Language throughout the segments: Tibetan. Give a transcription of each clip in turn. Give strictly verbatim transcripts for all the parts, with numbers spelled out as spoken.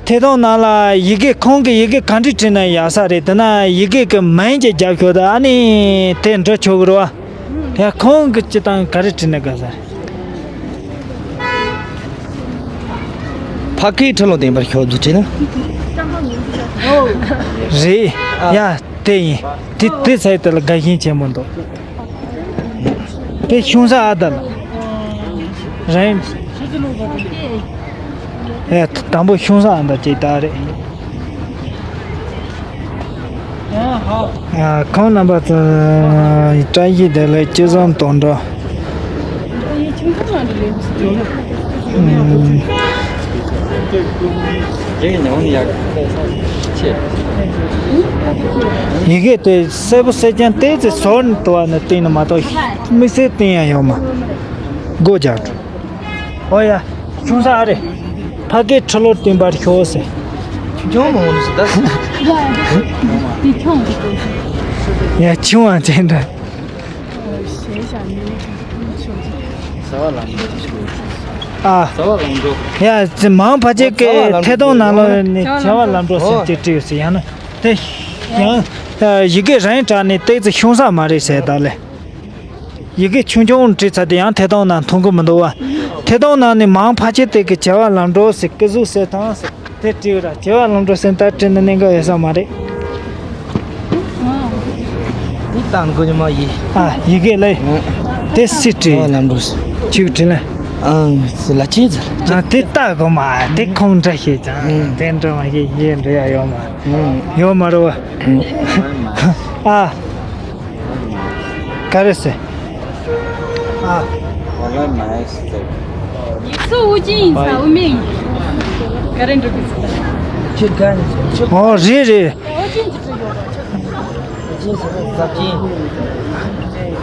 ཐད་གཏོང་ནང་ལ་ཡི་གེ། ཁོང་གི་ཡི་གེ་ག་འདྲ་བྲིས་ན་ཡག་ས་རེད། དེ་ན་ཡི་གེ་གི་མིང་ཅིག་རྒྱབ་ཤོག་དང་། ཨ་ནི་དེ་འབྲི་ཆོག་གི་རེད་བ། ཡ། ཁོང་གི་སྤྱིར་བཏང་ག་རེ་བྲིས་ན་དགའ་ས་རེད། ཕ་སྐད་ཁྲི་ལོ་བརྟན་པར་ཤོག་ཟེར་བྲིས་ན། རེད། ཡ། དེ་ཡིན། དེ་དེ་ཚད་དེ་ལ་དགའ་ཞེན་ཆེན་པོ་འདུག་དེ་ཤུང་ས་ཨ་ད་ལ་རེད། ཨེ། དང་པོ་ཤུང་ས་ཨ་ད་ཅིག་ད་རེད། ཨ། ཁོང་རྣམ་པ་ཚོ་བཀྲ་ཤིས་བདེ་ལེགས། ཅི་བཟང་དོན་འགྲུབ། ཨུམ། ཡི་གེ་དེ་གསལ་པོ་གསལ་རྐྱང་ཏོག་ཙམ་བཟོ་འདྲ་བ་ནས་བཏིང་ན་མ་གཏོགས་དམིགས་བསལ་བཏིང་ཡ་ཡོད་མ། སྒོ་རྒྱག་འགྲོ། ཨོ་ཡ། ཤུང་ས་ཨ་རེད། ཕ་སྐད་ཁྲི་ལོར་བརྟན་པར་ཤོག་ཟེར། ཁྱོད་མ་འོང་ཟེར་ད། ཡ། ཁྱོད་ཨ་ཅེ་འདྲ། ཨ། ཡ། མང་ཕལ་ཆེར་གི་ཐད་གཏོང་ནང་ལོགས་ནས་བྱ་བ་ལམ་འགྲོ་ཟེར་དེ་བྲིས་ཡོད་ཟེར། ཡང་ན་དེ་ཡང་ཡི་གེ་རིང་དྲགས་ནས་ཏོག་ཙམ་ཤུང་ས་མ་རེད་ཟེར་ད་ལེ། ཡི་གེ་ཆུང་ཆུང་བྲིས་ཚར་དེ་ཡང་ཐད་གཏོང་ནང་མཐོང་གི་མི་འདུག་བ། ཐད་གཏོང་ནང་ནས་མང་ཕལ་ཆེར་དེ་གི་བྱ་བ་ལམ་འགྲོ་ཟེར། སྐུ་གཟུགས་གསལ་ཐང་ཟེར་དེ་བྲིས་ཡོད་ར། བྱ་བ་ལམ་འགྲོ་ཟེར་ད་བྲིས་ན་གནད་འགག་ཡོད་ས་མ་རེད། འདི་བཏང་དགོས་ཉི་མ་ཡིན། ཨ། ཡི་གེ་ལས། དེ་སྲིད་བྲིས། བྱ་བ་ལམ་འགྲོ་ཟེར། ཆུ་བྲིས་ལ། ཨང་ལ་ཅི་ཟེར། ཨ། དེ་ལྟ་དགོས་མ། དེ་ཁོང་འདྲ་ཤེས་ཀྱང་། ཨང་། དེ་འདྲ་མ་ཤེས་ཡིན་འདྲ་ཡ་ཡོད་མ། ཨང་། ཡོད་མ་རེད་བ། ཨ། ག་རེ་ཟེར། ཨ། སུ་ཨུ་ཅིན་ཡིན་ས་ཨུ་མེ་ཡིན། ག་རེ་འགྲོ་གི་ཟེར། ཁྱེད་ག་རེ་ཟེར། ཨོ་རེད་རེད།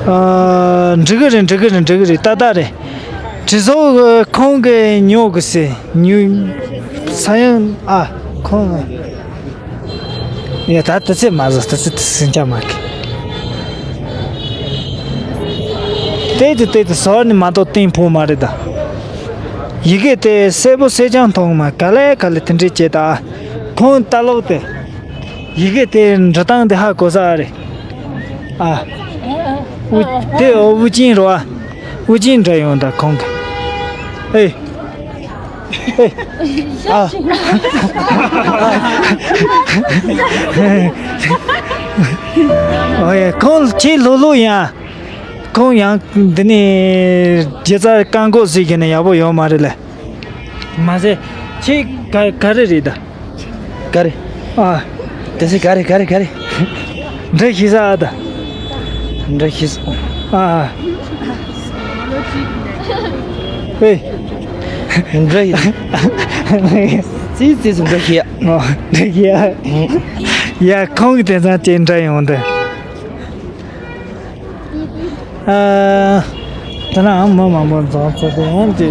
ཨ། འགྲིག་གི་རེད། འགྲིག་གི་རེད། འགྲིག་གི་རེད། ཏག་ཏག་རེད། དྲི་བཟོ་གི་ཁོང་གི་ཉོ་གི་ཟེར། ཉོ་ས་ཡང་། ཨ། ཁོང་། ཡ། ད་དེ་ཚེ་མ་བཟོ། དེ་ཚེ་དེ་སེམས་ཆགས་མ་གི། ཏོག་ཙམ་ཏོག་ཙམ་བཟོ་ནི་མ་གཏོགས་གཏིང་ཕུག་མ་རེད་ད། ཡི་གེ་དེ་གསལ་པོ་གསལ་རྐྱང་མཐོང་མ། ག་ལེ་ག་ལེ་དེ་འདྲས་བྱས་ད། ཁོང་ལྟ་ལོག་དེ། ཡི་གེ་དེ་འབྲི་སྟངས་དེ་ཧ་གོ་ས་རེད། ཨ། ཨུ། དེ་ཨོ་ཨུ་ཅིན་རོ། ཨ། ཨུ་ཅིན་འདྲ་ཡོང་ད་ཁོང་གི། ཨེ། ཨེ། ཨ། ཨོ་ཡ། ཁོང་ཁྱེད་ལྷོད་ལྷོད་ཡིན་ཨ། ཁོང་ཡང་འདི་ནས་སྒྱུ་རྩལ་རྐང་འགོག་ཟིག་གི་ནས་ཡག་པོ་ཡོད་མ་རེད་ལ། མ་ཟད་ཁྱེད་ག་ག་རེ་རེད་ད། ག་རེ། ཨ། དེ་སེ་ག་རེ་ག་རེ་ག་རེ། འདྲ་ཤེས་ས་ཨ་ད། འདྲ་ཤེས་ས། ཨ། ཨེ། འདྲ་ཡིན། ཙི་ཙི་ཙི་འདྲ་ཤེས། ཨོ། འདྲ་ཤེས། ཡ། ཁོང་གི་དེང་སང་ཅིག་འདྲ་ཡོང་དུ། ཨ། དེ་ན་མི་མང་པོ་འཛོམས་ཚོད་དེ་ཡང་དེ།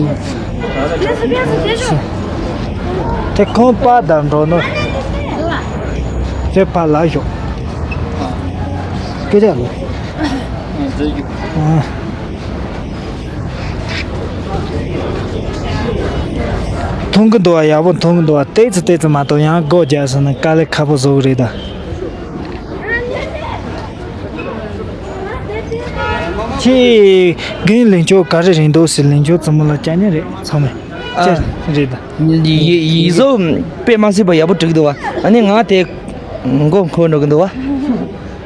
དེ་ཁོང་པ་དང་འགྲོ་ནོ། དེ་ཕར་ལ་ཤོག་སྐད་ཆ་ལ། ཨ། མཐོང་གི་འདུག་བ། ཡག་པོ་མཐོང་གི་འདུག་བ། ཏོག་ཙམ་ཏོག་ཙམ་མ་གཏོགས་ཡང་སྒོ་རྒྱག་སོང་ན་དཀའ་ལས་ཁག་པོ་བཟོ་གི་རེད་ད། ཁྱེད་རྒན་ལིང་ཅོ་ག་རེ་རེད་འདུག་ཟེར། ལིང་ཅོ་བཙུན་མོ་ལ་སྐྱ་ཉེ་རེད་ཚང་མས། ཨ། ཅེ་རེད་ད། ཡི་ཡི་ཡི་བཟོ་དཔེ་མ་སྲིད་པ་ཡག་པོ་འགྲིག་འདུག་བ། ཨ་ནི་ང་དེ་མགོ་འཁོར་འགྲོ་གི་འདུག་བ།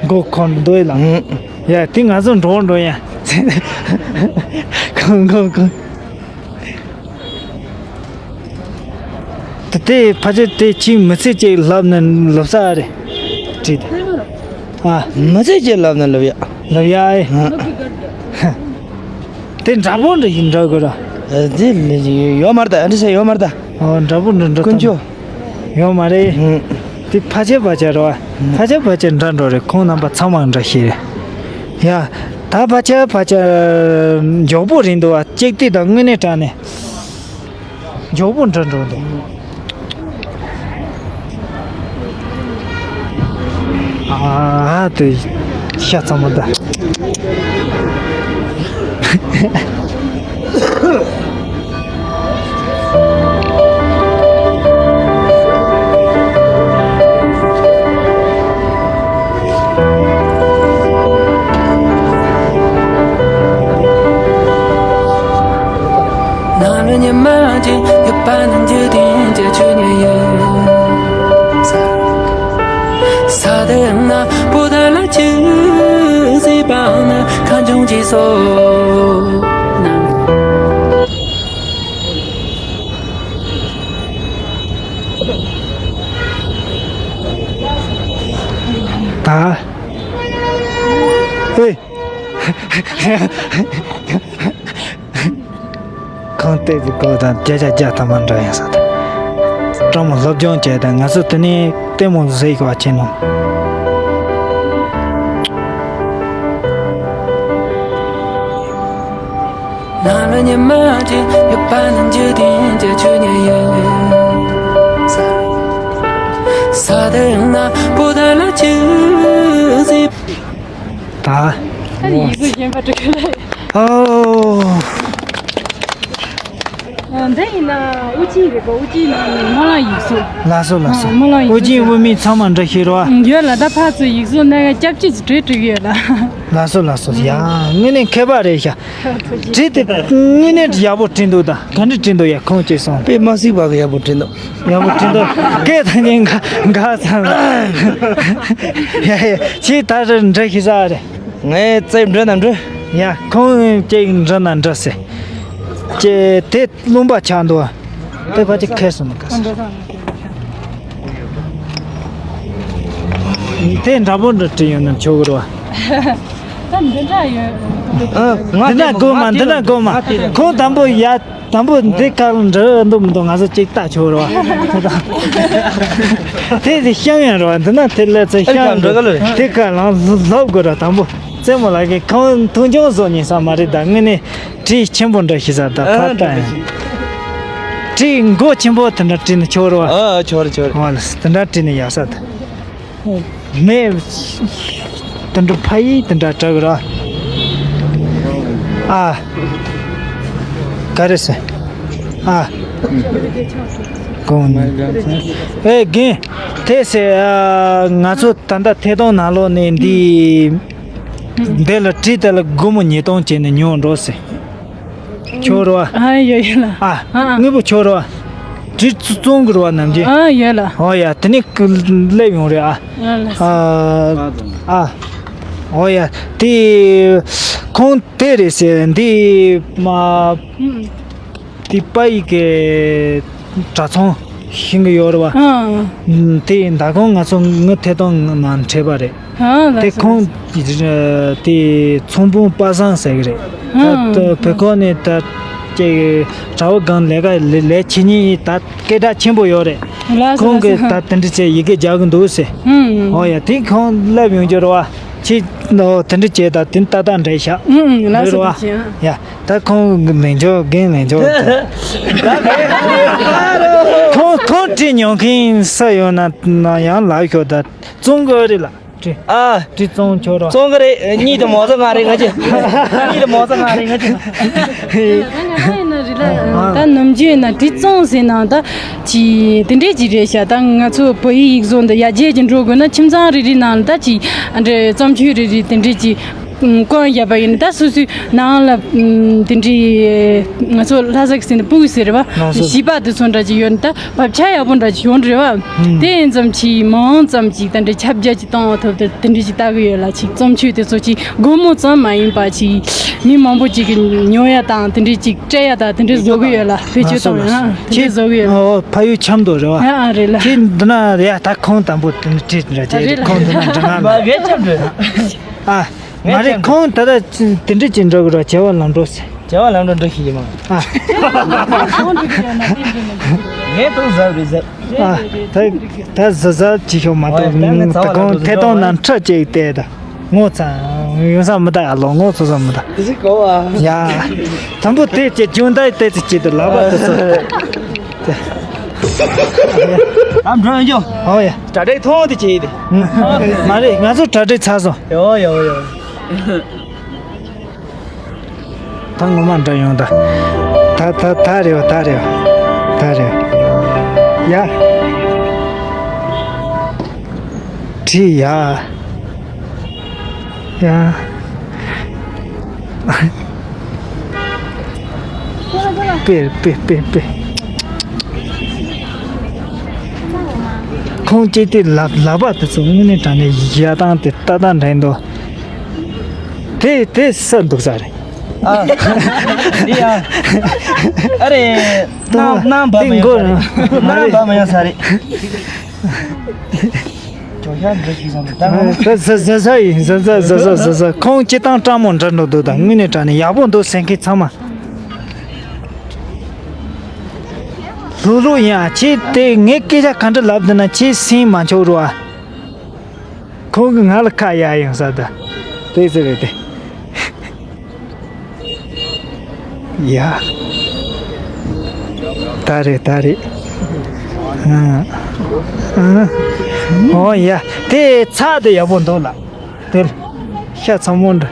མགོ་འཁོར་འདུག་ལ། ཨང་། ཡ་དེ་ང་ཚོ་འགྲོ་འགྲོ་ཡ། ཁོང་ཁོང་ཁོང་། དེ་དེ་ཕལ་ཆེར་དེ་ཁྱིམ་མི་ཚེ་གཅིག་ལབ་ནས་ལབ་ས་རེད། བྲིས་ཏེ། ཨ། མི་ཚེ་གཅིག་ལབ་ནས་ལབ་ཡ། ལབ་ཡ་ཨེ། ཨ། དེ་འདྲ་པོ་འདྲ་ཡིན་འདྲ་དགོས་ར། དེ་ཡོད་མ་རེད་ད། འདྲ་ས་ཡོད་མ་རེད་ད། ཨོ་འདྲ་པོ་འདྲ་འདྲ་ཀུན་སྤྱོད། ཡོད་མ་རེད། ཨང་། དེ་ཕལ་ཆེར་ཕལ་ཆེར་རེད་བ། ཕལ་ཆེར་ཕལ་ཆེར་འདྲ་འགྲོ་རེད། ཁོང་རྣམ་པ་ཚང་མ་འདྲ་ཤེས་རེད། ཡ། ད་ཕལ་ཆེར་ཕལ་ཆེར་མགྱོགས་པོ་རེད་འདུག་བ། གཅིག་དེ་དང་དངོས་གནས་དྲང་གནས། མགྱོགས་པོ་འདྲ་འགྲོ་འདུག་ཨ་དེ་ཤ་ཚ་མོ་ད། ཉི་མ་གཅིག་ཡོད་པ་ན་འཇིག་རྟེན་གྱི་ཆོས་ཉིད་ཡོད། ས་དེ་ན་བོད་ལ་ཆོས་སྲིད་པ་ན་ཁ་འབྱུང་གཅིག་སོགས་ན། ད། ཨེ། ཁང་ལྟེ་གི་སྒོ་དང་བརྒྱ་ཆ་བརྒྱ་ཐམ་པ་འདྲ་ཡིན་ས་དང་། སྤྲང་མོ་སློབ་སྦྱོང་བྱས་དང་ང་ཚོ་དེ་ནས་ལྟད་མོ་གཟིགས་པ་ཆེ་ནོ། ནང་ལ་ཉི་མ་གཅིག་ཡོད་པ་ན་འཇིག་རྟེན་གྱི་ཆོས་ཉིད་ཡོད། ས་དེ་ཡང་ན་བོད་ལ་ཆོས་སྲིད། ད། ད་ནི་ཡིག་གཟུགས་གཞན་པ་འབྲི་གི་ལ། ཨོ། འདི་ཡིན་ན་དབུ་ཅན་རེད་པ། དབུ་ཅན་ནང་ནས་སྨོན་ལམ་ཡིག་གཟུགས། ལགས་སོ་ལགས་སོ། སྨོན་ལམ་ཡིག་གཟུགས། དབུ་ཅན་དབུ་མེད་ཚང་མ་འབྲི་ཤེས་རོགས། ཡོད་ལ། ད་ཕར་ཚུར་ཡིག་གཟུགས་སྣ་ཁ་སྐྱབས་ཅིག་བྲིས་བྲིས་ཡོད་ལ། ལགས་སོ་ལགས་སོ། ཡ་དངོས་གནས་མཁས་པ་རེད་ཤག་བྲིས་དེ་དངོས་གནས་ཡག་པོ་བྲིས་འདུག་ད་ག་འདྲ་བྲིས་འདུག་ཡ་ཁོང་ཅིག་སོང་། དཔེ་མ་སྲིད་པ་གི་ཡག་པོ་བྲིས་འདུག་ཡག་པོ་བྲིས་འདུག་སྐད་ཐང་ཉན་ག་ག་ཚང་། ཡ་ཡ་ཁྱེད་ད་རེ་འདྲ་ཤི་ས་རེད། ངས་རྩེ་འགྲོ་ན་འགྲོ། ཡ་ཁོང་ཅིག་འགྲོ་ན་འགྲོ་ཟེར། ཅེ་དེ་ལུང་པ་ཆགས་འདུག་དེ་ཕ་ཅིག་ཁེལ་སོང་ན་ག་ས། དེ་འདྲ་པོ་འདྲ་བྲིས་ཡོང་ན་ཆོག་གི་རེད་བ། ད་འདི་འདྲ་ཡོད། ཨ། ང་འདི་ན་དགོས་མ། འདི་ན་དགོས་མ། ཁོང་དང་པོ་ཡ། དང་པོ་འདི་ག་ལ་འགྲོ་འདུག་མི་འདུག་ང་ཚོ་གཅིག་ལྟ་ཆོག་རེད་བ། དེ་དེ་ཤང་ཡང་རེད་བ། འདི་ན་དེ་ལས་ཚེ་ཤང་འགྲོ་ག་ལ་རེད། དེ་ག་ལ་ལབ་དགོས་ར། དང་པོ་རྩེད་མོ་ལ་གི་ཁོང་མཐོང་ཆུང་བཟོ་ཉིན་ས་མ་རེད། ད་དངོས་གནས་བྲིས་ཆེན་པོ་འདྲ་ཤི་ས། ད་ཕར་ལྟ་ཡང་བྲིས་མགོ་ཆེན་པོ་དེ་འདྲ་བྲིས་ན་ཆོག་རེད་བ། ཨ་ཨ་ཆོག་རེད་ཆོག་རེད། ཨོ་ལ་དེ་འདྲ་བྲིས་ན་ཡག་ས་ད། མེ། དེ་འདྲ་ཕ་ཡིས་དེ་འདྲ་གྲག་ར། ཨ། ག་རེ་ཟེར། ཨ། གོང་ནས། ཨེ་རྒན། དེ་ཟེར་ཨ། ང་ཚོ་ད་ལྟ་ཐད་གཏོང་ནང་ལོགས་ནས་འདི། འདི་ལ་བྲིས་དེ་ལ་སྒོར་མོ་ཉིས་སྟོང་བྱས་ནས་ཉོ་འགྲོ་ཟེར། ཁྱོད་རོ། ཨ་ཡོད་ཡོད་ལ། ཨ། ཨ་ཨ། དངོས་པོ་ཁྱོད་རོ། དྲི་བཙོང་གི་རོ་ནམ་རྒྱུན། ཨ་ཡོད་ལ། ཨོ་ཡ་དེ་ནས་སླེབས་ཡོང་རེད་ཨ། ཨ་ལ། ཨ། ཨ། ཨོ་ཡ་དེ། ཁོང་དེ་རེད་ཟེར་འདི་མ། ཨུམ། དེ་པ་ཡི་གེ་གྲྭ་ཚང་ཤིང་གི་ཡོད་རེད་བ། ཨ། དེ་ད་གོང་ང་ཚོ་ངི་ཐད་གཏོང་ནང་འཕྲད་པ་རེད། ཨ་ལ། དེ་ཁོང་དེ་ཚོང་དཔོན་པ་སངས་ཟེར་གི་རེད། ཨ། ད་བོད་ཁོག་ནས་ད་ཅིག་གྲྭ་བ་སྒང་ལས་ཀ་ལས་ལས་བྱེད་མཁན་ད་སྐད་གྲགས་ཆེན་པོ་ཡོད་རེད། ལགས་སོ། ཁོང་གིས་ལགས་སོ། ད་དེ་འདྲ་བྱས་ཡི་གེ་རྒྱག་གི་འདུག་ཟེར། ཨུམ། ཨོ་ཡ་དེ་ཁོང་སླེབས་ཡོང་རྒྱུ་རེད་བ། ཁྱེད་ཨོ་དེ་འདྲ་བྱས་ད་དེ་ཏག་ཏག་འདྲ་ཤག་ཨུམ་ཨུམ། ལགས་སོ། ལགས་རེད་བ། དེ་བྱས། ཡ། ད་ཁོང་གི་མིང་ཅོག་རྒན་མིང་ཅོག་ཁོང་ཁོང་བྲིས་མྱོང་མཁན་ས་ཡོད་ན་ན་ཡང་ལབ་ཤོག་ད་བཙོང་གི་རེད་ལ་བྲིས། ཨ། བྲིས་བཙོང་ཆོག་རོགས། བཙོང་གི་རེད། གཉིས་དེ་མོ་ཚོ་ང་རེད་ང་ཅི། གཉིས་དེ་མོ་ཚོ་ང་རེད་ང་ཅི། ད་ང་ཡིན་ན་རེད་ལ། ཨ། ད་ནམ་རྒྱུན་ཡིན་ན་བྲིས་བཙོང་ཟེར་ན་ད་ཅི་དེ་འདྲས་ཅི་རེད་ཤག་ད་ང་ཚོ་བོད་ཡིག་ཡིག་བཟོ་འདི་ཡར་རྒྱས་ཀྱི་འགྲོ་དགོས་ན་ཁྱིམ་ཚང་རེ་རེ་ནང་ལ་ད་ཅི་ཨ་འདྲས་བརྩམས་ཆོས་རེ་རེ་དེ་འདྲས་ཅི། བསྐོན་བཞག་པ་ཡིན་ད་སོ་སོའི་ནང་ལ་དེ་འདྲའི་ང་ཚོ་ལྷ་ས་གི་ཟེར་ན་སྤུ་གུ་ཟེར་བ་ལགས་སོ། བྱིས་པ་དེ་ཚོ་འདྲ་ཅིག་ཡོད་ན་ད་བབ་ཆགས་ཡག་པོ་འདྲ་ཅིག་ཡོང་རེད་བ། དེ་ཡིན་ཙམ་ཅིག་མང་ཙམ་ཅིག་ད་འདྲའི་ཁྱབ་རྒྱ་ཅིག་གཏོང་བ་ཐུབ་དེ་དེ་འདྲ་ཅིག་ལྟ་གི་ཡོད་ལ། ཅིག་རྩོམ་ཆོས་དེ་ཚོ་ཅིག་སྒོར་མོ་ཙམ་མ་ཡིན་པ་ཅིག་མི་མང་པོ་ཅིག་གིས་ཉོ་ཡ་དང་དེ་འདྲའི་ཅིག་སྤྲད་ཡ་དང་དེ་འདྲའི་བཟོ་གི་ཡོད་ལ། བེད་སྤྱོད་གཏོང་ཡ་དེ་འདྲའི་བཟོ་གི་ཡོད་ལ། ཁྱེད་ཕ་ཡུལ་ཆབ་མདོ་རེད་བ། ཨ་ཨ་རེད་ལ། ཁྱེད་འདི་ན་ཡ་ད་ཁོང་དང་པོ་དེ་འདྲ་བྲིས་འདྲ་ཅིག་རེད། ཁོང་འདི་ན་འདྲ་ང་མ་གས་ཆབ་མདོ། ཨ། མ་རེད། ཁོང་ད་ལྟ་དེ་འདྲ་ཅིག་འགྲོ་གི་རོགས། བྱ་བ་ལམ་འགྲོ་ཟེར། བྱ་བ་ལམ་འགྲོ་འགྲོ་ཤེས་ཀྱི་མ། ཨ། ངས་ཏོག་ཟབ་རེད་ཟབ། ཨ། ད་ད་ཟབ་ཟབ་ཅིག་ཤོག་མ་གཏོགས། ཨ། ད་ངས་ད་ཚ་བ་ལམ་གོང་འགྲོ་ཐད་གཏོང་ཟེར་ནང་ཁྲ་ཅིག་བལྟས་ད་ངོ་ཚ་ཡོང་ས་མི་ད། ཡ་ལོ་ངོ་ཚ་ས་མི་ད། དེ་ཟིག་གོ་བ། ཡ། དང་པོ་དེ་ཅིག་ཅུང་ད་དེ་ཚིག་ཅིག་ཏུ་ལག་པ་དེ་ཚོ། ཨ་འགྲོ་ཡོང་རྒྱུ། ཨོ་ཡ། གྲ་སྒྲིག་ཐོང་དེ་བྱེད་དེ། མ་རེད། ང་ཚོ་གྲ་སྒྲིག་ཚར་སོང་། ཡོ་ཡོ་ཡོ། ད་ངོ་མ་འདྲ་ཡོང་ད། ད་ད་ད་རེད་བ། ད་རེད་བ། ད་རེད་བ། ཡ། བྲིས་ཡ། ཡ། དཔེ་དཔེ་དཔེ་དཔེ། ཁོང་ཅིག་དེ་ལབ་ལབ་པ་དེ་ཚོ་དངོས་གནས་དྲང་གནས་ཡ་དང་དེ་ལྟ་སྟངས་འདྲ་འདུག་དེ་དེ་ས་འདུག་ས་རེད། ཨ། འདི་ཡ། ཨ་རེ། ནང་ནང་བབས་མ་ཡོང་ས་རེད། ནང་བབས་མ་ཡོང་ས་རེད། ཇོ་ཤ་འདྲ་ཞིག་བཟང་འདུག་ད་ང་། ཟ་ཟ་ཟ་ཟ་ཡིན། ཟ་ཟ་ཟ་ཟ་ཟ་ཟ། ཁོང་སྤྱི་བཏང་སྤྲང་མོ་འདྲ་འགྲོ་འདུག་ད་དངོས་གནས་དྲང་གནས་ཡག་པོ་འདུག་ཟེར་མཁན་ཚང་མ། ལྷུག་ལྷུག་ཡིན་ཨ། ཁྱེད་དེ་ངས་སྐད་ཆ་ག་འདྲ་ལབ་འདུག་ན་ཁྱེད་སེམས་མ་འཆོར་རོགས་ཨ། ཁོང་གིས་ང་ལ་ཁ་གཡར་ཡོང་ས་ད། དེ་ཟེར་རེད་དེ། ཡ། ད་རེད་ད་རེད། ཨ། ཨ། ཨོ་ཡ། དེ་ཚགས་དེ་ཡག་པོ་འདུག་ལ། དེར། ཤ་ཚ་མོ་འདྲ།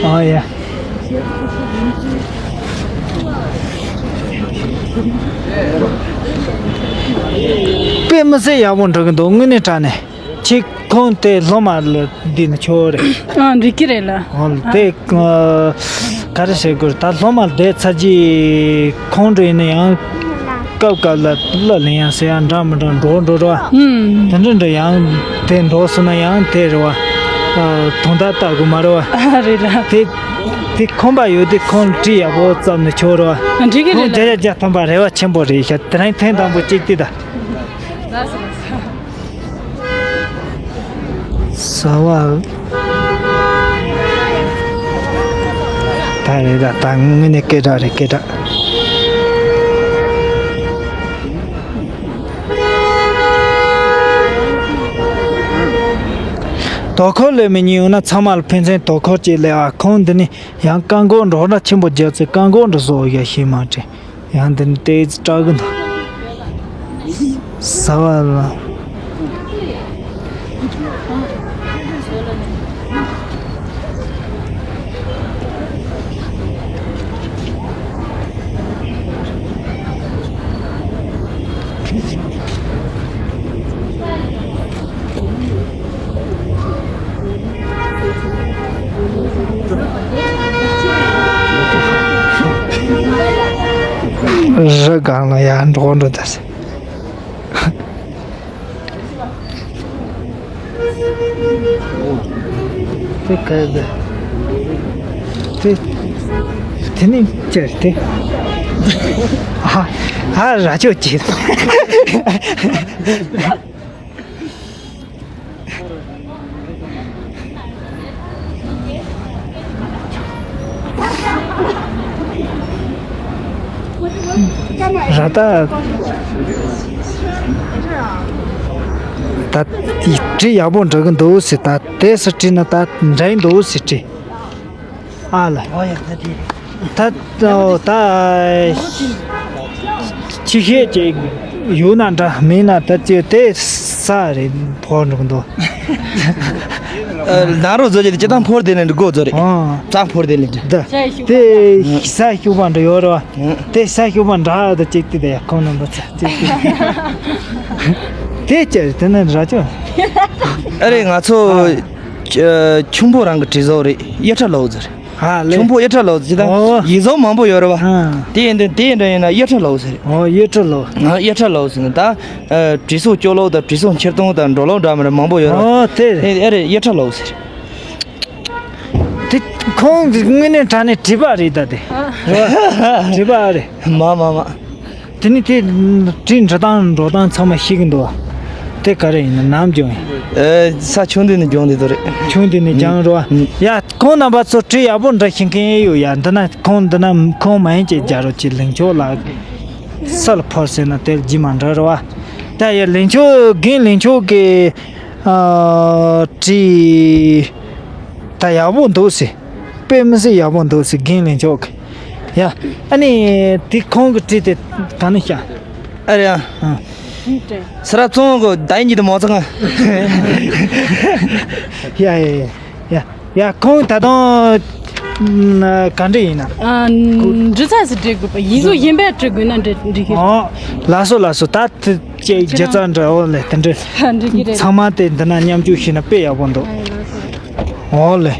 ཨ་ཡ། དཔེ་མི་སྲིད་ཡག་པོ་འགྲོ་གི་འདུག་དངོས་གནས་དྲང་གནས། ཁྱེད་ཁོང་དེ་སློབ་མ་ལ་འདི་ནི་ཆོག་རེད། ཨ་འགྲིག་གི་རེད་ལ། ཨོ་དེ། ག་རེ་བྱེད་དགོས། ད་སློབ་མ་བསྡད་ཚར་རྗེས་ཁོང་འགྲོ་ཡིན་ན་ཡང་སྐབས་སྐབས་ལ་གླུ་ལེན་ཡང་ཟེར་ཡང་འདྲ་མི་འདྲ་འགྲོ་འགྲོ་ར་བ། ཨུམ། དེ་འདྲ་འདྲ་ཡང་དེ་འགྲོ་སོང་ན་ཡང་དེ་རེད་བ། ཨ། དོན་དག་ལྟ་དགོས་མ་རེད་བ། ཨ་རེད་ལ། དེ་དེ་ཁོམ་པ་ཡོད་དུས་ཁོང་ལ་དྲི་ཡག་པོ་བརྩམས་ནས་ཆོག་ར་བ། འགྲིག་གི་ཁོང་རེད་ལ། བརྒྱ་ཆ་བརྒྱ་ཐམ་པ་རེ་བ་ཆེན་པོ་རེད་ཤག་དེ་རིང་ཐེངས་དང་པོ་གཅིག་དེ་ད། ལགས་སོ་ལགས་སོ། ཟ་བ། ད་རེད་ད། ད་དངོས་གནས་སྐད་གྲགས་རེད། སྐད་གྲགས། དོ་ཁུར་ལས་མི་ཉན་ཡོང་ན་ཚང་མ་ལ་ཕན་ཚུན་དོ་ཁུར་ཅིག་ལས་ཨ། ཁོང་འདི་ནི་ཡང་རྐང་འགོག་འདྲ་ན་ཆེན་པོ་རྒྱབ་ཚེ་རྐང་འགོག་འདྲ་བཟོ་ཡ་ཤེས་མ་དྲན། ཡང་འདི་ནི་ཏོག་ཙམ་སྐྲག་གི་འདུག་ཟ་བ་ལ། རི་སྒང་ལ་ཡར་འགྲོ་འགྲོ་ད་ཟེར། དེ་ག་རེ་རེད། དེ་དེ་ནི་ཅི་རེད་དེ། ཨ་ཨ་ར་ཅོ་ཅི། ར་ད། ད་དྲི་ཡག་པོ་འདྲ་གི་འདུག་ཟེར། ད་དེ་སུ་དྲི་ན་ད་འདྲ་ཡི་འདུག་ཟེར་དྲི། ཨ་ལ། ཨོ་ཡ་ད་དེ། ད་ད་ཆི་ཤེས་ཀྱི་ཡོད་ན་འདྲ་མིན་ན་ད་ཅི་དེ་ས་རེད་ཕོར་འགྲོ་གི་འདུག་ཨ། ནང་རོ་བཟོ་རྒྱུ་དེ་སྤྱི་བཏང་ཕོར་དེ་ནས་འགྲོ་དགོས་བཟོ་རེད། ཨ། རྩྭ་ཕོར་དེ་ནས་འགྲོ། ད་དེ་ས་ཤུག་པ་འདྲ་ཡོད་རེད་བ། དེ་ས་ཤུག་པ་འདྲ་ད་ཅིག་དེ་དེ་ཡ་ཁོང་རྣམ་པ་ཚ་ཅིག་དེ། དེ་ཅི་རེད་དེ་ནས་ར་ཅོ། ཨ་རེད། ང་ཚོ་ཨ། ཁྱུང་པོ་རང་གི་དྲི་བཟོ་རེད། གཡུ་ཁྲ་ལོ་བཟོ་རེད། ཨ་ལེ། ཁྱུང་པོ་གཡུ་ཁྲ་ལོ་ཟེར་ད། ཨོ། ཡིག་ཚང་མང་པོ་ཡོད་རེད་བ། ཨ། དེ་ཡིན་དུས་དེ་འདྲ་ཡིན་ན་གཡུ་ཁྲ་ལོ་ཟེར། ཨོ་གཡུ་ཁྲ་ལོ། ཨ་གཡུ་ཁྲ་ལོ་ཟེར་ན་ད། ཨ། དྲི་བསུང་སྐྱོ་ལོ་དང་དྲི་བསུང་ཕྱིར་གཏོང་དང་འགྲོ་ལོ་འདྲ་མི་འདྲ་མང་པོ་ཡོད་རེད་བ། ཨོ་དེ་རེད། དེ་ཨེ་རེད། གཡུ་ཁྲ་ལོ་ཟེར། དེ་ཁོང་གི་དངོས་གནས་དྲང་གནས་དྲི་བ་རེད་ད་དེ། རེད་བ། དྲི་བ་རེད། མ་མ་མ། དེ་ནི་དེ་དྲི་འདྲ་དང་འགྲོ་སྟངས་ཚང་མ་ཤེས་ཀྱི་འདུག་དེ་ག་རེ་ཡིན་ན་ནམ་བྱུང་ཡིན། ཨེ། ས་ཆུང་དུས་ནས་སྦྱོང་བསྡད་དོ་རེད། ཆུང་དུས་ནས་སྦྱང་རོགས། ཡ་ཁོང་རྣམ་པ་ཚོ་དྲི་ཡག་པོ་འདྲ་ཤེས་མཁན་ཡོད་ཡ། འདི་ན་ཁོང་འདི་ན་ཁོང་མ་ཡིན་ཅེས་རྒྱ་རོ་ཅི་ལིང་ཆོག་ལ་ས་ལ་ཕར་ཟེར་ན་དེར་ཇི་མ་འདྲ་རོ་བ། ད་ཡ་ལིང་ཆོག་རྒན་ལིང་ཆོག་གི་ཨ་དྲི་ད་ཡག་པོ་འདུག་ཟེར། དཔེ་མི་སྲིད་ཡག་པོ་འདུག་ཟེར། རྒན་ལིང་ཆོག་གི། ཡ། ཨ་ནི་དེ་ཁོང་གི་དྲི་དེ་ག་ནས་ཤ། ཨ་རེ་ཡ། ཨ། སི་ར་བཙོང་གོ་ད་ཡིན་གྱི་དུ་མ་ཚང་། ཡ་ཡ་ཡ་ཡ། ཡ་ཁོང་ད་དུང་ག་འདྲ་ཡིན་ན། ཨ། འབྲི་ཚར་སི་འབྲི་དགོས་པ་ཡིན་ཟོ་ཡིན་པས་འབྲི་དགོས་ན་འབྲི་འབྲི་གི། ཨོ། ལགས་སོ་ལགས་སོ། ད་དེ་ཅེ་རྒྱུ་རྩ་འདྲ་འོ་ལེ་དེ་འདྲ། འབྲི་གི་རེད། ཚང་མ་དེ་འདི་ན་མཉམ་སྤྱོད་བྱས་ན་དཔེ་ཡག་པོ་འདུག་ཨ་ཡ་ལགས་སོ། འོ་ལེ།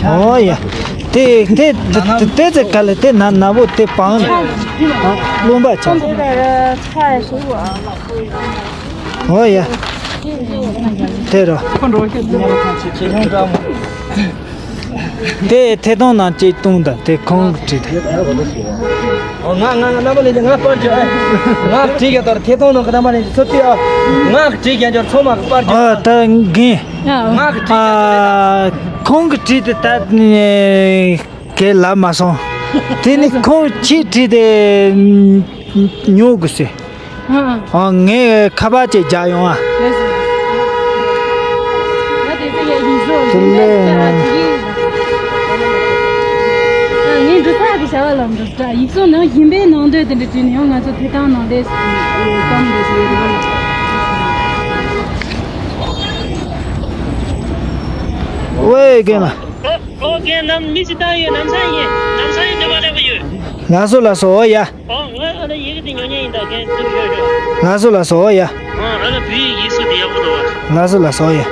ཨོ་ཡ། དེ་དེ་དེ་དེ་ཚེ་ག་ལ་དེ་ན་ན་བོ་དེ་པང་ལ་རློན་པ་ཆགས། ཨོ་ཡ། དེ་རོ། དེ་ཐད་གཏོང་ནང་གཅིག་བཏུང་དང་དེ་ཁོང་གི་བྲིས་ཏེ། ཨོ་ང་ང་ང་རྣམ་པ་ལས་ང་པར་བརྒྱབ། ང་བྲིས་ཀྱང་དོར་ཐད་གཏོང་ནང་གི་རྣམ་པ་ལས་ཚོད་ལྟ་ཨ། ང་བྲིས་ཀྱང་འབྱོར་ཚང་མ་པར་བརྒྱབ། ཨ་ད་འགན། ང་བྲིས་ཀྱང་འབྱོར། ཨ་ཁོང་གི་བྲིས་ཏེ་ད་ནི་གས་ལབ་མ་སོང་། དེ་ནི་ཁོང་ཆེས་བྲིས་ཏེ་ཉོ་དགོས་ཟེར། ཨ། ཨ་ངས་ཁ་པར་ཅིག་རྒྱག་ཡོང་ཨ། ལགས་སོ། ང་དེ་ཚོ་ཡ་ཡིག་བཟོ་དེ་ལས་ཡིན་ན་ང་ཅིག་ཡིན། ཨ་ངས་འབྲུ་ཚ་གི་བྱ་བ་ལ་འབྲུ་ཚ་ཡིག་བཟོ་ནང་ཡིན་པའི་ནང་དོན་དེ་འདྲ་བྲིས་ནས་ཡང་ང་ཚོ་དེ་དང་ནང་དེ་གཏམ་འདྲ་ཞིག་ཡོད་རེད་པ། ཝེ་རྒན་ལགས། ཨོ་ཨོ་རྒན་ནམ་མི་ཅི་ལྟ་ཡོད། ནམ་སང་ཡིན། ནམ་སང་ཡིན་འདྲ་པར་སླེབས་ཡོད། ལགས་སོ་ལགས་སོ། ཨོ་ཡ། ཨོ་ང་ཨ་ལ་ཡི་གེ་དེ་ཉོ་མཁན་ཡིན་ད། རྒན་ཚུར་ཡོད་ཡོད། ལགས་སོ་ལགས་སོ། ཨོ་ཡ། ཨོ་ཨ་ལ་བོད་ཡིག་ཡིག་གཟུགས་དེ་ཡག་པོ་འདུག་བ། ལགས་སོ་ལགས་སོ། ཨོ་ཡ།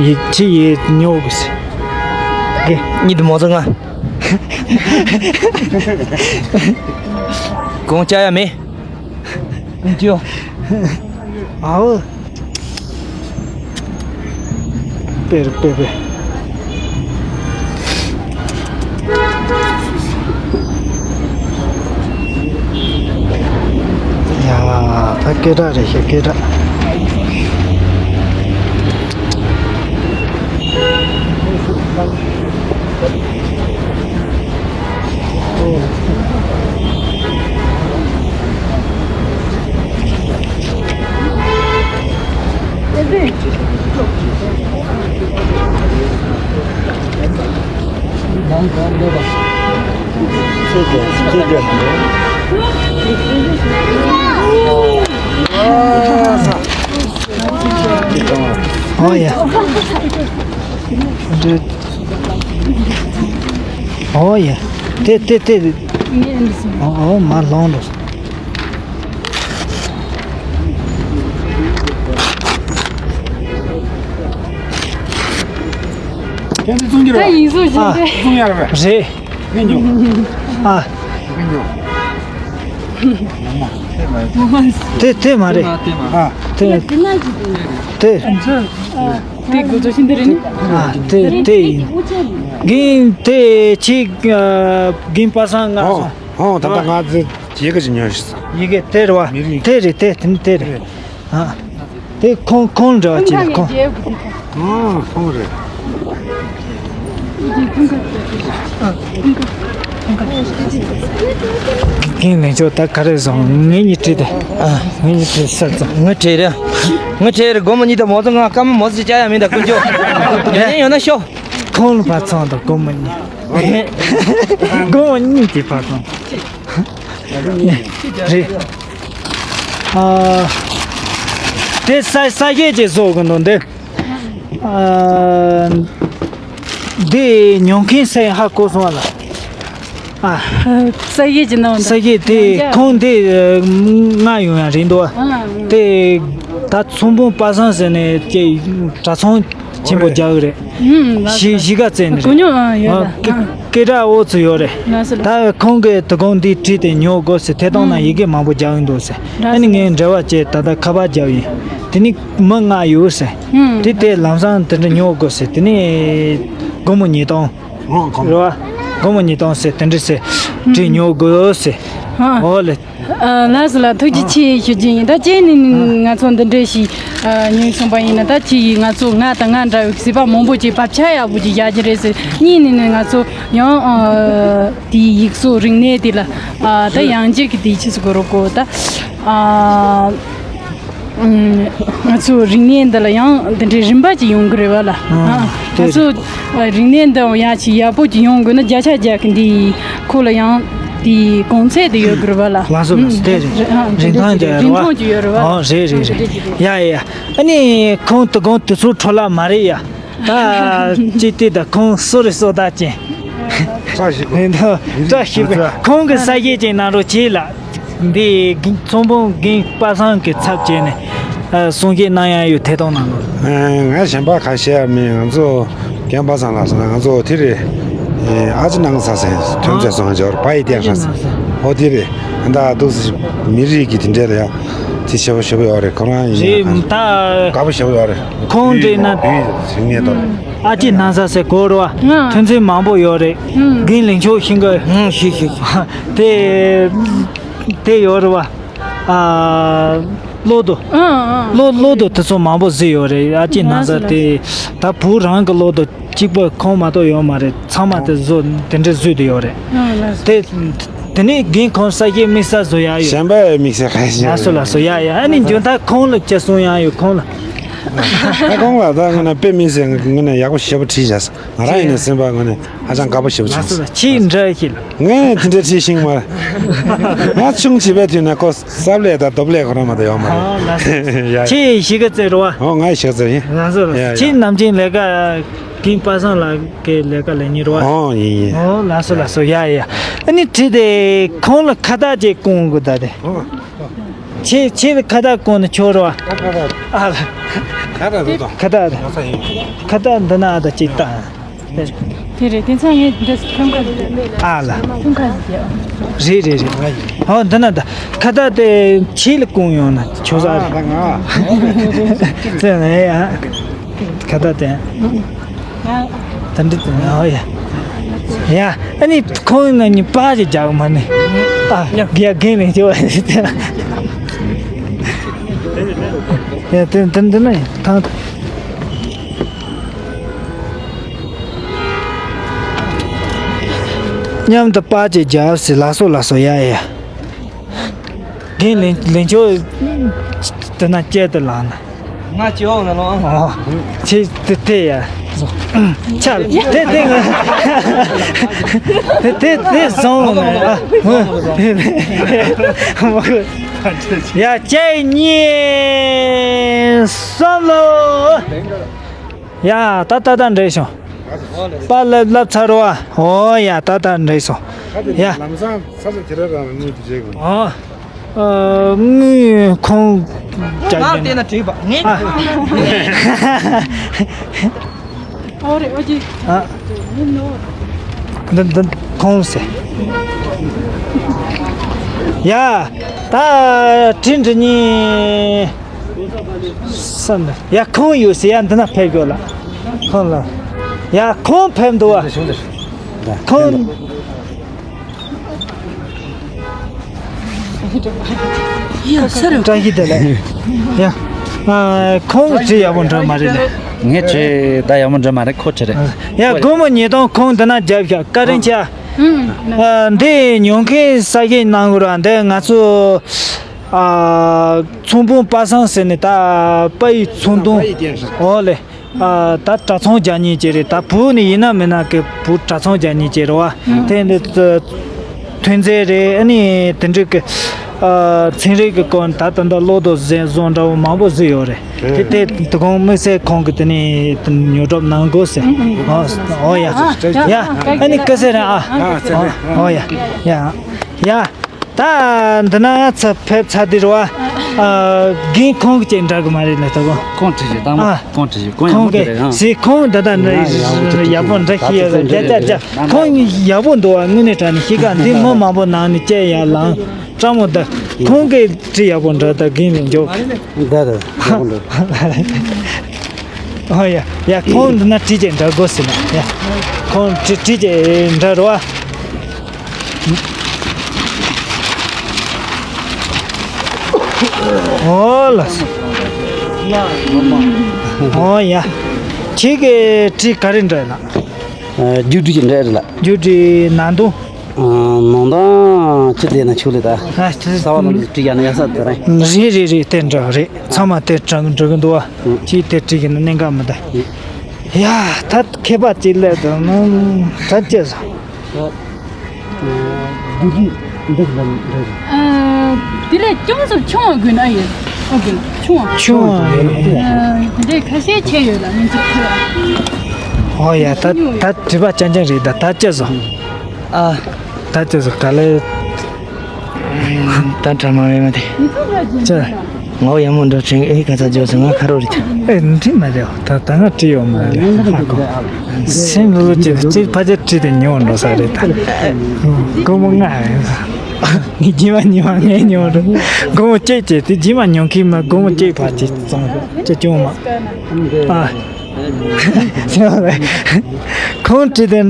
ཡིག་ཆི་ཡིག་ཉོ་གི་སི། གེ་གཉིད་མོ་ཚང་ང་། གོང་ཅག་ཡ་མེད། ཀུན་སྤྱོད། ཨའོ། པེར་པེ་པེ། ཡ། ད་སྐད་གྲགས་རེད་ཤག་སྐད་གྲགས། ཨོ་ཡ། ཨོ་ཡ། དེ་དེ་དེ། ཨོ་ཨོ་མ་ལོང་འགྲོ། ཁྱེད་ཚོ་བཙོང་རྒྱུ་རེད་པ། ཡིན་གསུང་བཞིན་ཨ། དེ། བཙོང་ཡ་རེད་པ། རེད། ངས་ཉོ། ཨ། ངས་ཉོ། དེ་དེ་མ་རེད། ཨ། དེ་དེ་དེ། དེ་དགོས་ཚོ་ཤིན་ཏུ་རེད་ནི། ཨ་དེ་དེ་ཡིན། གིན་དེ་ཆི་གིན་པ་སང་ང་སོང་། ཧོ་ད་ལྟ་ང་ཚོ་ཡི་གེ་ཅིག་ཉོས་ཤི་སོང་། ཡི་གེ་དེ་རེད་བ། མི་རིགས། དེ་རེད་དེ་དེ་ནི་དེ་རེད། ཨ་དེ་ཁོང་ཁོང་འདྲ་བ་ཅིག་ལ་ཁོང་། ཨ་ཁོང་རེད། རྒན་ལེན་ཆོག་ད་ག་རེ་བཟང་ངེད་གཉིས་བྲིས་ཏེ། ཨ་ངེད་གཉིས་བྲིས་ས་ཙང་། ངའི་གྲས་རེད། ངའི་གྲས་རེད། སྒོར་མོ་གཉིས་དང་མོ་ཚོ་ང་སྐར་མ་མོ་ཚོ་བྱ་ཡ་མིན་ད་ཀུན་སྤྱོད། ཡ་ཡ་ཡོད་ན་ཤོག་ཁོང་ལ་ཕར་ཚང་དང་སྒོར་མོ་གཉིས། སྒོར་མོ་གཉིས་ཀྱི་ཕར་ཚང་། རེད། ཨ་དེ་ས་ས་གཞས་ཅིག་བཟོ་གི་འདུག་འདི། ཨ་འདི་ཉོ་མཁན་ས་ཡ་ཧ་གོ་སོང་བ་ལ། ཨ་ས་གཞས་ཀྱི་ནང་ས་གཞས་དེ་ཁོང་དེ་ང་ཡོང་ཡ་རེད་འདུག་བ། དེ་ད་ཚོང་དཔོན་པ་སངས་ཟེར་ནས་ཀྱི་གྲྭ་ཚང་ཆེན་པོ་རྒྱག་གི་རེད། ཞི་ཞི་ག་བཙལ་ནི་རེད། ཡོད་ལ། སྐད་གྲགས་འོ་ཚོ་ཡོད་རེད། ད་ཁོང་གིས་དོ་དགོང་འདི་བྲིས་ཏེ་ཉོ་དགོས་ཟེར། ཐད་གཏོང་ནང་ཡི་གེ་མང་པོ་རྒྱག་གི་འདུག་ཟེར། ཨ་ནི་ངས་འབྲེལ་བ་བྱས་ད་ལྟ་ཁ་པར་རྒྱབ་ཡིན། དེ་ནི་མི་ལྔ་ཡོད་ཟེར། དེ་དེ་ལམ་སང་དེ་འདྲ་ཉོ་དགོས་ཟེར། དེ་ནི་སྒོར་མོ་ཉིས་སྟོང་། རེད་བ། སྒོར་མོ་ཉིས་སྟོང་ཟེར་དེ་འདྲ་ཟེར། བྲིས་ཉོ་དགོས་ཟེར། འོ་ལེ། ལགས་སོ་ལགས། ཐུགས་རྗེ་ཆེ་ཞུ་རྒྱུ་ཡིན། ད་ཅི་ནས་ང་ཚོ་འདི་འདྲ་ཞིག་ཉོས་སོང་པ་ཡིན་ན། ད་ཅི་ཡིས་ང་ཚོ་ང་དང་ང་འདྲ་བའི་གཟིགས་པ་མང་པོ་ཅིག་བབ་ཆགས་ཡག་པོ་ཅིག་བཞག་རྒྱུ་རེད་ཟེར། གཉིས་ནས་ནས་ང་ཚོ་ཡང་དེའི་ཡིག་གཟུགས་རིག་གནས་དེ་ལ་ད་ཡང་རྒྱས་ཀྱི་དེའི་ཆེད་དུ་དགོས་རོགས་གོ། ད་ང་ཚོ་རིག་གནས་འདི་ལ་ཡང་འདི་འདྲའི་རིམ་པ་ཅིག་ཡོང་གི་རེད་བ་ལ། ང་ཚོ་རིག་གནས་འདི་ཡང་ཅིག་ཡག་པོ་ཅིག་ཡོང་དགོས་ན་བརྒྱ་ཆ་བརྒྱ་གི་འདི་ཁོ་ལ་ཡང་དེའི་གོང་ཚད་དེ་ཡོད་དགོས་རེད་བ་ལ། ལགས་སོ་ལགས་སོ། དེ་རེད། རིན་ཐང་ཅིག་རིན་ཐང་ཅིག་ཡོད་རེད་བ། ཨོ་རེད་རེད་རེད། ཡ་ཡ་ཡ། ཨ་ནི་ཁོང་དུ་གོང་དུ་ཚོ་འཕྲོ་བརླག་མ་རེད་ཡ། ད་ཅི་སྟེ་ད་ཁོང་སོ་རེ་སོ་ད་ཅན། བཀྲ་ཤིས་པ། བཀྲ་ཤིས་པ། ཁོང་གི་ས་གཞས་ཅན་གནང་རོགས་གྱིས་ལ། འདི་ཚོང་དཔོན་རྒན་པ་སངས་ཀྱི་ཚབ་བྱས་ནས་ཨ་གསུང་བཤད་གནང་ཡ་ཡོད་ཐད་གཏོང་གནང་རོགས། ཨ། ང་གཞན་པ་ཁ་ཤས་མིན། ང་ཚོ་རྒན་པ་སངས་ལགས་སོང་ན་ང་ཚོ་དེ་རེད། ཨ་ཅེ་སྣང་ས་ཟེར་ཐོན་རྫས་སོང་འབྱོར་པ་ཡི་བསྟན་ཁ་ས། ཨོ་དེ་རེད། ཨ་ད་འདུག་སེ་མི་རིགས་ཀྱི་དེ་འདྲས་ལ་ཡ་དེ་ཞེ་པོ་ཞེ་པོ་ཡོད་རེད། ཁོ་རང་ཡིན་རེད་ད། དགའ་པོ་ཞེ་པོ་ཡོད་རེད། ཁོང་འདྲེས་ན་བོད་ཡིག་རིག་གནས་ཐོག་ཨ་ཅེ་སྣང་ས་ཟེར་གོ་རེད་བ། ཐོན་ཚན་མང་པོ་ཡོད་རེད། རྒན་ལེགས་མཆོག་ཤིང་ག་ཞིག་ཞིག་དེ་དེ་ཡོད་རེད་བ། ཨ། གློག་རྡོ། ཨང་ཨང་། གློག་གློག་རྡོ་དེ་ཚོ་མང་པོ་བཟོས་ཡོད་རེད། ཨ་ཅེ་སྣང་ས་དེ་ད་བོད་རང་གི་གློག་རྡོ་གཅིག་པ་ཁོང་མ་གཏོགས་ཡོད་མ་རེད། ཚང་མ་དེ་བཟོ་དེ་འདྲས་བཟོས་དེ་ཡོད་རེད། དེ་དེ་ནས་རྒན་ཁོང་ས་སྐྱའི་དམིགས་བསལ་བཟོ་ཡ་ཡོད། གཞན་པ་དམིགས་བསལ་ག་ཞིག་ལགས་སོ་ལགས་སོ། ཡ་ཡ། ཨ་ནི་འཇོན་ཐང་ཁོང་ལ་ཅི་གསུང་ཡ་ཡོད་ཁོང་ལ། ད་ཁོང་ལ་ད་ངོ་ན་དཔེ་དམིགས་བསལ་ངོ་ན་ཡག་པོ་ཞེ་པོ་བྲིས་བཞག་ང་རང་ཡིན་ན་སེམས་པ་ངོ་ནས། ཨ་ཅང་དགའ་པོ་ཞེ་པོ་བྱུང་། ཁྱེད་འདྲ་ཞིག་ལ། ངས་དེ་འདྲ་བྲིས་ཤིང་མ། ང་ཆུང་བྱིས་པའི་དུས་ནས་ཁོ་སྲབ་ལས་དང་རྡོབ་ལས་ཁོ་རང་མ་གཏོགས་ཡོད་མ་རེད། ཡ། ཁྱེད་གཞིས་ཀ་རྩེ་རེད་བ། ཨོ་ང་གཞིས་ཀ་རྩེ་ཡིན། ལགས་སོ་ལགས་སོ། ཡ་ཡ། ཁྱེད་ནམ་རྒྱུན་ལས་ཀ་རྒན་པ་སངས་ལགས་ཀྱི་ལས་ཀ་ལས་མཁན་རེད་བ། ཨོ་ཡིན་ཡིན། ཨོ་ལགས་སོ་ལགས་སོ། ཡ་ཡ། ཨ་ནི་བྲིས་ཏེ་ཁོང་ལ་ཁ་བཏགས་ཅིག་སྐོང་དགོས་ད་དེ། ཨོ། ཁྱེད་ཁྱེད་ལ་ཁ་བཏགས་སྐོང་ན་ཆོག་རེད་བ། ཨ་ལ། ཁ་བཏགས་རེད་དོ། ཁ་བཏགས་རེད། ཁ་བཏགས་འདི་ན་ཨ་ད་ཅིག་བཏགས། དེ་རེད། དེ་ཚང་ངས་འདི་ཐོན་ཁ་ཞིག་ཨ་ལ། ཐོན་ཁ་ཞིག་རེད་རེད་རེད། ཨོ་འདི་ན་ད་ཁ་བཏགས་དེ་ཕྱི་ལ་བསྐུངས་ཡོང་ན་ཆོག་ས་རེད། ཙེ་ནས་ཡ། ཁ་བཏགས་དེ། ད་འདི་དེ་ཨོ་ཡ། ཡ་ཨ་ནི་ཁོང་ན་ནི་པ་ཞིག་རྒྱག་མ་ནི། ཨ་རྒན་རྒན་ནས་ཅི་བ་ཞིག་དེ། ཡ་དེ་འདི་འདི་ན་ཡ་ཐང་། མཉམ་དུ་པར་ཅིག་རྒྱབ་ཟེར། ལགས་སོ་ལགས་སོ། ཡ་ཡ། རྒན་ལེན་ལེན་ཆོག་དེ་ན་བསྐྱལ་དུ་ལངས་ན། ང་ཅི་འོང་ན་ལོ། ཨོ། ཆེ་དེ་དེ་ཡ། ཆ་དེ་དེ་ང་། དེ་དེ་དེ་བཟང་ལོ་ན། ཡ་ཅེ་གཉིས་གསུམ་ལོ། ཡ་ད་ད་ད་འགྲིག་སོང་། པ་ལབ་ལབ་ཚར་བ། ཨོ་ཡ་ད་ད་འགྲིག་སོང་། ཡ། ལམ་སང་ས་ས་དེ་ར་རང་ནུས་དེ་བྱེད་དགོས། ཨོ། ཨ་དངུལ་ཁོང་ཅག་ང་བལྟས་ན་བྲིས་པ་ངས། ཨ། ཨོ་རེད་ཨོ་ཅི། ཨ། འདི་འདི་ཁོང་ཟེར། ཡ། ད་དྲིན་དྲི་ཉིན། བསམ་ན་ཡ་ཁོང་ཡོད་ཟེར། ཡ་འདི་ན་ཕེབས་དགོས་ལ། ཁོང་ལ། ཡ་ཁོང་ཕེབས་འདུག་བ། ཁོང་། ཡ་ས་རུ་བཀྲ་ཤིས་བདེ་ལེགས། ཡ། ཨ་ཁོང་བྲིས་ཡག་པོ་འདྲ་མ་རེད་ལ། ངས་བྲིས་ད་ཡག་པོ་འདྲ་མ་རེད། ཁོ་བྲིས་རེད། ཡ་སྒོར་མོ་ཉིས་སྟོང་ཁོང་འདི་ན་བརྒྱབ་ཤག་བཀའ་དྲིན་ཆེ། ཨ་འདི་ཉོ་མཁན་ས་ཞིག་གནང་དགོས་ར། འདི་ང་ཚོ་ཨ་ཚོང་དཔོན་པ་སངས་ཟེར་ནས་ད་པ་ཡི་ཚོང་དོན། ཨོ་ལེ། ཨ་ད་གྲྭ་ཚང་རྒྱག་མཁན་ཅིག་རེད། ད་བོད་ནས་ཡིན་ན་མིན་ན་གི་བོད་གྲྭ་ཚང་རྒྱག་མཁན་ཅིག་རེད་བ། དེ་འདི་ཐོན་རྫས་རེད། ཨ་ནི་དེ་འདྲ་གི་ཨ་ཚན་རིག་གི་སྐོར་ད་ད་ལྟ་གློག་རྡོ་བཟོ་འདྲ་བོ་མང་པོ་བཟོས་ཡོད་རེད། དེ་དེ་དེ་གོང་དམིགས་བསལ་ཁོང་གི་དེ་ནས་ཉོ་སྒྲུབ་གནང་དགོས་ཟེར། ཨོ་ཡ་ཡ། ཨ་ནི་ཀ་སེ་ར་ཨ། ཨོ་ཡ་ཡ་ཡ། ད་འདི་ན་ཚ་ཕེབས་ཚ་དེ་རུ་ཨ་རྒན་ཁོང་གི་ཅེས་འདྲ་གི་མ་རེད་ལ། ད་གོ་ཁོང་བྲིས་ཤིག་ད་ཨ་ཁོང་བྲིས་ཤིག་ཁོང་ཡག་ཁོང་པོ་གི་རེད་ཨ། ཟི་ཁོང་ད་ད་ནི་ཡག་པོ་འདྲ་ཤི་ཡ་ལ་རྒྱ་རྒྱ་རྒྱ་ཁོང་ཡག་པོ་འདུག་བ། དངོས་གནས་དྲང་གནས་ཤི་ཀ་འདི་མི་མང་པོ་ནང་ནས་སྐྱེ་ཡ་ལང་སྤྲང་མོ་ད་ཁོང་གི་བྲིས་ཡག་པོ་འདྲ་ད་རྒན་མི་འཇོག་ད་ད་ཡག་པོ་འདུག་ཨ་ཡ་ཡ་ཁོང་འདི་ན་བྲིས་ཅེས་འདྲ་དགོས་ཟེར་ན་ཡ་ཁོང་བྲིས་བྲིས་ཅེས་འདྲ་རོ་ཨ། ཨོ་ལགས། ཨོ་ཡ། ཁྱེད་ཀྱི་བྲིས་ག་རེ་འདྲ་ལགས། རྒྱུ་འབྲས་ཀྱི་འདྲ་རེད་ལགས། རྒྱུ་འབྲས་ནང་དོན། ནང་དོན་ཅི་ལས་ན་ཆུ་ལས་ད། ས་བ་ལ་བྲིས་ཡ་ན་ཡ་ས་དེ་རེད། རེད་རེད་རེད། དེ་འདྲ་རེད། ཚང་མ་དེ་དྲན་འགྲོ་གི་འདུག་བ། ཁྱེད་དེ་བྲིས་ཀྱི་ན་གནད་འགག་མི་འདུག་ཡ་ད་མཁས་པ་ཅིག་ལས་དང་ད་ཅི་ཟེར། རྒྱུ་རྒྱུ་འདི་ལ་འདྲ། ཨ། དེ་ལས་ཅུང་ཙམ་ཆུང་བ་དགོས་ན་ཡོད། ཨོ་ཀེ། ཆུང་བ། ཆུང་བ་ཡོད། ཨ། དེ་འདྲའི་ཁ་ཤས་ཆེ་ཡོད་ལ་མི་འཇིགས་ཁུལ། ཨོ་ཡ་ད་ད་དྲི་བ་རྐྱང་རྐྱང་རེད་ད། ད་ཅི་བཟོ། ཨ། ད་ཅི་བཟོ་ག་ལེ། ད་དྲ་མ་བས་མ་དེ། ཅི། ངའོ་ཡ་མོ་འགྲོ་ཆེན་ཨེ་ག་ཚ་ཇོ་ཟེར་ང་ཁ་རོ་རེད། ཨེ་འདི་མ་རེད། ད་ད་ང་བྲིས་ཡོད་མ་རེད། ཧ་གོ། སེམས་ལོ་ལོ་ཅིག་ཅིག་ཕ་ཆེ་བྲིས་ཏེ་ཉོ་འགྲོ་ས་རེད་ད། སྒོར་མོ་ལྔ་རེད། ངས་རྗེས་མ་ཉོ་བ་ངས་ཉོ་འགྲོ། སྒོར་མོ་གཅིག་བྱས་ཏེ་རྗེས་མ་ཉོ་མཁན་མ་སྒོར་མོ་གཅིག་ཕར་གཅིག་བཙོང་གཅིག་བཅོང་མ། ཨ། ཁོང་བྲིས་ཏེ།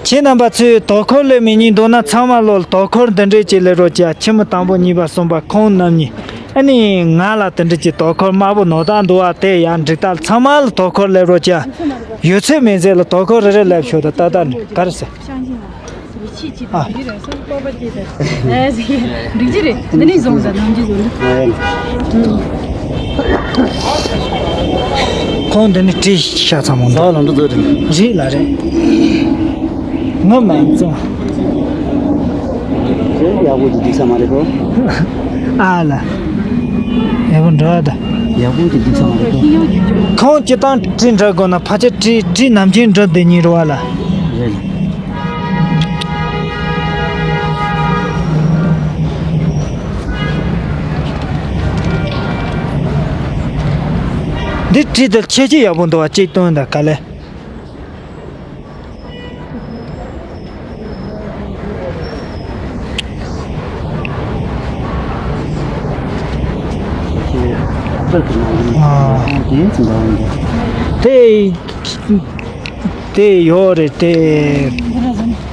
ཁྱེད་རྣམ་པ་ཚོས་དོ་ཁུར་སླེབས་མི་ཉན་འདུག་ན་ཚང་མ་ལོ་ལ་དོ་ཁུར་འདི་འདྲས་ཅིག་སླེབས་རོགས་བྱ། ཁྱི་མོ་དང་པོ་གཉིས་པ་གསུམ་པ་ཁོང་རྣམ་གཉིས་ཨ་ནི་ང་ལ་དེ་འདྲས་ཅིག་དོ་ཁུར་དམར་པོ་ནོར་དག་འདུག་བ་དེ་ཡང་འགྲིག་ད། ཚང་མ་ལ་དོ་ཁུར་སླེབས་རོགས་བྱ། ཡོད་ཚད་མེད་ཚད་ལ་དོ་ཁུར་རེ་རེ་སླེབས་ཤོག་ད་ད་ད་ནི་ག་རེ་ཟེར། ཨ། འགྲིག་གི་རེད། འདི་ནས་བཟུང་ཟ་ནམ་རྒྱུན་བཟུང་། ཁོང་འདི་ནས་བྲིས་ཤག་ཚང་མ་འདུག་ལམ་འགྲོ་ཚོད་རེད། རེད་ལ་རེད། ངོ་མ་ཡིན་ཙང་། ཡག་པོ་འདུག་འགྲིག་ས་མ་རེད་གོ། ཨ་ལ། ཡག་པོ་འགྲོ་ད། ཡག་པོ་འདུག་འགྲིག་ས་མ་རེད་གོ། ཁོང་སྤྱི་བཏང་བྲིས་འདྲ་དགོས་ན་ཕལ་ཆེར་བྲིས་བྲིས་ནམ་རྒྱུན་འགྲོ་བསྡད་ཉེན་རེད་བ་ལ། རེད། འདི་བྲིས་དེ་ཁྱད་ཆོས་ཡག་པོ་འདུག་བ། གཅིག་སྟོན་དང་ག་ལེ། དེ། དེ་ཡོད་རེད་དེ།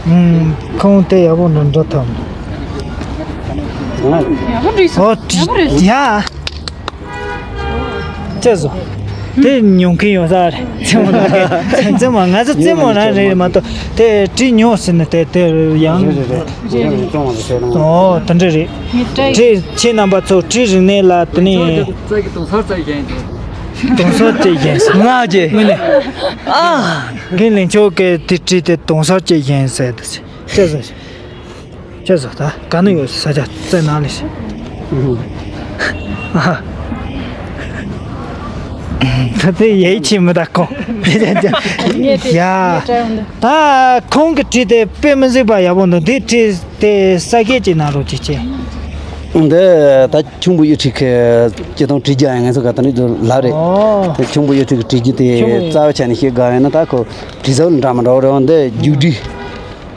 ཨུམ། ཁོང་དེ་ཡག་པོ་འགྲོ་འགྲོ་ཐུབ། ཡག་པོ་འགྲིག་སོང་། ཨོ། ཡག་པོ་རེད། ཡ། ཅེས་སོ། དེ་ཉོ་མཁན་ཡོད་ས་རེད། རྩེད་མོ་ལ་རྩེད་མོ་ང་ཚོ་རྩེད་མོ་རང་རེད་མ་གཏོགས་དེ་བྲིས་ཉོ་ཟེར་ནས་དེ་དེ་ཡང་རེད་རེད་རེད། ཨོ་དེ་འདྲ་རེད། བྲིས་ཁྱེད་རྣམ་པ་ཚོ་བྲིས་རིག་གནས་ལ་དེ་ནས་དུང་སོ་བྲིས་ཡིན་ང་རྗེ་ངས་ནས་ཨ་རྒན་ལིང་ཆོག་གི་དེ་བྲིས་ཏེ་དུང་སོ་བྲིས་ཡིན་ཟེར་དུ་ཅེས་སོ། ཁྱེད་ཚོ་ད་ག་ནས་ཡོད་ས་ཆ་བཙལ་གནང་ལེ་ཤི། ད་དེ་ཡེ་ཆེ་མི་ད་ཁོང་། ཡ། ད་ཁོང་གི་བྲིས་དེ་དཔེ་མི་སྲིད་པ་ཡག་པོ་འདུག་འདི་བྲིས་དེ་ས་སྐད་ཅིག་གནང་རོགས་ཅིག་བྱས། འདི་ད་ཁྱུང་པོ་གཡུ་ཁྲི་གི་སྤྱི་དང་བྲིས་རྒྱུ་ཡང་ང་ཚོ་ག་ད་ནི་ལབ་རེད། ཨོ། དེ་ཁྱུང་པོ་གཡུ་ཁྲི་གི་བྲིས་རྒྱུ་དེ་ཁྱུང་པོ་རྩ་བ་ཆ་ནས་བཤད་དགོས་ཡིན་ན་ད་ཁོ་བྲིས་ས་འདྲ་མི་འདྲ་བོ་རེད། འདི་རྒྱུགས་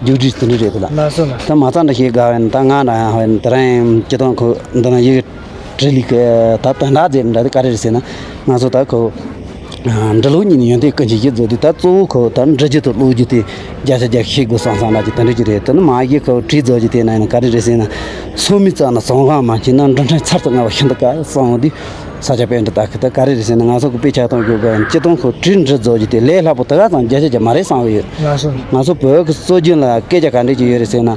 བྲིས། རྒྱུགས་སྤྲོད་དེ་འདྲ་རེད་དེ་ལ། ལགས་སོ་ལགས་སོ། ད་མ་རྩ་འདྲ་ཞིག་དགའ་བས་ན་ད་ང་འདྲ་ཡང་བས་ན་དེ་རིང་སྤྱི་བཏང་ཁོ་འདི་ན་ཡི་གེ་བྲིས་ལི་གི་ད་དོན་དག་དེ་འདྲ་དེ་ག་རེ་རེད་ཟེར་ན། ང་ཚོ་ད་ཁོ་འབྲི་ཀློག་གཉིས་ནས་ཡོན་ཏན་ཀུན་གྱི་གཞི་བཟོ་དུས་ད་གཙོ་བོ་ཁོ་ད་འབྲི་རྒྱུ་དང་ཀློག་རྒྱུ་དེ་བརྒྱ་ཆ་བརྒྱ་ཤེས་དགོས་བསམ་བསམ་ལ་ཅིག་དེ་འདྲ་ཅིག་རེད། དེ་ནི་མ་གཞི་ཁོ་བྲིས་བཟོ་རྒྱུ་དེ་ན་ཡང་ག་རེ་རེད་ཟེར་ན། སོ་མི་རྩ་ན་བཟང་གང་མ་བྱས་ན་འབྲི་ཁྲིད་ཚར་དུ་ང་བ་ཤིན་ཏུ་དཀའ་བསམ་འོང་དུས། ས་ཆ་དཔེ་འདྲ་ད་གི་ད་ག་རེ་རེད་ཟེར་ན། ང་ཚོ་གི་དཔེ་ཆ་གཏོང་རྒྱུ་ག་སྤྱི་བཏང་ཁོ་བྲིས་འབྲི་བཟོ་རྒྱུ་དེ་ལས་སླ་པོ་ད་ག་ཙམ་བརྒྱ་ཆ་བརྒྱ་མ་རེད་བསམ་གི་ཡོད། ལགས་སོ། ང་ཚོ་བོད་ཀྱི་སྲོལ་རྒྱུན་ལ་སྐད་ཆ་ག་འདྲས་ཅིག་ཡོད་རེད་ཟེར་ན།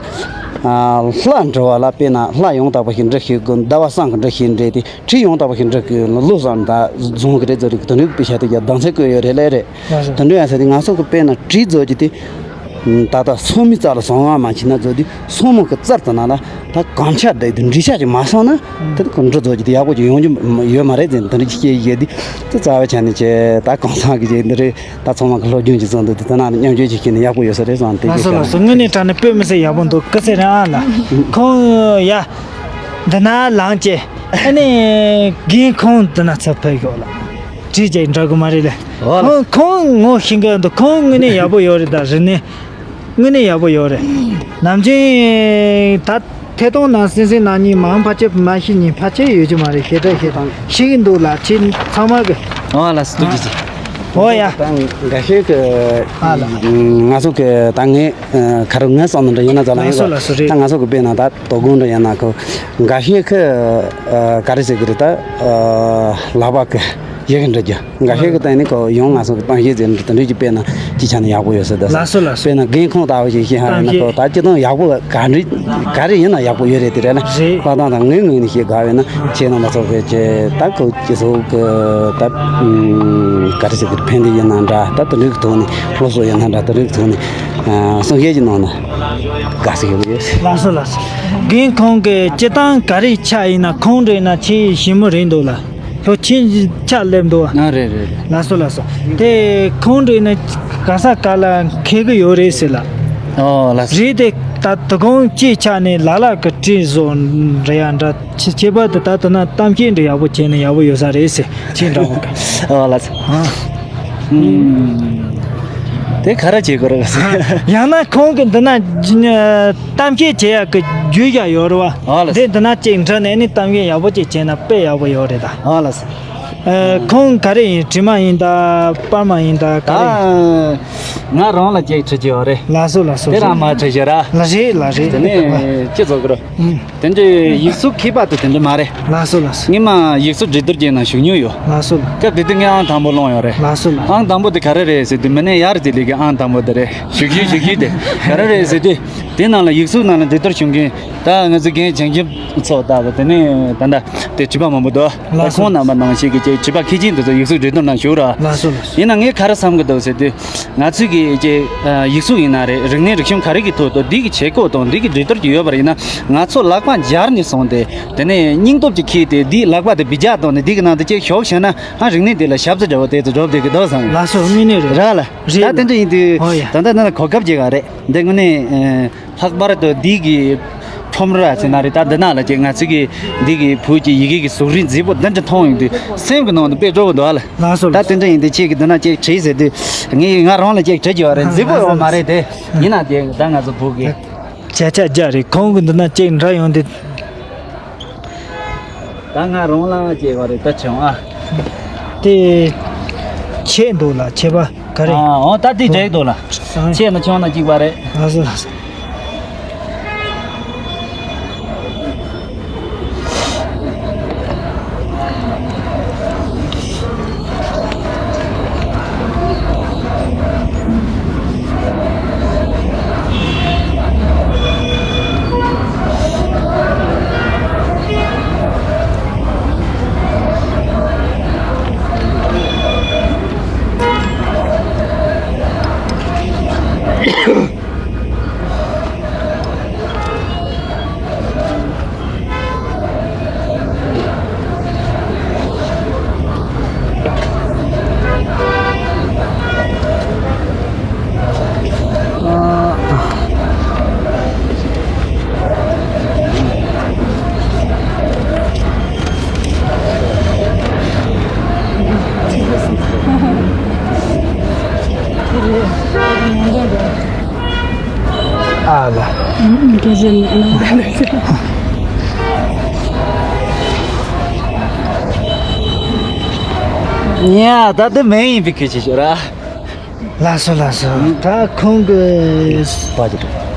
ཨ། ལྷ་འབྲི་བ་ལ་དཔེར་ན་ལྷ་ཡང་དག་པ་ཞིག་འབྲི་ཤེས་དགོས། ཟླ་བ་བསམ་གི་འབྲི་ཤེས་འདྲ་དེ་ཁྲིད་ཡང་དག་པ་ཞིག་འབྲི་དགོས། བློ་བཟང་ད་རྫོང་གི་རེད་བཟོ་རིག་གི་དོན་འགྲུབ་དཔེ་ཆ་དེ་རྒྱ་གདམ་ཚད་བཀོད་ཡོད་རེད་ལས་རེད། ལགས་སོ། དོན་འགྲུབ་ཡང་ཟེར་དེ་ང་ཚོ་གི་དཔེར་ན་བྲིས་བཟོ་རྒྱུ་དེ། ད་ལྟ་སོ་མི་རྩ་ལ་བཟང་བ་མ་བྱས་ན་བཟོ་དུས་སོ་མི་གི་རྩར་དུ་ན་ལ་ད་གང་ཆ་བསྡད་དུས་འགྲིག་ཆ་ཅིག་མ་སོང་ན་དེ་ནི་ཁོ་འབྲི་བཟོ་རྒྱུ་དེ་ཡག་པོ་ཅིག་ཡོང་རྒྱུ་ཡོད་མ་རེད་ཟེར་ནས་དེ་འདྲ་ཅིག་བཤད་ཡོད་དུས་དེ་རྩ་བའི་ཆ་ནས་ཅེ་ད་གང་ཚང་གི་ཅིག་འདི་རེད། ད་ཚང་མ་གི་སློབ་སྦྱོང་ཅིག་བཟོ་འདུག་དེ་ད་ན་མཉམ་སྤྱོད་ཅིག་བྱས་ན་ཡག་པོ་ཡོད་ས་རེད་བསམ་དེ་ལགས་སོ་ལགས་སོ། དངོས་གནས་དྲང་གནས་དཔེ་མི་སྲིད་ཡག་པོ་འདུག་སྐུ་ཚེ་རིང་ཨ་ལ་ཁོང་ཡ་འདི་ན་ལངས་ཅེ་ཨ་ནི་རྒན་ཁོང་འདི་ན་ཚུར་ཕེབས་ཤོག་ལ་བྲིས་ཅིག་འདྲ་གི་མ་རེད་ལ། ཨོ་ལགས། ཁོང་ཁོང་ངོ་ཤེས་གི་འདུག་ཁོང་དངོས་གནས་ཡག་པོ་ཡོད་རེད། ད་རིག་གནས། དངོས་གནས་ཡག་པོ་ཡོད་རེད། ནམ་རྒྱུན་ད་ཐད་གཏོང་ནང་སེམས་སེམས་ནང་གཉིས་མང་ཕལ་ཆེར་མ་ཤེས་ཉིན་ཕལ་ཆེར་ཡོད་ཀྱི་མ་རེད། ཞེ་དྲག་ཞེ་དྲག་ཤེས་ཀྱི་འདུག་ལ་ཁྱེད་ཚང་མ་གི། ཨོ་ལགས་སོ། ཐུགས་རྗེ་ཆེ། ཨོ་ཡ། ད་འགའ་ཤས་ཀྱི་ཨ་ལ། ང་ཚོ་གི་ད་ངས་ཁ་རོག་ངས་བསམ་ནི་འདྲ་ཡིན་ན་ཛ་ལ་ཡིན་ལགས་སོ་ལགས་སོ་རེད། ད་ང་ཚོ་གི་དཔེར་ན་ད་དོ་དགོང་འདྲ་ཡིན་ན་ཁོ་འགའ་ཤས་ཀྱི་ག་རེ་ཟེར་གི་རེད། ད་ལག་པ་གི་ཡི་གེ་འབྲི་རྒྱུ། འགའ་ཤས་ཀྱི་སྟེང་ནས་ཁོ་ཡང་ང་ཚོ་གི་གཏམ་བཤད་ཟེར་འདི་འདྲ་ཅིག་དཔེར་ན་ཅིག་ཆ་ནས་ཡག་པོ་ཡོད་ཟེར་ད། ལགས་སོ་ལགས་སོ། དཔེར་ན་རྒན་ཁོང་ལྟ་བུ་ཞིག་ཤེས་ཧ་ཡོད་ན་ཁོ་ད་སྤྱི་བཏང་ཡག་པོ་ག་འདྲ་ག་རེ་ཡིན་ན་ཡག་པོ་ཡོད་རེད་དེ་རེད་ན། རེད། ལྷག་དོན་དང་ངའི་ངོས་ནས་ཞིག་དགའ་བས་ན་ཁྱེད་རྣམ་པ་ཚོ་གི་ཅེ་ད་ཁོ་ཅི་ཚོ་གི་ད་ག་རེ་ཟེར་གི་ཕན་བདེ་ཡིན་ན་འདྲ། ད་དེ་འདྲའི་གི་ཐོག་ནས་སློབ་གསོ་ཡིན་ན་འདྲ། དེ་འདྲའི་གི་ཐོག་ནས་གསུང་བཤད་ཅིག་གནང་ན་དགའ་ས་ཡོད་ཡོད། ལགས་སོ་ལགས་སོ། རྒན་ཁོང་གི་སྤྱི་བཏང་ག་རེ་ཆ་ཡིན་ན་ཁོང་རེད་ན་ཆེས་ཞིབ་མོ་རེད་འདུག་ལ། ལྷོ་ཆེན་ཆ་སླེབས་འདུག་ཨ་རེད་རེད་རེད། ལགས་སོ་ལགས་སོ། དེ་ཁོང་རེད་ན་ག་ས་ག་ལ་མཁས་གི་ཡོད་རེད་ཟེར་ལ། ཨོ་ལགས་སོ། རེད་དེ་ ད་དུ་གང་ཅིའི་ཆ་ནས་ལ་ལ་གི་བྲིས་བཟོ་འདྲ་ཡ་འདྲ་ཁྱད་པར་དུ་ད་དུ་ན་གཏམ་བཤད་འདྲ་ཡག་པོ་བྱས་ན་ཡག་པོ་ཡོད་ས་རེད་ཟེར་ཁྱེད་འདྲ་བོ་གི། ཨ་ལ་ས། ཨ། ཨུམ། དེ་ག་རེ་བྱེད་དགོས་རེད། ཡང་ན་ཁོང་གི་འདི་ན་གཏམ་བཤད་བྱེད་ཡག་གི་རྒྱུ་ཡ་ཡོད་རེད་བ། ཨ་ལ་ས། དེ་འདི་ན་ཅིག་འདྲ་ནས་ནི་གཏམ་བཤད་ཡག་པོ་ཅིག་བྱས་ན་དཔེ་ཡག་པོ་ཡོད་རེད་ད། ཨ་ལ་ས། ཨ། ཁོང་ག་རེ་ཡིན། དྲི་མ་ཡིན་ད། པར་མ་ཡིན་ད། ག་རེ་ཡིན། ད་ང་རང་ལ་ཅིག་དྲི་རྒྱུ་ཡོད་རེད། ལགས་སོ་ལགས་སོ། དེ་རང་མ་དྲི་རྒྱུ་ར། ལགས་རེད་ལགས་རེད། དེ་ནས་ཅི་བཟོ་དགོས་ར། ཨུམ། དེ་འདྲའི་ཡིག་གཟུགས་མཁས་པ་དེ་དེ་འདྲ་མ་རེད། ལགས་སོ་ལགས་སོ། ངས་མ་ཡིག་གཟུགས་འབྲི་དོར་བྱས་ན་ཞུགས་མྱོང་ཡོད། ལགས་སོ་ལགས། སྐབས་དེ་དུས་ངས་ཨང་དང་པོ་བླངས་ཡོད་རེད། ལགས་སོ་ལགས། ཨང་དང་པོ་དེ་ག་རེ་རེད་ཟེར་དུས་མི་ནས་ཡར་དེ་ལས་ཀྱི་ཨང་དང་པོ་དེ་རེད། ཞུགས་ཞུགས་ཞུགས་ཞུགས་དེ་ག་རེ་རེད་ཟེར་དུས། དེ་ནང་ལ་ཡིག་གཟུགས་ནང་ལ་འབྲི་དོར་བྱུང་མཁན་ད་ང་ཚོ་རྒན་བྱང་ཆུབ་ཚོ་ལྟ་བུ་དེ་ནས་ད་ལྟ་དེ་བྲིས་པ་མང་པོ་འདུག། ལགས་སོ། ཁོང་རྣམ་པ་ནང་བཞིན་གྱི་ཅིག་བྲིས་པ་མཁས་ཅན་དེ་ཚོ་ཡིག་གཟུགས་འབྲི་དོར་ནང་ཞུགས་ར། ལགས་སོ་ལགས་སོ། ཡིན་ན་ངས་ག་རེ་བསམ་གི་འདུག་ཟེར་དུས། ང་ཚོས་ཀྱི་ཅིག་ཡིག་གཟུགས་ཡིན་ན་རེད། རིག་གནས་རིག་གཞུང་ག་རེ་གི་ཐོག་ཏུ་འདི་གི་བྱེད་སྒོ་དང་འདི་གི་འབྲི་དོར་གྱི་ཡོད་པ་ཡིན་ན། ང་ཚོ་ལག་པ་འབྱར་ནས་སོང་སྟེ་དེ་ནས་སྙིང་སྟོབས་ཀྱི་ཁྱེར་ཏེ་འདིའི་ལག་པ་དེ་བི་འཇགས་བཏང་ནས་འདི་གི་ནང་དུ་ཅིག་ཞོག་བྱས་ན་ཨ་རིག་གནས་འདི་ལ་ཞབས་ཕྱི་འདྲ་བོ་དེ་ཚོ་སྒྲུབ་བསྡད་ཀྱི་འདུག་བསམ། ལགས་སོ། དངོས་གནས་རེད། ར་ལ། རེད། ད་དེ་འདྲ་ཡིན་དུས། ཨོ་ཡ། ད་ལྟ་ནི་གོ་སྐབས་ཅིག་ཨ་རེད། འདི་དངོས་གནས། ལྷག་པར་དུ་འདི་གི་ཁྲོམ་ར་ཟེར་ན་རེད། ད་འདི་ནང་ལ་ཅིག་ང་ཚོ་གི་འདི་གི་བོད་ཀྱི་ཡི་གེ་གི་གཟུགས་རིས་མཛེས་པོ་འདི་འདྲ་མཐོང་ཡོང་དུས་སེམས་ཀྱི་ནང་དུ་དཔེ་སྤྲོ་བོ་འདུག་ཨ་ལ། ལགས་སོ། ད་དེ་འདྲ་ཡིན་དུས་ཁྱེད་ཀྱིས་འདི་ན་ཅིག་བྲིས་ཟེར་དུས་ངས་ང་རང་ལ་ཅིག་བྲིས་རྒྱུ་ཡོད་རེད། མཛེས་པོ་ཡོད་མ་རེད་དེ། ཡིན་ན་དེ་ད་ང་ཚོ་བོད་ཀྱི་བྱ་ཆ་རྒྱ་རེད། ཁོང་གི་འདི་ན་ཅིག་འདྲ་ཡོང་དུས། ད་ང་རང་ལ་སྐྱེ་བ་རེད། ད་ཆེ་བ། དེ་ཆེ་འདུག་ལ། ཆེ་བ་ག་རེ། ཨ། འོ་ད་དེ་འགྲིག་འདུག་ལ། ཨ། ཆེ་ན་ཆུང་ན་གཅིག་པ་རེད། ལགས་སོ་ལགས་སོ། ཨ་ལ། ཉ་ད་དེ་མེད་ཡིན་པའི་ཁུལ་བྱེད་ཤོག་ར། ལགས་སོ་ལགས་སོ། ད་ཁོང་གི་པ་ཅིག་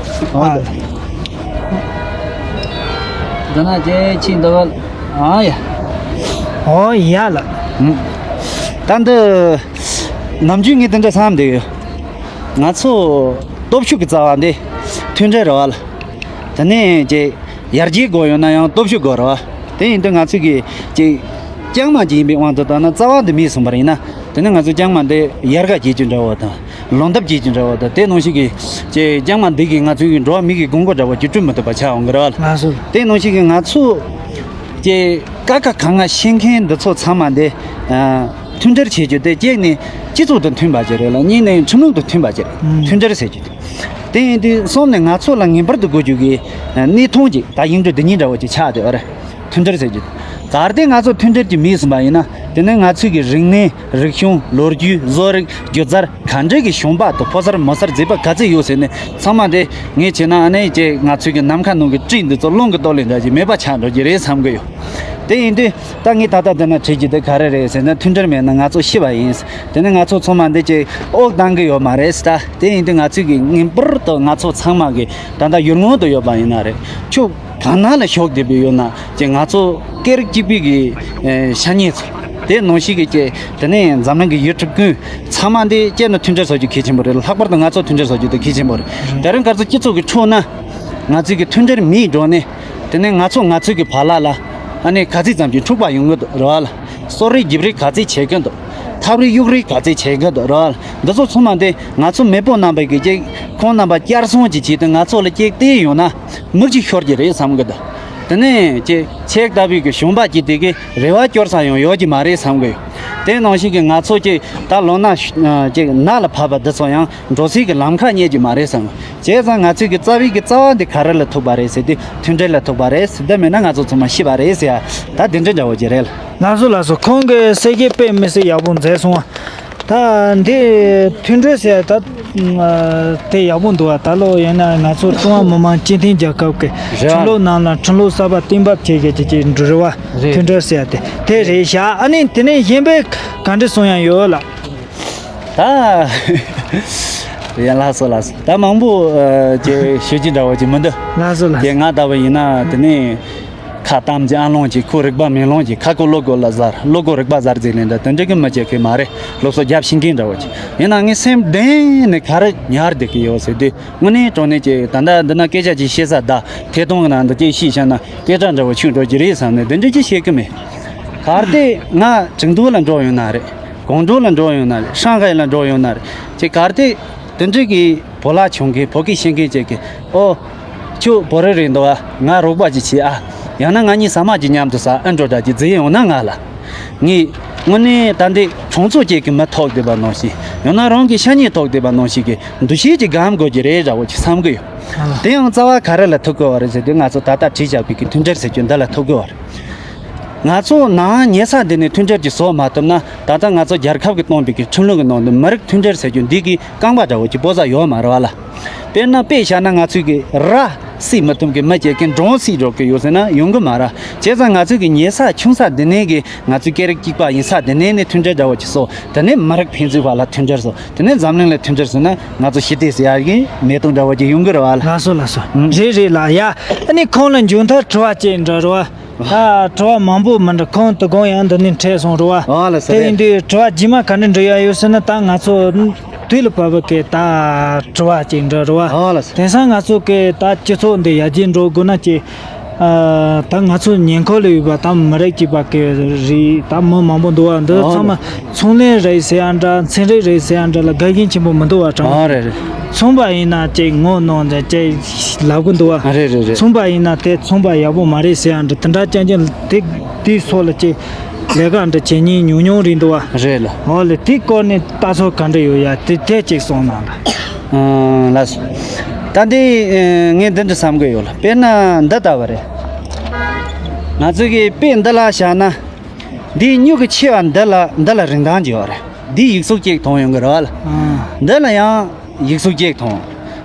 ཨ། འདི་ན་ཅེ་ཆིན་འདི་བ། ཨ་ཡ། ཨོ་ཡ་ལ། ད་འདི་ནམ་རྒྱུན་ངས་དེ་འདྲ་བསམ་བསྡད་ཡོད། ང་ཚོ་སྟོབས་ཤུགས་ཀྱི་རྩ་བ་འདི་མཐུན་སྒྲིལ་རེད་བ་ལ། དེ་ནས་ཅེ་ཡར་རྒྱས་དགོས་ཡོད་ན་ཡང་སྟོབས་ཤུགས་དགོས་རེད་བ། དེ་ཡིན་དུས་ང་ཚོས་ཀྱི་ཅེ་རྐྱང་མ་ཅིག་ཡིན་པའི་དབང་དུ་བཏང་ན་རྩ་བ་འདི་མེད་སོང་བ་ཡིན་ན། དེ་ནས་ང་ཚོ་རྐྱང་མ་འདི་ཡར་རྒྱས་བྱེད་རྒྱུ་འདྲ་བོ་དང་། ལོ་འདབ་བྱེད་ཀྱི་འདྲ་བོ་དང་། དེ་ནང་བཞིན་གྱི་ཅེ་རྐྱང་མ་འདི་གིས་ང་ཚོའི་འགྲོ་བ་མི་གི་དགོས་མཁོ་འདྲ་བོ་ཅིག་བསྐྲུན་མི་ཐུབ་པ་ཆགས་འོང་གི་རེད་བ། ལགས་སོ། དེ་ནང་བཞིན་གྱི་ང་ཚོ་ཅེ་ཀ་ཁ་ག་ང་ཤེས་མཁན་འདི་ཚོ་ཚང་མ་འདི་ཨ་མཐུན་སྒྲིལ་བྱེད་རྒྱུ་དེ་གཅིག་ནི་སྤྱི་ཚོགས་དང་མཐུན་པ་ཅིག་རེད་ལ། གཉིས་ནི་ཁྲིམས་ལུགས་དང་མཐུན་པ་ཅིག་རེད། ཨང་། མཐུན་སྒྲིལ་ཟེར་རྒྱུ་དེ། དེ་ཡིན་དུས་གསུམ་ནི་ང་ཚོ་ལ་ངེས་པར་དུ་དགོས་རྒྱུ་གི་ཨ་གནས་སྟངས་ཅིག་ད་ཡིག་འབྲུ་འདི་གཉིས་འདྲ་བོ་ཅིག་ཆགས་བསྡད་པ་རེད། མཐུན་སྒྲིལ་ཟེར་རྒྱུ། གལ་ཏེ་ང་ཚོ་མཐུན་སྒྲིལ་གྱི་མེད་ཟིན་པ་ཡིན་ན། དེ་ནས་ང་ཚོའི་གི་རིག་གནས། རིག་གཞུང་། ལོ་རྒྱུས། བཟོ་རིག་སྒྱུ་རྩལ། ག་འདྲའི་གི་གཞོན་པ་དང་ཕོ་གསར་མོ་གསར་མཛེས་པ་ག་ཚོད་ཡོད་ཟེར་ནས་ཚང་མ་དེ་ངས་བྱས་ན་ཨ་ནེ་ཅེ་ང་ཚོའི་གི་ནམ་མཁའ་ནང་གི་སྤྲིན་འདི་ཚོ་རླུང་གི་སྟོབས་ལས་འདྲ་ཅིག་མེད་པ་ཆགས་འགྲོ་གི་རེད་བསམ་གི་ཡོད། དེ་ཡིན་དུས་ད་ངས་ད་ལྟ་འདི་ན་བྲིས་ཀྱི་འདི་ག་རེ་རེད་ཟེར་ན། མཐུན་སྒྲིལ་མེད་ན་ང་ཚོ་ཤི་བ་ཡིན། དེ་ནས་ང་ཚོ་ཚང་མ་འདི་ཅེ་དབུགས་གཏོང་གི་ཡོད་མ་རེད་ཟེར། ད་དེ་ཡིན་དུས་ང་ཚོའི་གི་ངེས་པར་དུ་ང་ཚོ་ཚང་མ་གི་ད་ལྟ་ཡུལ་ངོ་དུ་ཡོད་པ་ཡིན་ན་རེད། ཁྱོད་གང་ན་ལ་ཞོགས་བསྡད་པའི་ཡོད་ན་ཅེ་ང་ཚོ་སྐད་རིགས་གཅིག་པའི་གི་ཨེ་ཤ་ཉེ་ཚོ། དེ་ནང་བཞིན་གི་ཅེ་དེ་ནས་འཛམ་གླིང་གི་ཡུལ་གྲུ་ཀུན་ཚང་མ་འདི་ཅེ་ན་མཐུན་སྒྲིལ་བཟོ་རྒྱུ་གལ་ཆེན་པོ་རེད། ལྷག་པར་དུ་ང་ཚོ་མཐུན་སྒྲིལ་བཟོ་རྒྱུ་དེ་གལ་ཆེན་པོ་རེད། དེ་རིང་ཁ་སང་སྤྱི་ཚོགས་ཀྱི་ཁྲོད་ན་ང་ཚོའི་གི་མཐུན་སྒྲིལ་མེད་འགྲོ་ནས། དེ་ནས་ང་ཚོ་ང་ཚོའི་གི་བར་ལ་ལ་ཨ་ནི་ག་ཚོད་ཙམ་གྱི་འཁྲུག་པ་ཡོང་གི་འདུག་རེད་བ་ལ། གསོ་རིག་རྒྱབ་རིག་ག་ཚོད་བྱེད་ཀྱི་འདུག་ཐབ་རིག་གཡུག་རིག་ག་ཚོད་བྱེད་ཀྱི་འདུག་རེད་བ་ལ། འདི་ཚོ་ཚང་མ་དེ་ང་ཚོ་མེས་པོ་རྣམ་པའི་གི་ཅིག་ཁོང་རྣམ་པ་བསྐྱར་གསོ་ཅིག་བྱས་ཏེ་ང་ཚོ་ལ་ཅིག་བལྟས་ཡོང་ན་མིག་ཅིག་ཤོར་གྱི་རེད་བསམ་གི་འདུག་དེ་ནས་ཅིག་ཁྱེད་ལྟ་བུའི་གི་གཞོན་པ་ཅིག་དེ་གི་རེ་བ་སྐྱོར་ས་ཡང་ཡོད་ཀྱི་མ་རེད་བསམ་གི་ཡོད། དེ་ནང་བཞིན་གྱི་ང་ཚོ་ཅིག་ད་ལོ་ན་ཅིག་ན་ལ་བབས་པ་འདི་ཚོ་ཡང་འགྲོ་སའི་གི་ལམ་ཁ་རྙེད་རྒྱུ་མ་རེད་བསམ། བྱས་ཙང་ང་ཚོའི་གི་རྩ་བའི་གི་རྩ་བ་འདི་ག་རེ་ལ་ཐུག་པ་རེད་ཟེར་དུས་མཐུན་སྒྲིལ་ལ་ཐུག་པ་རེད་ཟེར། འདི་མེད་ན་ང་ཚོ་ཚང་མ་ཤི་བ་རེད་ཟེར་ཡ། ད་འདི་འདྲ་འདྲ་བོ་ཅིག་རེད་ལ། ལགས་སོ་ལགས་སོ། ཁོང་གི་གསལ་བཤད་དཔེ་མི་སྲིད་ཡག་པོ་མཛད་སོང་བ། ད་འདི་མཐུན་སྒྲིལ་ཟེར་ཡ་ད་དེ་ཡག་པོ་འདུག་བ། ད་ལོ་ཡིན་ན་ང་ཚོ་ཀྲུང་ཧྭ་མི་དམངས་སྤྱི་མཐུན་རྒྱལ་ཁབ་ཀྱི་རེད་བ། ཁྲིམས་ལུགས་ནང་ལ་ཁྲིམས་ལུགས་གསར་པ་གཏན་འབེབས་བྱེད་ཀྱི་ཅིག་ཅིག་འགྲོ་རེད་བ། རེད། མཐུན་སྒྲིལ་ཟེར་ཡ་དེ་དེ་རེད་ཤག། ཨ་ནི་དེ་ནས་གཞན་པའི་ག་འདྲ་གསུང་ཡ་ཡོད་ལ། ད་ཡ་ལགས་སོ་ལགས་སོ། ད་མང་པོ་ཨ་ཅིག་ཞུ་རྒྱུ་འདྲ་བོ་ཅིག་མི་འདུག། ལགས་སོ་ལགས་སོ། དེ་ང་ལྟ་བུ་ཡིན་ན་དེ་ནས་ཁ་གཏམ་གྱི་ཨ་ལོང་གྱི་ཁོ་རིག་པ་མེ་ལོང་གྱི་ཁ་ཁོ་བློ་གོ་ལ་ཟར་བློ་གོ་རིག་པ་ཟར་ཟིག་ལེན་ད་དེ་འདྲ་གི་མི་བྱེད་མཁན་མ་རེད། སློབ་གསོ་རྒྱབ་ཤེས་མཁན་འདྲ་བོ་ཅིག་ཡིན་ན་ངའི་སེམས་གཏིང་ནས་ག་རེ་ཉར་བསྡད་ཀྱི་ཡོད་ཟེར་དུས་དངོས་གནས་དྲང་གནས་ཀྱི་ད་ལྟ་འདི་ན་སྐད་ཆ་ཅིག་བཤད་ས་ད་ཐད་གཏོང་གི་ནང་དུ་ཅིག་བཤད་བཞག་ན་སྐད་གྲགས་འདྲ་བོ་ཆུང་འགྲོ་གི་རེད་བསམ་ནས་འདི་འདྲ་ཅིག་བཤད་ཀྱི་མེད། གལ་ཏེ་ང་ཁྲིན་ཏུའུ་ལ་འགྲོ་ཡོང་ན་རེད། ཀོང་ཀྲོའུ་ལ་འགྲོ་ཡོང་ན་རེད། ཧྲང་ཧའེ་ལ་འགྲོ་ཡོང་ན་རེད། ཅིག་གལ་ཏེ་དེ་འདྲ་གི་བོད་ལྭ་གྱོན་མཁན་བོད་སྐད་ཤེས་མཁན་ཅིག་གིས་ཨོ། ཁྱོད་བོད་རིགས་རེད་འདུག་ཨ། ང་རོགས་པ་ཅིག་བྱེད་ཨ། ཡང་ན་ང་གཉིས་ཟ་མ་ཅིག་མཉམ་དུ་ཟ་ཨ་འགྲོ་འདྲ་ཅིག་འཛིན་ཡོང་ན་ང་ལ། ངས་དངོས་གནས་ད་འདི་གྲོང་ཚོ་ཅིག་གི་མི་ཐོག་བསྡད་པ་ནང་བཞིན་ཡང་ན་རང་གི་ཤ་ཉེ་ཐོག་བསྡད་པ་ནང་བཞིན་གྱི་འདུ་ཤེས་ཅིག་སྒོམ་དགོས་ཀྱི་རེད་འདྲ་བོ་ཅིག་བསམ་གི་ཡོད། དེ་ཡང་རྩ་བ་ག་རེ་ལ་ཐུག་གི་ཡོད་རེད་ཟེར་དུས་ང་ཚོ་ད་ལྟ་བྲིས་བཞག་པའི་གི་མཐུན་སྒྲིལ་ཟེར་རྒྱུ་འདི་ལ་ཐུག་གི་ཡོད་རེད། ང་ཚོ་ནང་ཉེ་ས་འདི་ནས་མཐུན་སྒྲིལ་གྱི་བཟོ་མ་ཐུབ་ན་ད་ལྟ་ང་ཚོ་རྒྱལ་ཁབ་ཀྱིས་བཏོན་པའི་གི་ཁྲིམས་ལུགས་ཀྱི་ནང་དུ་མི་རིགས་མཐུན་སྒྲིལ་ཟེར་རྒྱུ་འདི་གི་རྐང་པ་འདྲ་བོ་ཅིག་སྤོ་ས་ཡོད་མ་རེད་བ་ལ། དཔེར་ན་དཔེ་བཞག་ན་ང་ཚོའི་གི་ར་སྲེག་མི་ཐུབ་གི་མི་སྐྱེ་གི་འབྲོང་སྲེག་འགྲོ་གི་ཡོད་ཟེར་ན་ཡོང་གི་མ་རེད། བྱས་ཙང་ང་ཚོའི་གི་ཉེ་ས་ཆུང་ས་འདི་ནས་གི་ང་ཚོའི་སྐད་རིགས་གཅིག་པ་ཡིན་ས་འདི་ནས་ནས་མཐུན་སྒྲིལ་འདྲ་བོ་ཅིག་བཟོ། དེ་ནས་མི་རིགས་ཕན་ཚུན་བར་ལ་མཐུན་སྒྲིལ་བཟོ། དེ་ནས་འཛམ་གླིང་ལ་མཐུན་སྒྲིལ་བཟོ་ན་ང་ཚོ་ཞི་བདེ་ཟེར་ཡ་གི་མེ་ཏོག་འདྲ་བོ་ཅིག་ཡོང་གི་རེད་བ་ལ། ལགས་སོ་ལགས་སོ། ཨང་། རེད་རེད་ལགས། ཡ། ཨ་ནི་ཁོང་ལ་མཇུག་མཐར་དྲི་བ་ཅིག་འདྲ་རེད་བ། ད་དྲི་བ་མང་པོ་མི་འདྲ། ཁོང་དོ་དགོང་ཡང་འདི་ནས་འཕྲད་སོང་རེད་བ། ཨོ་ལགས་སོ། དེ་ཡིན་དུས་དྲི་བ་རྗེས་མ་ག་འདྲ་འདྲི་ཡ་ཡོད་ཟེར་ན་ད་ང་ཚོ་དུས་ལ་བབ་པ་གི་ད་དྲི་བ་ཅིག་འདྲ་རེད་བ། ཨོ་ལགས་སོ། དེང་སང་ང་ཚོ་གི་ད་སྤྱི་ཚོགས་འདི་ཡར་རྒྱས་འགྲོ་དགོས་ན་ཅིག་ཨ། ད་ང་ཚོ་ཉེ་འཁོར་ལ་ཡོད་པ་ད་མི་རིགས་གཅིག་པ་གི་རིགས་ད་མི་མང་པོ་འདུག་བ། འདི་ཨོ་ཚང་མ་ལགས། ཚོང་ལས་རེད་ཟེར་ཡ་འདྲ། ཚན་རིག་རེད་ཟེར་ཡ་འདྲ་ལ་དགའ་ཞེན་ཆེན་པོ་མི་འདུག་བ། དྲང་། ཨོ་རེད་རེད། ཚོང་པ་ཡིན་ན་ཅིག་ངོ་གནོང་འདྲ་ཅིག་ལབ་གི་འདུག་བ། ཨ་རེད་རེད་རེད། ཚོང་པ་ཡིན་ན་དེ་ཚོང་པ་ཡག་པོ་མ་རེད་ཟེར་ཡ་འདྲ་དེ་འདྲ་རྐྱང་རྐྱང་དེ་དེའི་སོགས་ལ་ཅིག་ལས་ཀ་འདྲ་བྱེད་མཁན་ཉུང་ཉུང་རེད་འདུག་བ། རེད་ལ། ཨོ་ལེ། དེའི་སྐོར་ནས་ལྟ་ཚུལ་ག་འདྲ་ཡོད་ཡ་དེ་དེ་ཅིག་གསུངས་གནང་ལ། ཨང་། ལགས་སོ། ད་འདི་ཨེ་ངས་འདི་འདྲ་བསམ་གི་ཡོད་ལ། དཔེར་ན་འདི་ལྟ་བུ་རེད། ང་ཚོ་གི་དཔེ་འདི་ལ་བཞག་ན། འདིའི་སྨྱུག་གི་ཆེ་བ་འདི་ལ་འདི་ལ་རིན་ཐང་ཅིག་ཡོད་རེད། འདིའི་ཡིག་གཟུགས་གཅིག་མཐོང་ཡོང་གི་རེད་བ་ལ། ཨང་། འདི་ལ་ཡང་ཡིག་གཟུགས་གཅིག་མཐོང་།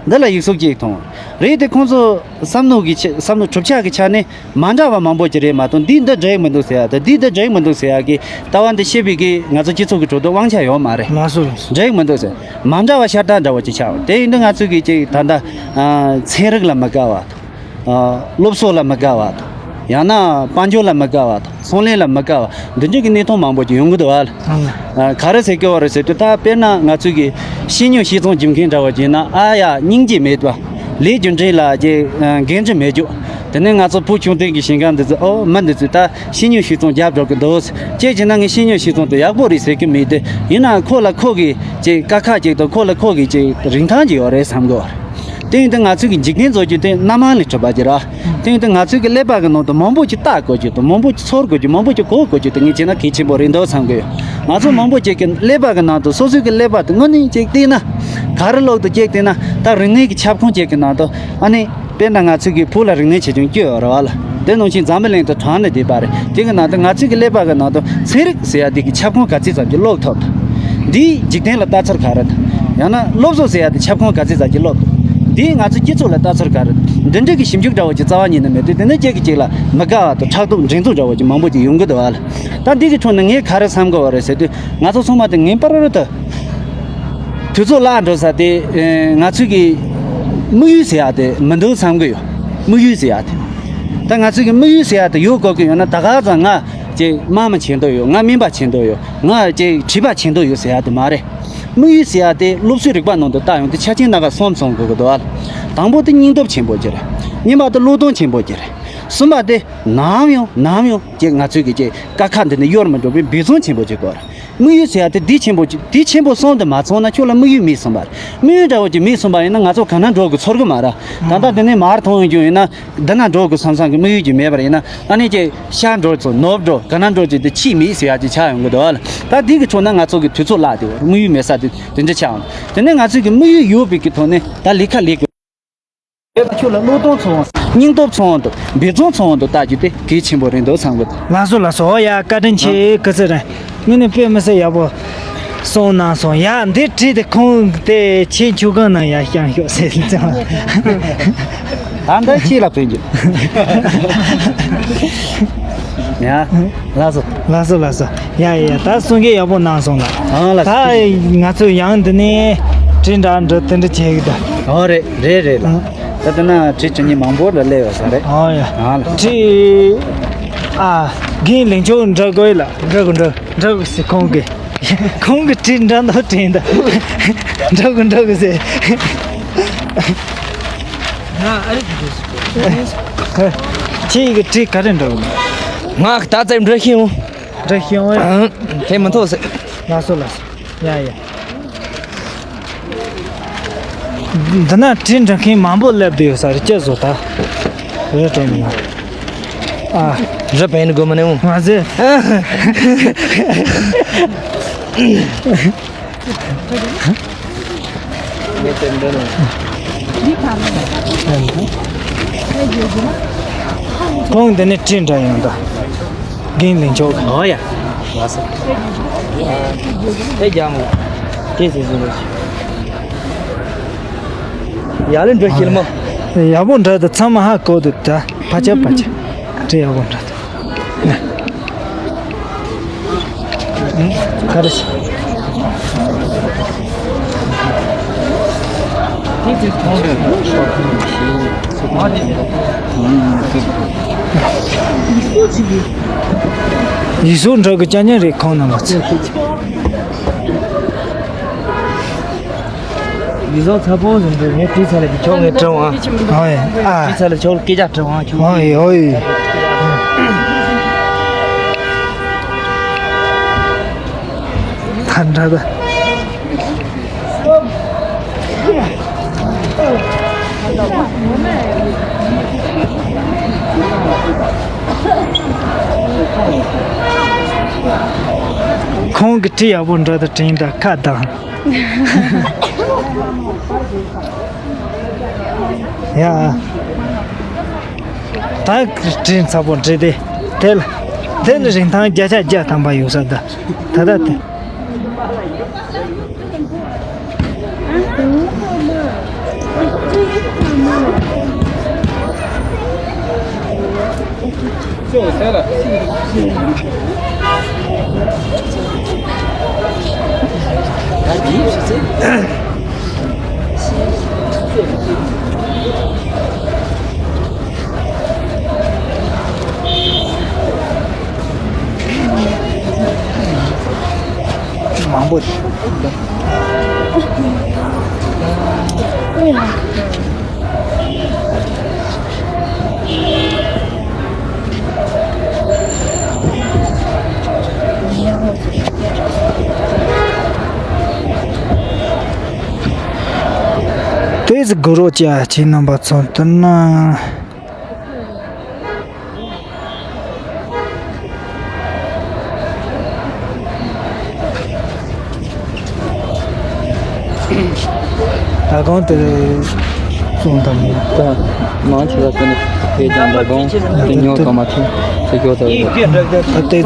འདི་ལ་ཡིག་གཟུགས་གཅིག་མཐོང་། རེད་དེ་ཁོང་ཚོ་བསམ་བློ་གི་ཆ་བསམ་བློ་གྲུབ་ཆ་གི་ཆ་ནས་མ་འདྲ་བ་མང་པོ་ཅིག་རེད་མ་གཏོགས་འདིས་འདི་འགྲིག་མི་འདུག་ཟེར་ཡ་དང་འདིས་འདི་འགྲིག་མི་འདུག་ཟེར་ཡ་གི་ལྟ་བ་འདི་བཤད་པའི་གི་ང་ཚོ་སྤྱི་ཚོགས་ཀྱི་ཁྲོད་དུ་དབང་ཆ་ཡོད་མ་རེད། ལགས་སོ་ལགས་སོ། འགྲིག་མི་འདུག་ཟེར། མ་འདྲ་བ་ཤ་སྟག་འདྲ་བོ་ཅིག་ཆགས། དེ་ཡིན་དུས་ང་ཚོས་གི་ཅིག་ད་ལྟ་ཨ་ཚན་རིག་ལ་མི་དགའ་བ་དང་། ཨ་སློབ་གསོ་ལ་མི་དགའ་བ་དང་། ཡང་ན་དཔལ་འབྱོར་ལ་མི་དགའ་བ་དང་། ཚོང་ལས་ལ་མི་དགའ་བ་འདི་འདྲ་གི་གནས་སྟངས་མང་པོ་ཅིག་ཡོང་གི་འདུག་བ། ཨ་ག་རེ་ཟེར་གི་བ་རེད་ཟེར་དུས་ད་དཔེར་ན་ང་ཚོས་གི་ཤེས་ཉོ་ཤེས་ཚོང་རྒྱུ་མཁན་འདྲ་བོ་ཅིག་ཡིན་ན་ཨ་ཡ་སྙིང་རྗེ་མེད་པ། ལས་རྒྱུ་འབྲས་ལ་ཅིག་འགན་འཁྲི་མེད་རྒྱུ། དེ་ནས་ང་ཚོ་བུ་ཆུང་དུས་ཀྱི་ཞིང་ཁམས་འདི་ཚོ་ཨོ་མི་འདི་ཚོས་ད་ཤེས་ཉོ་ཤེས་ཚོང་རྒྱབ་འགྲོ་གི་འདུག་ཅེས་བྱས་ན་ངས་ཤེས་ཉོ་ཤེས་ཚོང་དེ་ཡག་པོ་རེད་ཟེར་གི་མེད་དེ། ཡིན་ནའང་ཁོ་ལ་ཁོ་གི་ཅིག་དཀའ་ཁག་ཅིག་དང་ཁོ་ལ་ཁོ་གི་ཅིག་རིན་ཐང་ཅིག་ཡོད་རེད་བསམ་གི་བ་རེད། དེ་ཡིན་དུས་ང་ཚོས་ཀྱི་འཇིག་རྟེན་བཟོ་རྒྱུ་དེ་སྣ་མང་ལས་གྲུབ་པ་ཅིག་རེད། དེ་ཡིན་དུས་ང་ཚོས་ཀྱི་ཀླད་པ་གི་ནང་དུ་མང་པོ་ཅིག་བལྟ་དགོས་རྒྱུ་དང་མང་པོ་ཅིག་ཚོར་དགོས་རྒྱུ་མང་པོ་ཅིག་གོ་དགོས་རྒྱུ་དེ་ངས་བྱས་ན་གལ་ཆེན་པོ་རེད་འདུག་བསམ་གི་ཡོད། ང་ཚོ་མང་པོ་ཅིག་གི་ཀླད་པ་གི་ནང་དུ་སོ་སོའི་གི་ཀླད་པ་དེ་དངོས་གནས་ཅིག་བལྟས་ན་ག་རེ་ལོག་ཏུ་ཅིག་བལྟས་ན་ད་རིག་གནས་ཀྱི་ཁྱབ་ཁོངས་ཅིག་གི་ནང་དུ་ཨ་ནི། དཔེར་ན་ང་ཚོས་ཀྱི་བོད་ལ་རིག་གནས་ཆེ་ཆུང་བཅུ་ཡོད་རེད་བ་ལ། དེ་ནང་བཞིན་འཛམ་བུ་གླིང་དུ་གྲངས་ནས་བསྡད་པ་རེད། དེ་གི་ནང་དུ་ང་ཚོས་ཀྱི་ཀླད་པ་གི་ནང་དུ་ཚན་རིག་ཟེར་ཡ་དེ་གི་ཁྱབ་ཁོངས་ག་ཚད་ཙམ་གྱི་ཀློག་ཐུབ་འདུག། འདིས་འཇིག་རྟེན་ལ་ལྟ་ཚུལ་ག་རེ་འདུག། ཡང་ན་སློབ་གསོ་ཟེར་ཡ་དེ་ཁྱབ་ཁོངས་ག་ཚད་ཙམ་གྱི་ཀློག་ཐུབ་འདུག། འདིས་ང་ཚོའི་སྤྱི་ཚོགས་ལ་ལྟ་ཚུལ་ག་རེ་འདུག། འདི་འདྲ་གི་ཞིབ་འཇུག་འདྲ་བོ་ཅིག་རྩ་བ་ཉིད་ནས་མེད་དུས་དེ་ནས་ཅིག་གི་ཅིག་ལ་མི་དགའ་བ་དང་ཕྲག་དོག་འགྲན་རྩོད་འདྲ་བོ་ཅིག་མང་པོ་ཅིག་ཡོང་གི་འདུག་བ་ལ། ད་འདི་གི་ཁྲོད་ནས་ངས་ག་རེ་བསམ་དགོས་བ་རེད་ཟེར་དུས་ང་ཚོ་ཚང་མ་དེ་ངེས་པར་དུ། དུས་ཚོད་བརླག་འགྲོ་ས་དེ། ཨེ། ང་ཚོས་ཀྱི་དམིགས་ཡུལ་ཟེར་ཡ་དེ་མི་འདུག་བསམ་གི་ཡོད། དམིགས་ཡུལ་ཟེར་ཡ་དེ། ད་ང་ཚོས་ཀྱི་དམིགས་ཡུལ་ཟེར་ཡ་དེ་ཡོད་དགོས་ཀྱི་ཡོད་ན་ད་ག་ཙམ་ང་ཅིག་དམག་མི་བྱེད་འདོད་ཡོད། ང་སྨན་པ་བྱེད་འདོད་ཡོད། ང་ཅིག་བྲིས་པ་བྱེད་འདོད་ཡོད་ཟེར་ཡ་དེ་མ་རེད། དམིགས་ཡུལ་ཟེར་ཡ་དེ་སློབ་གསོའི་རིག་པ་ནང་དུ་བལྟ་ཡོང་དུས་ཆ་རྐྱེན་སྣ་ཁ་གསུམ་ཚང་དགོས་ཀྱི་འདུག་ཨ། དང་པོ་དེ་སྙིང་སྟོབས་ཆེན་པོ་ཅིག་རེད། གཉིས་པ་དེ་བློས་གཏོང་ཆེན་པོ་ཅིག་རེད། གསུམ་པ་དེ་ནམ་ཡང་ནམ་ཡང་ཀྱེ་ང་ཚོའི་གི་ཀྱེ་དཀའ་ཁག་འདི་ནས་གཡོལ་མི་འགྲོ་བའི་འབད་བརྩོན་ཆེན་པོ་ཅིག་དགོས་རེད། དམིགས་ཡུལ་ཟེར་ཡ་དེ་འདི་ཆེན་པོ་ཅིག་འདི་ཆེན་པོ་སོང་དུ་མ་སོང་ན་ཁྱོད་ལ་དམིགས་ཡུལ་མེད་སོང་བ་རེད། དམིགས་ཡུལ་འདྲ་བོ་ཅིག་མེད་སོང་བ་ཡིན་ན་ང་ཚོ་ག་ན་འགྲོ་དགོས་ཚོར་གི་མ་རེད། ད་ལྟ་འདི་ནས་མར་མཐོང་ཡོང་རྒྱུ་ཡིན་ན། འདི་ན་འགྲོ་དགོས་བསམ་བསམ་གྱི་དམིགས་ཡུལ་ཅིག་མེད་པར་ཡིན་ན་ཨ་ནི་ཅིག་ཤར་འགྲོ་ཚོ་ནུབ་འགྲོ་ག་ན་འགྲོ་ཅིག་དེ་ཕྱིས་མེད་ཟེར་ཡ་ཅིག་ཆགས་ཡོང་གི་འདུག་ཨ་ལ། ད་འདི་གི་ཕྱོགས་ན་ང་ཚོ་གི་དུས་ཚོད་བརླག་དེ་བར་དམིགས་ཡུལ་མེད་ས་དེ་དེ་འདྲ་ཆགས་ཡོང་། དེ་ནས་ང་ཚོ་གི་དམིགས་ཡུལ་ཡོད་པའི་གི་ཐོག་ནས་ད་ལས་ཀ་ལས་དགོས། ཁྱོད་ལ་བློས་གཏོང་ཚོང་སྙིང་སྟོབས་ཚོང་དང་འབད་བརྩོན་ཚོང་དང་ལྟ་རྒྱུ་དེ་གལ་ཆེན་པོ་རེད་འདུག་བསམ་གི་འདུག་ལགས་སོ་ལགས་སོ། ཨོ་ཡ་བཀའ་དྲིན་ཆེ་སྐུ་ཚེ་རིང་། དངོས་གནས་དཔེ་མི་སྲིད་ཡག་པོ་གསུངས་གནང་སོང་ཡ། འདི་བྲིས་ཏེ་ཁོང་དེ་ཆེས་མཆོད་གང་གནང་ཡ་བཤམས་ཤོག་ཟེར་ཙང་། ད་འདི་ཁྱེད་ལ་ཕན་རྒྱུ། ཡ། ལགས་སོ། ལགས་སོ་ལགས་སོ། ཡ་ཡ་ཡ། ད་གསུང་སྐད་ཡག་པོ་གནང་སོང་ལ། ཨང་ལགས་སོ། ད་ང་ཚོ་ཡང་འདི་ནས་བྲིས་འདྲ་འདྲ་དེ་འདྲ་བྱེད་གི་ད། ཨོ་རེད་རེད་རེད་ལགས། ཨང་། ད་ལྟ་ན་བྲིས་བྱེད་མཁན་མང་པོ་ལ་སླེབས་ཡོད་ས་རེད། ཨོ་ཡ། ཨང་ལགས། བྲིས། ཨ། རྒན་ལིང་ཆོག་འདྲ་དགོས་ལ་འདྲ་དགོས་འདྲ་འདྲ་དགོས་ཟེར་ཁོང་གིས། ཁོང་གིས་བྲིས་འདྲ་མདོག་དྲན་ད། འདྲ་དགོས་འདྲ་དགོས་ཟེར། ང་ཨ་རིག་གི་ཁྱེད་ཀྱི་བྲིས་ག་རེ་འདྲ་དགོས། ང་ད་ཙམ་འདྲ་ཤེས་འོང་། འདྲ་ཤེས་འོང་། དེ་མི་ཐོག་ཟེར། ལགས་སོ་ལགས་སོ། ཡ་ཡ། འདི་ན་བྲིས་འབྲི་མཁན་མང་པོ་སླེབས་བསྡད་ཡོད་ས་རེད་ཅེས་བཟོ་ད། རེད་དྲན་མི་ན། ཨ། རི་བན་དགོས་མ་ནས་འོང་། མ་ཟད། ཁོང་འདི་ནས་བྲིས་འདྲ་ཡོང་ད། རྒན་ལིང་ཆོག་ཨོ་ཡ། ལགས་སོ། ཨེ་རྒྱ་མོ། དེ་ཟེར་ཟེར་རོ། ཡ་ལན་འགྲོ་ཤེས་མོ། ཡག་པོ་འདྲ་དུ་ཚང་མ་ཧ་གོ་དུ་ད་ཕ་ཆ་ཕ་ཆ། དྲི་ཡག་པོ་འདྲ་དུ། ག་རེ་ཟེར། ཡིག་གཟུགས་འདྲ་གི་ཅ་ཉན་རེད་ཁོང་རྣམ་པ་ཚོ། ཡིག་གཟུགས་ཚ་པོ་ཟིན་འདུག་ངས་བྲིས་ཚར་ལ་ཁྱོད་ངས་དྲི་འོང་ཨ། ཨོ་ཡ། ཨ། བྲིས་ཚར་ལ་ཁྱོད་སྐད་ཆ་དྲི་འོང་ཨ་ཁྱོད། ཨོ་ཡ་ཨོ་ཡ། ད་འདྲ་ད། ཁོང་གི་བྲིས་ཡག་པོ་འདྲ་དུ་དྲན་ད་ཁ་གདངས། ཡ། ད་བྲིས་ཚ་པོ་བྲིས་ཏེ། དེ་ལ། དེ་ལ་རིན་ཐང་བརྒྱ་ཆ་བརྒྱ་ཐམ་པ་ཡོད་ས་ད། ད་ད་དེ། མང་པོ། དེ་ཟིག་གུ་རོ་ཅ་ཁྱེད་རྣམ་པ་ཚོ་ལྟར་ན། ད་གང་དེ་གསུང་དམ། ད་མང་ཆེ་བ་དེ་ནི་དེ་ཀྱང་ད་གང་དེ་ཉོ་ག་མ་ཐུབ་དེ་ཁྱོད་ད་ད་ལྟའི་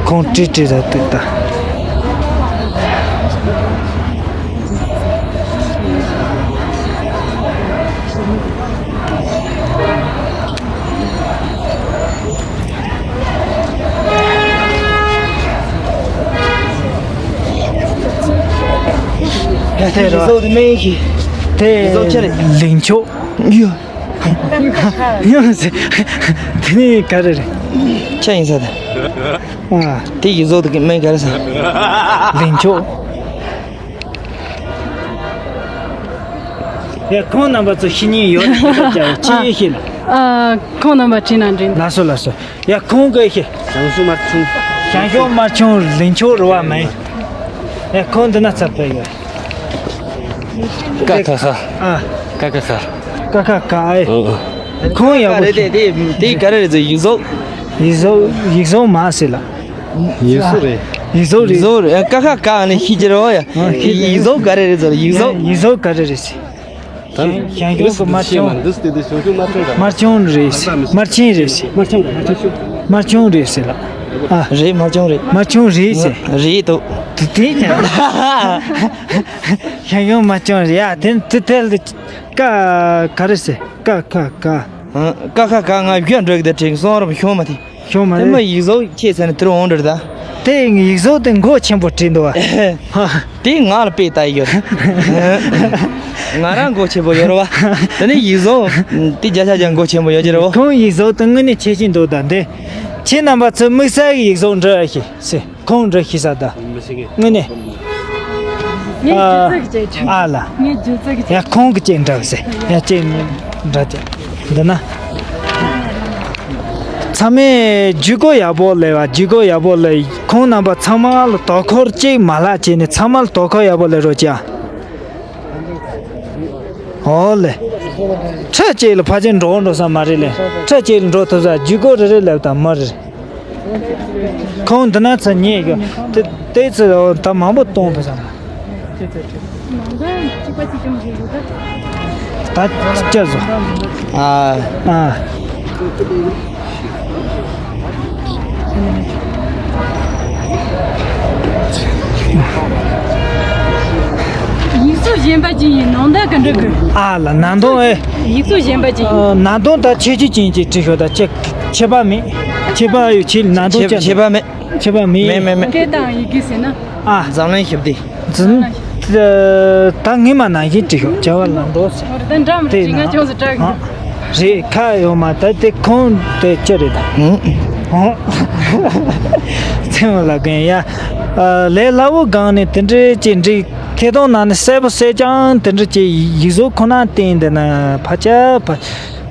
ཁོང་ཀྲི་ཀྲི་ད་དེ་ད། ཡ་དེ་ར། བཟོ་དེ་མེད་ཤི། དེ་བཟོ་ཆེ་རེད། ལིང་ཆོག་ཡ། ཡ་ཟེ། དེ་ནི་ག་རེ་རེད། ཆ་ཡིན་ས་དེ། ཨ། དེ་ཡི་བཟོ་དེ་མེད་ག་རེ་ས། ལིང་ཆོག་ཡ་ཁོང་རྣམ་པ་ཚོ་ཤི་ཉེན་ཡོད་ན་ཅི་ཡོད་ཤེས་ལ། ཨ། ཁོང་རྣམ་པ་བྲིས་ན་འགྲིག། ལགས་སོ་ལགས་སོ། ཡ། ཁོང་གི་ཤེས། ཞང་ཞུང་དམར་ཆུང་། ཞང་ཞུང་དམར་ཆུང་ལིང་ཆུ་རུ་བ་མིན། ཡ། ཁོང་འདི་ན་ཚབ་པའི་ཡོད། ཀ་ཁ་ཁ། ཨ། ཀ་ཁ་ཁ། ཀ་ཁ་ཁ་ཨེ། ཨ། ཁོང་ཡག་པོ། རེད་དེ་དེ་དེ་ག་རེ་རེད་ཟེར། ཡིག་གཟུགས། ཡིག་གཟུགས། ཡིག་གཟུགས་མ་ཟེར་ལ། ཡིག་གཟུགས་རེད། ཡིག་གཟུགས་རེད། ཡིག་གཟུགས་རེད། ཀ་ཁ་ཀ་ནས་ཤེས་ཀྱི་རེད་བ་ཡ། ཡིག་གཟུགས་ག་རེ་རེད་ཟེར། ཡིག་གཟུགས། ཡིག་གཟུགས་ག་རེ་རེད་ཟེར། ཞང་ཞང་ཞུང་གི་དམར་ཆུང་། འདི་སྟེ་དེ་ཞང་ཞུང་དམར་ཆུང་རེད། དམར་ཆུང་རེད། དམར་ཆེན་རེད། དམར་ཆུང་རེད། དམར་ཆུང་རེད་ཟེར་ལ། ཨ། རེད། དམར་ཆུང་རེད། དམར་ཆུང་རེད་ཟེར། རེད་འདུག། དེ་དེ་ཀྱང་། ཞང་ཞུང་དམར་ཆུང་རེད་ཡ། དེ་དེ་དེ་ལ་ཀ་ག་རེ་ཟེར། ཀ་ཁ་ཀ། ཀ་ཁ་ཀ། ང་བཞི་འགྲོ་གི་དེ་དྲན་སོང་རབ་ཤོང་མ་དེ། ཤོང་མ་དེ་མ་རེད། ཡིག་གཟུགས་ཁྱེད་ཟེར་ནས་དེ་རུ་འོང་འདྲ་རེད་ད། དེ་ཡིག་གཟུགས་དེ་མགོ་ཆེན་པོ་བྲིས་འདུག་བ། དེ་ང་ལ་དཔེ་ལྟ་ཡི་ཡོད། ང་རང་མགོ་ཆེན་པོ་ཡོད་རེད་བ། དེ་ནས་ཡིག་གཟུགས་དེ་བརྒྱ་ཆ་བརྒྱ་མགོ་ཆེན་པོ་ཡོད་ཀྱི་རེད་བ། ཁོང་ཡིག་གཟུགས་དེ་དངོས་གནས་ཆེ་ཆེ་འདུག་ད། འདི་ཁྱེད་རྣམ་པ་ཚོ་དམིགས་བསལ་གྱི་ཡིག་གཟུགས་འབྲི་ཤེས་ཟེར། ཁོང་འབྲི་ཤེས་ས་ད། དངོས་གནས། ངས་ཨ། སྒྱུ་རྩལ་གྱི་ཅིག་འབྲི། ཨ་ལ། ངས་སྒྱུ་རྩལ་གྱི་ཅིག། ཡ། ཁོང་གི་ཅིག་འདྲ་ཟེར། ཡ། ཅིག་འདྲ་ཅིག་འདི་ན། ཚང་མས་བརྒྱུད་སྐུར་ཡག་པོ་ལས་བ། བརྒྱུད་སྐུར་ཡག་པོ་ལས། ཁོང་རྣམ་པ་ཚང་མ་ལ་དོ་ཁུར་ཅིག་མ་ལྷག་བྱས་ནས་ཚང་མ་ལ་དོ་ཁུར་ཡག་པོ་ལས་རོགས་བྱ། ཨོ་ལེ། ཁྲི་གཅིག་ལ་ཕལ་ཆེར་འགྲོ་འགྲོ་ས་མ་རེད་ལེ། ཁྲི་གཅིག་ལ་འགྲོ་ཐུབ་ས། བརྒྱུད་སྐུར་རེ་རེ་ལབ་དང་མ་རེད། ཁོང་འདི་ན་ཚ་ཉེ་གི། དེ་དེ་ཚོ་ད་མང་པོ་གཏོང་ཐུབ་ས་མ། ད་སྐྱ་བཟོ། ཨ། ཨ། ཡིག་གཟུགས་གཞན་པ་ཅིག་ཡིན་ནང་ད་ག་འདྲ་དགོས། ཨ་ལ། ནང་དོན་ཨེ། ཡིག་གཟུགས་གཞན་པ་ཅིག་ཡིན། ཨ། ནང་དོན་ད་ཁྱད་ཆོས་ཅན་ཅིག་བྲིས་ཤོག་ད། ཁྱད་ཁྱད་པར་མེད། ཁྱད་པར་ཡོད་ཁྱེད་ནང་དོན་ཁྱད་ཁྱད་པར་མེད། ཁྱད་པར་མེད། མེད་མེད་མེད། སྐད་དང་ཡི་གེ་ཟེར་ན། ཨ། འཛམ་གླིང་ཞི་བདེ། འཛམ། ད་ངས་མ་ནང་བཞིན་བྲིས་ཤོག་བྱ་བ་ལམ་འགྲོ་ཟེར། འོ་རེད། ད་འདྲ་མི་དེ་འདྲ་ང་ན་ཅུང་ཟད་སྐྲག་གི། ཨ། རེད། ཁ་ཡོད་མ། ད་དེ་ཁོང་དེ་ཅི་རེད་ད། ཨང་། ཚེ་མོ་ལ་རྒན་ཡ། ཨ། ལས་སླ་བོ་སྒང་ནས་དེ་འདྲའི་ཅིག་འགྲིག། ཐད་གཏོང་ནང་ནས་གསལ་པོ་གསལ་རྐྱང་དེ་འདྲ་ཅིག་ཡིག་གཟུགས་ཁོ་ན་བསྟན་དེ་ན་ཕལ་ཆེར་ཕལ་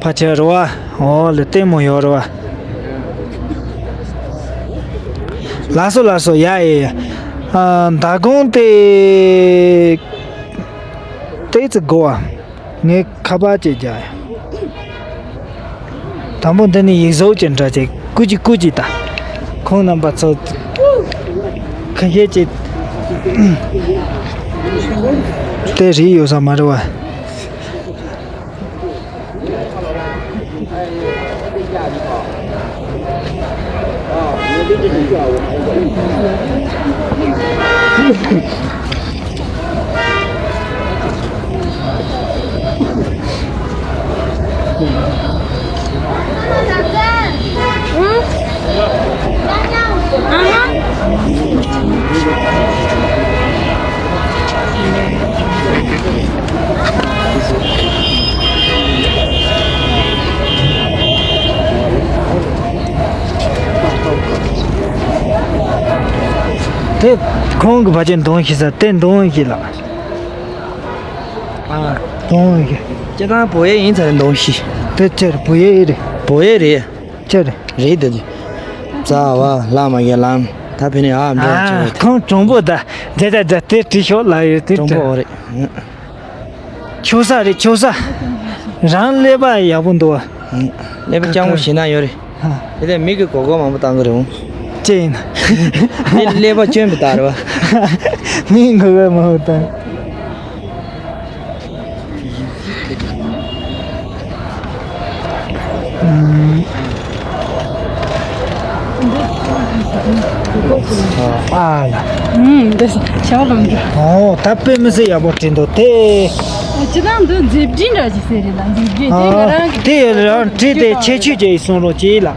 ཕལ་ཆེར་རེད་བ། འོ་ལེ། ལྟད་མོ་ཡོད་རེད་བ། ལགས་སོ་ལགས་སོ། ཡ་ཡ་ཡ། ཨ། མདང་དགོང་དེ་ཏོག་ཙམ་འགོར་བ། ངས་ཁ་པར་ཅིག་རྒྱག་ཡ། དང་པོ་འདི་ནས་ཡིག་གཟུགས་ཅིག་འདྲ་ཅིག་སྐུ་མཁྱེན་སྐུ་མཁྱེན་ད། ཁོང་རྣམ་པ་ཚོ་ཁ་ཤས་ཅིག་དེ་རིགས་ཡོད་ས་མ་རེད་བ། དེ་ཁོང་གི་བ་ཅན་འདོན་ཤེས་ས། དེ་འདོན་ཤེས་ལ། ཨ། འདོན་ཤེས། སྤྱིར་བཏང་བོད་ཡིག་ཡིན་ཚར་འདོན་ཤེས། དེ་ཅི་རེད། བོད་ཡིག་རེད། བོད་ཡིག་རེད། ཅི་རེད། རེད་དེ། རྩ་བ་ལ་མ་གི་ལམ། ད་ཕན་ནི་ཨ་འདྲ་ཨ། ཁོང་གྲུང་པོ་ད། དེ་ད་ད་དེ་བྲིས་ཤོག་ལ་ཡོད་དེ། གྲུང་པོ་རེད། ཆོག་ས་རེད། ཆོག་ས། རང་ཀླད་པ་ཡག་པོ་འདུག་བ། ཀླད་པ་སྤྱང་པོ་ཞེ་ན་ཡོད་རེད། ཨ། དེ་ལས་མི་གི་གོ་སྐབས་མང་པོ་བཏང་གི་རེད་འོང་། ཅི་ཡིན། དེ་ཀླད་པ་སྐྱོན་པའི་རྟགས་རེད་བ། མི་གི་གོ་སྐབས་མང་པོ་བཏང་། ཨ། ཨ་ལ། ཨུམ། འདི་ཤ་ལམ་འདི། ཨོ། ད་དཔེ་མི་སྲིད་ཡག་པོ་བྲིས་འདུག་དེ། སྤྱིར་བཏང་འདི་མཛེས་སྡུག་འདྲ་ཞིག་ཟེར་རེད་ལ། མཛེས་སྡུག་དེ་ང་རང་གི། དེ་རང་བྲིས་ཏེ་ཁྱད་ཆོས་ཅིག་གསུང་རོགས་གྱིས་ལ།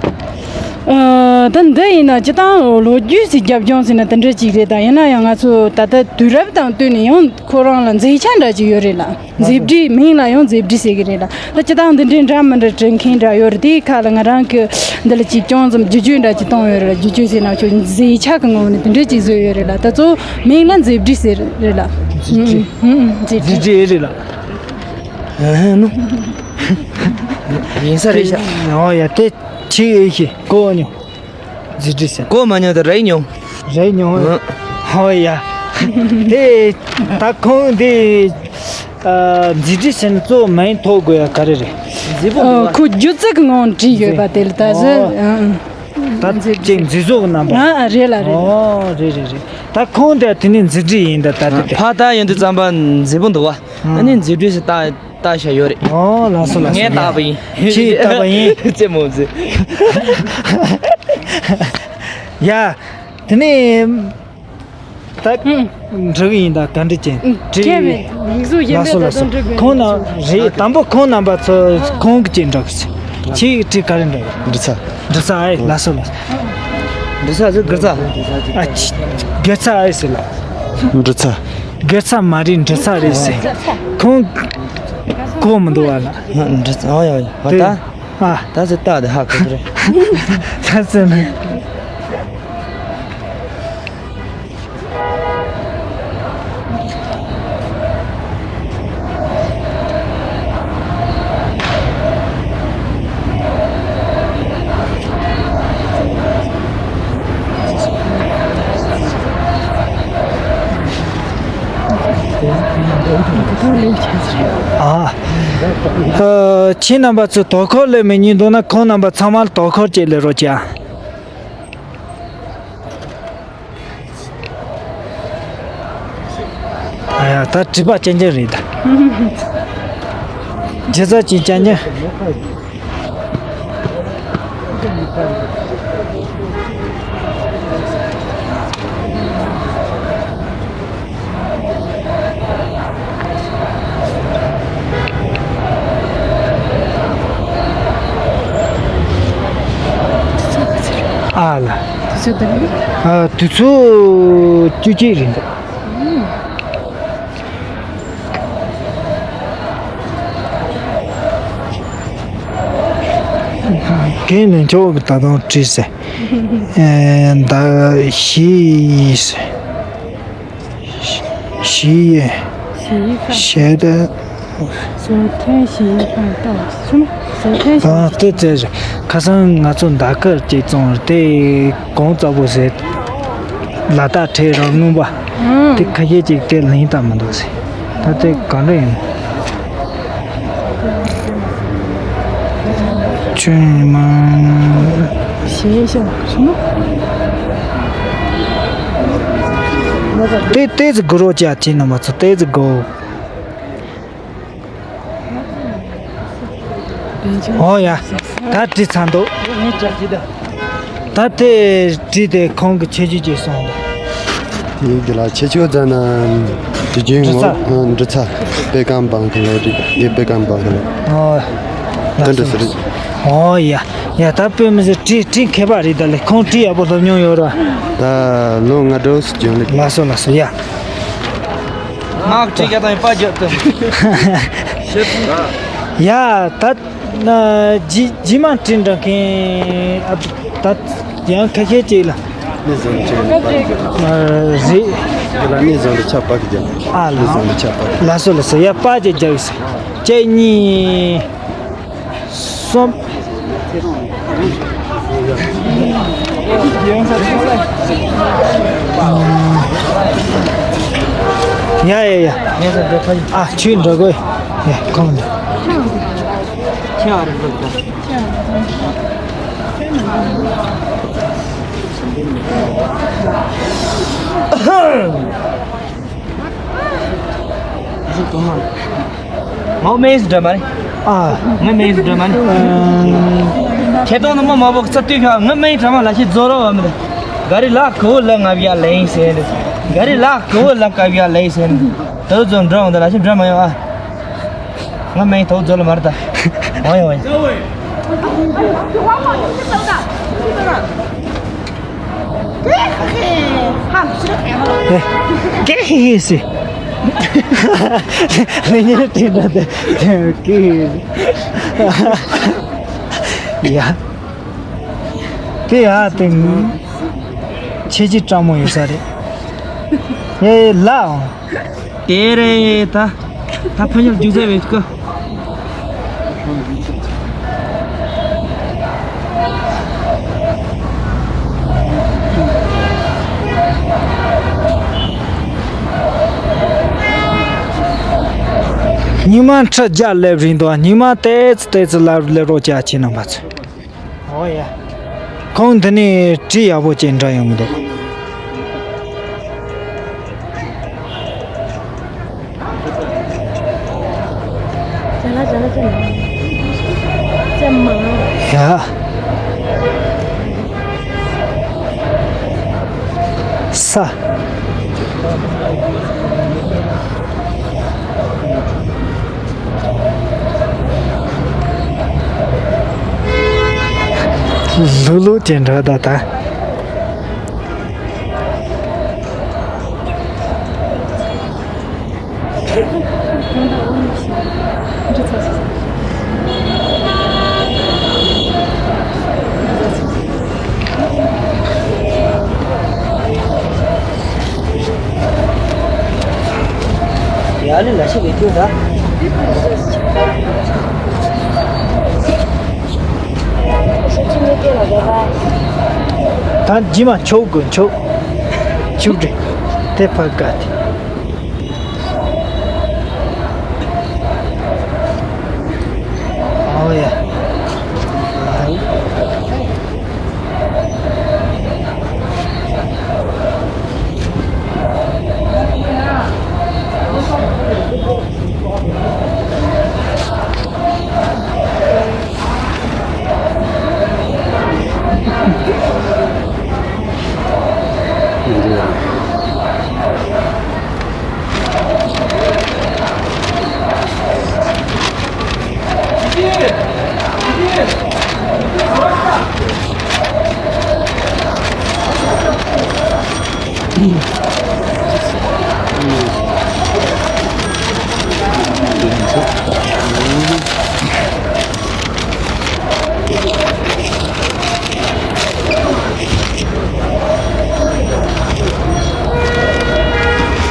ཨ། ད་འདི་ཡིན་ན་སྤྱིར་བཏང་ལོ་རྒྱུས་ཀྱི་རྒྱབ་ལྗོངས་ཟེར་ན་དེ་འདྲ་ཅིག་རེད། ད་ཡིན་ན་ཡང་ང་ཚོ་ད་ལྟ་དུས་རབས་དང་བསྟུན་ནས་ཡང་ཁོ་རང་ལ་མཛེས་ཆ་འདྲ་ཅིག་ཡོད་རེད་ལ། མཛེས་སྡུག་མིང་ལ་ཡང་མཛེས་སྡུག་ཟེར་གི་རེད་ལ། ད་སྤྱིར་བཏང་འདི་འདྲའི་འདྲ་མི་འདྲ་འབྲི་མཁན་འདྲ་ཡོད་རེད། དེའི་ཁ་ལ་ང་རང་གི་འདི་ལ་ཅིག་ཅུང་ཙམ་བསྒྱུར་བཅོས་འདྲ་ཅིག་གཏོང་ཡོད་རེད་ལ། བསྒྱུར་བཅོས་ཟེར་ན་ཁྱོད་མཛེས་ཆ་གི་ངོ་བོ་ནས་དེ་འདྲ་ཅིག་བཟོས་ཡོད་རེད་ལ། ད་གཙོ་བོ་མིང་ལ་མཛེས་སྡུག་ཟེར་རེད་ལ། མཛེས་སྡུག་ཨུ་ཨུ་ཨུ། མཛེས་སྡུག་མཛེས་སྡུག་རེད་ལ། ཨ་ནུ། ཡིན་ས་རེད་ཤག་ཨོ་ཡ། དེ་ཆི་ཨེ་ཤི་གོ་མྱོང་། མཛེས་སྡུག་ཟེར། གོ་མ་མྱོང་དེ་རེད་མྱོང་། རེད་མྱོང་། ཨོ་ཡ། དེ་ད་ཁོང་དེ་མཛེས་སྡུག་ཟེར་ན་གཙོ་བོ་མིང་ཐོགས་དགོས་ཡ་ག་རེ་རེད། མཛེས་པོ་འདུག་བ། ཁོ་སྒྱུ་རྩལ་གྱི་ངང་བྲིས་ཡོད་པ་དེ་ལ་ད་གཟོད། ད་ཅིག་མཛེས་བཟོ་གི་རྣམ་པ། ཨ་རེད་ལ་རེད། ཨོ་རེད་རེད་རེད། ད་ཁོང་དེ་དེ་ནི་མཛེས་སྡུག་ཡིན་ད་ད་དེ་དེ། ཕ་ད་ཡོང་དུས་ཙམ་པ་མཛེས་པོ་འདུག་བ། ཨ་ནི་མཛེས་སྡུག་ཟེར་ད། ལྟ་བྱ་ཡོད་རེད། ཨོ་ལགས་སོ་ལགས་སོ། ངས་བལྟས་པ་ཡིན། ཁྱེད་ཀྱིས་བལྟས་པ་ཡིན། རྩེད་མོ་རྩེ། ཡ། དེ་ནས་ད་འགྲིག་གི་ཡིན་ད། ག་འདྲ་ཅན་བྲིས། ཁྱེད་མེད་ཡིག་གཟུགས་གཞན་ལགས་སོ་པས་ལགས་ད་སོ། དུང་འགྲིག་གི་ཁོང་རྣམ་རེད། དང་པོ་ཁོང་རྣམ་པ་ཚོ་ཁོང་གི་ཅན་འགྲིག་གི་ཆེ་གི་བྲིས་ག་རེ་འགྲིག་གི་འབྲི་ཚ། འབྲི་ཚ་ཨེ་ལགས་སོ་ལགས་སོ། འབྲི་ས་ཟེར་དགུ་ཚ། ཨ་ཅི། དགེ་ཚ་ཨེ་ཟེར་ལ། འབྲི་ཚ། དགེ་ཚ་མ་རེད། འབྲི་ཚ་རེད་ཟེར། ཁོང་གོ་མི་འདུག་བ་ལ། འབྲི་ཚ། ཨོ་ཡ་ཡ། ཨོ་ད། ཨ། ད་ཟེར་ལྟ་དེ་ཧ་གོ་གི་རེད། ད་ཟེར་ནས། ཨ། ཨ། ཁྱེད་རྣམ་པ་ཚོ་དོ་ཁུར་ལས་མི་ཉན་འདུག་ན་ཁོང་རྣམ་པ་ཚང་མ་ལ་དོ་ཁུར་བྱེད་ལས་རོགས་བྱ། ཨ་ཡ། ད་དྲི་བ་ཅན་ཅན་རེད་ད། ཇི་ཙམ་ཅིག་ཅན་ཅན། ཨ་ལ། དུས་ཚོད་དང་། ཨ། དུས་ཚོད་བཅུ་གཅིག་རེད་འདུག་རྒན་ལྷན་ཚོགས་ཀྱིས་ད་དུང་བྲིས་ཟེར། ཨེ། ཟླ་བཞི་ཡིས་ཟེར། བཞི་ཡིས། བཞི་ཡིས་ཁ། ཞེ་ད། ཟོར་ཐེངས་བཞི་ཡིས་ཁ་ཏོག་སུམ། ཟོར་ཐེངས་བཞི། ཨ། དེ་ཚེ་ཁ་སང་ང་ཚོ་མདའ་དཀར་གཅིག་བཙོང་བར་དེ། གོང་ཙག་པོ་ཟེར། ལ་དྭགས་ཁྲལ་རོགས་རྔོན་པ། ཨང་། དེ་ཁ་ཤས་ཅིག་དེ་ལེན་སྟངས་མི་འདུག་ཟེར། ད་དེ་ག་འདྲ་ཡིན། ཆུན་མ། ཞེས་ཤོག་ཞུ་ན། དེ་ཏོག་ཙམ་སྒུག་རོགས་བྱ། ཁྱེད་རྣམ་པ་ཚོ་ཏོག་ཙམ་སྒུག་ཨོ་ཡ། ད་བྲིས་ཚར་འདུག་ད་དེ་བྲིས་ཏེ་ཁོང་གི་ཁྱད་ཆོས་ཅིག་གསུངས་འདུག་དེའི་རྒྱུད་ལ་ཁྱད་ཆོས་ཙམ་ན། དུས་རྒྱུན་འབྲི་ངོ་ཚ། འབྲི་ཚ། པེ་ཀང་བང་ཁ་ལོ་རེད། དེ་པེ་ཀང་བང་ཁ་ལོ། ཨོ། དེ་འདྲ་ཟེར། ཨོ་ཡ། ཡ། ད་དཔེ་མི་སྲིད་བྲིས་བྲིས་མཁས་པ་རེད། ད་ལས་ཁོང་བྲིས་ཡག་པོ་སློབ་མྱོང་ཡོད་ར། ད་ལོ་ལྔ་དྲུག་ཙམ་བྱུང་ལེ། ལགས་སོ་ལགས་སོ་ཡ། ངག་བྲིས་ཀྱང་དང་པ་རྒྱབ་ཏུ། ཡ། ད་ན་ཇི་ཇི་མ་བྲིས་འདྲ་མཁན་ཨ། ད་ཡང་ཁ་ཤས་ཅིག་ལ། ནི་བཟང་ཆེ་ནི་པ་གི་ཇ། རེད། དེ་ལ་ནི་བཟང་དུ་ཆ་པ་གི་ཇ། ཨ་ལ། ནི་བཟང་དུ་ཆ་པ་གི། ལགས་སོ་ལགས་སོ། ཡ། པ་ཇ་རྒྱབ་ཡོད་ས། གཅིག་གཉིས། གསུམ། ཡ་ཡ་ཡ། ཨ། ཁྱོད་འགྲོ་དགོས། ཡ། ཁོང་ནས། ང་མེས་འདྲ་མ་རེད། ཨ། ང་མེས་འདྲ་མ་རེད། ཁྱེད་དང་ནི་མ་མ་བོ་ཚ་དུས་ཁ་ང་མེས་འདྲ་མ་ལ་ཤི་རྫོ་རོ་བ་མི་རེད། ག་རི་ལ་ཁོ་ལ་ང་བ་ལེན་ཟེར། ག་རི་ལ་ཁོ་ལ་ཀ་བ་ལེན་ཟེར། དོ་ཛོ་འདྲ་འོང་ད་ལ་ཤི་འདྲ་མ་ཡོང་ཨ། ང་མེས་དོ་ཛོ་ལ་མ་རེད་ད། ཨོ་ཡ་ཨོ་ཡ། ཧེ། ཀེ་ཧེ་ཧེ་སི། ལེ་ཉེ་ཏེ་ན་ཏེ་ཀེ་ཧེ་སི། ཡ། ཏེ་ཡ་ཏེ་ཁྱེད་ཀྱི་སྤྲང་མོ་ཡོད་ས་རེད། ཧེ་ལ། དེ་རེད་ད། ད་ཕ་ཉར་རྒྱུག་ཟེར་བས་ཀོ། སྙིང་མ་ཁྲི་བརྒྱ་སླེབས་རིང་དུ་སྙིང་མ་ཏེ་ཙི་ཏེ་ཙི་སླེབས་སླེབས་རོགས་བྱ་ཁྱེད་རྣམ་པ་ཚོ། ཨོ་ཡ། ཁོང་འདི་ནས་བྲིས་ཡག་པོ་ཅིག་འདྲ་ཡོང་གི་འདུག་ཅ་ལག་ཅ་ལག་ཅ་ལག་ཅ་མ། ཡ། ས། ལུ་ལུ་ཅན་འདྲ་ད་ད། ཡ་ལི་ལ་ཤི་གི་ཁྱོད་ད། ད་ཇི་མ་ཆོག་གི་ཆོག་ཆུག་རེད། དེ་ཕ་ག་དེ། ཨོ་ཡ།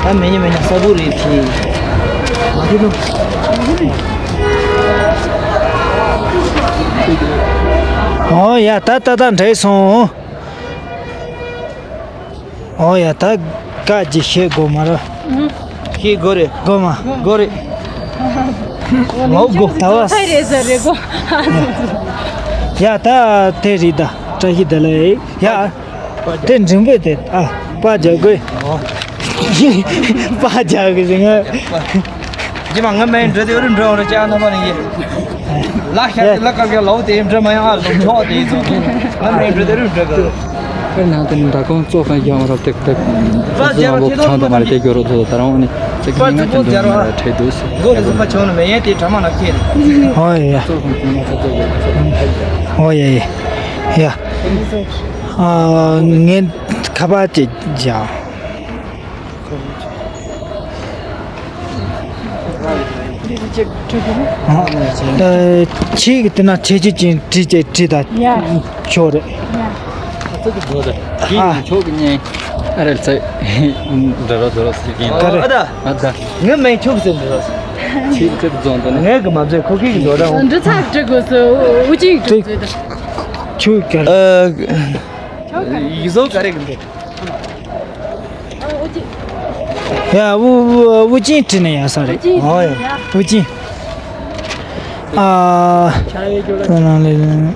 ད་མེ་ཉི་མེ་ཉི་ས་བུ་རེད་དེ། མ་དེ་དུ། ཨོ་ཡ་ད་ད་ད་འདྲེས་སོང་། ཨོ་ཡ་ད་ག་ཅི་ཤེས་དགོས་མ་རེད། ཤེས་དགོས་རེད། དགོས་མ། དགོས་རེད། ལོ་དགོས་ད་བ། ཚེ་རེད་ཟེར་རེད་གོ། ཡ་ད་དེ་རེད་ད་བཀྲ་ཤིས་བདེ་ལེགས་ཡ། དེ་འབྲིང་པོ་དེ་ཨ་པ་རྒྱག་དགོས། པ་རྒྱག་གི་ང་། ཇི་མ་ང་མེད་འགྲོ་དེ་རུ་འགྲོ་རུ་ཅག་ན་མ་ནི་ཡེ། ལ་ཤ་དེ་ལ་ཀ་ཀ་ལོ་དེ་འགྲོ་མ་ཡང་ཨ་ལོ་ཆོག་དེ་ཚོ་ང་མེད་འགྲོ་དེ་རུ་འགྲོ་གི། དཔེར་ན་དེ་ནི་ཟླ་གོང་གཙོ་ཁང་རྒྱང་རབ་ཏེག་ཏེག་པ་ཟེར་ན་ལོ་ཆང་དུ་མ་རེད་དེ་གྱོ་རོ་ཚོ་ད་རང་ནི་ཅིག་ཉིན་ང་ཅན་དུ་མ་རེད་ཁྲེ་དུས་སི་གོ་དེ་ཚོ་པ་ཆོག་ནི་མེད་ཡེ་དེ་གྲ་མ་ན་ཁེ། ཧོ་ཡེ་ཡ། གཙོ་ཁང་དེ་ང་ཚོ་གཙོ་གི་ཧོ་ཡེ་ཡེ་ཡ། ཨ་ངས་ཁ་པར་ཅིག་བརྒྱབ། ཨ། ཨ། ཁྱེད་ཀྱི་དེ་ན་ཁྲེ་ཆེ་ཅན་བྲིས་ཅེས་བྲིས་དང་ཡ། ཆོག་རེད། ཡ། ཨ་ཙི་གི་འགྲོ་རེད། ཨ། ཁྱེད་ཀྱི་ཆོག་གི་ཉན། ཨ་རེད་ཚེ། འགྲོ་རོགས་འགྲོ་རོགས་ཟེར་གྱིན། ག་རེ། ཨ་ད། ཨ་ད། ངའི་མིང་ཆོག་ཟེར་འགྲོ་རོགས། ཁྱེད་ཀྱི་ཚེ་རྫོང་དུ་ནི། ངའི་གི་མ་བཟོས་ཁོ་ཁྱེད་ཀྱི་འགྲོ་རོགས། འདི་ཚགས་འབྲི་དགོས་སོ། འུ་ཅིག་འགྲོ་ཚོད་ད། ཆོག་ག་རེ། ཨ། ཡིག་བཟོ་ག་རེ་གི་འདུག་ཡ། དབུ་དབུ་དབུ་ཅན་བྲིས་ནས་ཡ་ས་རེད། ཨོ་ཡ། དབུ་ཅན། ཨ། ད་ནང་ལས།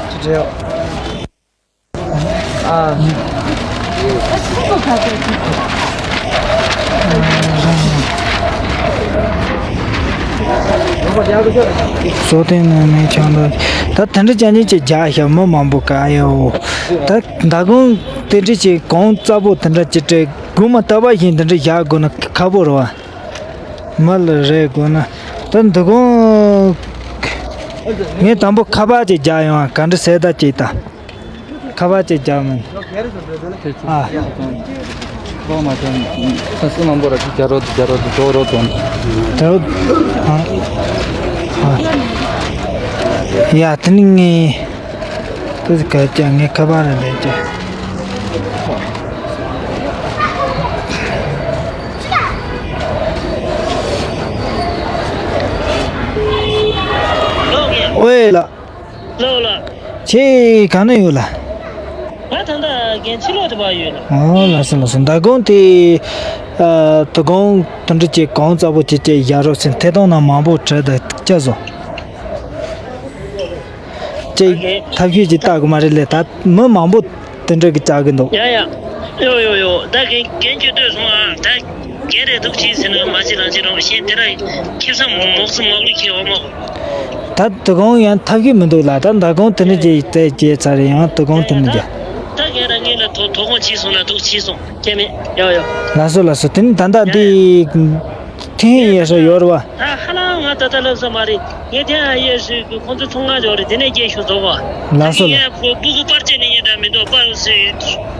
ཅི་བྲིས་ཡོད། ཨ། བཟོ་ལྟེ་ནང་ནས་ཆང་ལ་ད་དེ་འདྲ་ཅན་ཅན་གྱི་རྒྱ་ཞབས་མི་མང་པོ་ག་ཡོ། ད་མདའ་གོང་དེ་འདྲ་ཅིག་གོང་རྩ་པོ་དེ་འདྲ་ཅིག་སྤྲད་དགོས་མ་ལྟ་བ་བཞིན་དེ་འདྲ་བཞག་དགོས་ན་ཁག་པོ་རེད་བ། མི་ལ་རེ་དགོས་ན་ད་མདའ་གོང་ངས་དང་པོ་ཁ་པར་ཅིག་རྒྱག་ཡོང་ཨ་ག་འདྲ་ཟེར་ད་ཅིག་ད། ཁ་པར་ཅིག་རྒྱག་མིན། ཨ། ཁོ་མ་ཐོན། ས་སུ་མང་པོ་ར་ཅིག་རྒྱ་རོ་རྒྱ་རོ་འགྲོ་རོ་དོན། དེ་རོ། ཨ། ཨ། ཡ་དེ་ནི་ངས། དེ་ག་ཅག་ངས་ཁ་པར་ར་ལས་ཅག་ཝེ་ལ། ལགས་ལགས། ཁྱེད་ག་ནས་ཡོད་ལ། ད་ད་ལྟ་རྒན་ཕྱི་ལོགས་དུ་བ་ཡོད་ལ། ཨོ་ལགས་སོ་ལགས་སོ། མདང་དགོང་དེ་ཨ་དོ་དགོང་དེ་འདྲ་ཅིག་གང་ཙམ་པོ་ཅིག་ཅིག་ཡར་རོགས་ཟིན་ཐད་གཏོང་ནང་མང་པོ་བྲོས་དང་སྐྱ་བཟོ། ཅིག་ཐབས་ཤེས་ཅིག་བལྟ་དགོས་མ་རེད་ལས། ད་མི་མང་པོ་དེ་འདྲ་གི་བཅར་གི་འདུག་ཡ་ཡ། ཡོ་ཡོ་ཡོ། ད་རྒན་རྒན་ཁྱོད་ལྟོས་སོང་ཨ། ད་རྒན་རེད་འདུག་ཅིག་ཟེར་ན་མ་ཅི་རང་ཅི་རང་ཤེས་དེ་ར་ཁེ་བཟང་མོག་སུ་མོག་ལུ་ཁེ་འོ་མོ། ད་དོ་དགོང་ཡང་ཐབས་ཤེས་མི་འདུག་ལ། ད་མདང་དགོང་དེ་ནས་རྗེས་དེ་རྗེས་ཚར་རེད། ཡང་དོ་དགོང་དེ་ནས་རྒྱ། ད་ངས་ལ་ངས་ལ་དོ་དོ་དགོང་ཅི་སོང་ལ་འདུག་ཅི་སོང་སྐྱེ་མེད་ཡོ་ཡོ། ལགས་སོ་ལགས་སོ། དེ་ནི་ད་ལྟ་འདི་ཐེངས་ཡས་སོ་ཡོད་རེད་བ། ད་ཧ་ལམ་ང་ད་ལྟ་ལབ་ས་མ་རེད། ངས་དེ་ཡང་ཡས་སུ་གི་ཁོང་ཚོ་ཚོང་ཁང་འཇོག་རེད། དེ་ནས་སྐྱེ་ཤུ་རྫོགས་བ། ལགས་སོ་ལགས། ངས་ཕོ་སྤུ་གུ་པར་ཅན་ནི་ཡིན་འདྲ་མི་འདུག་པར་སུ་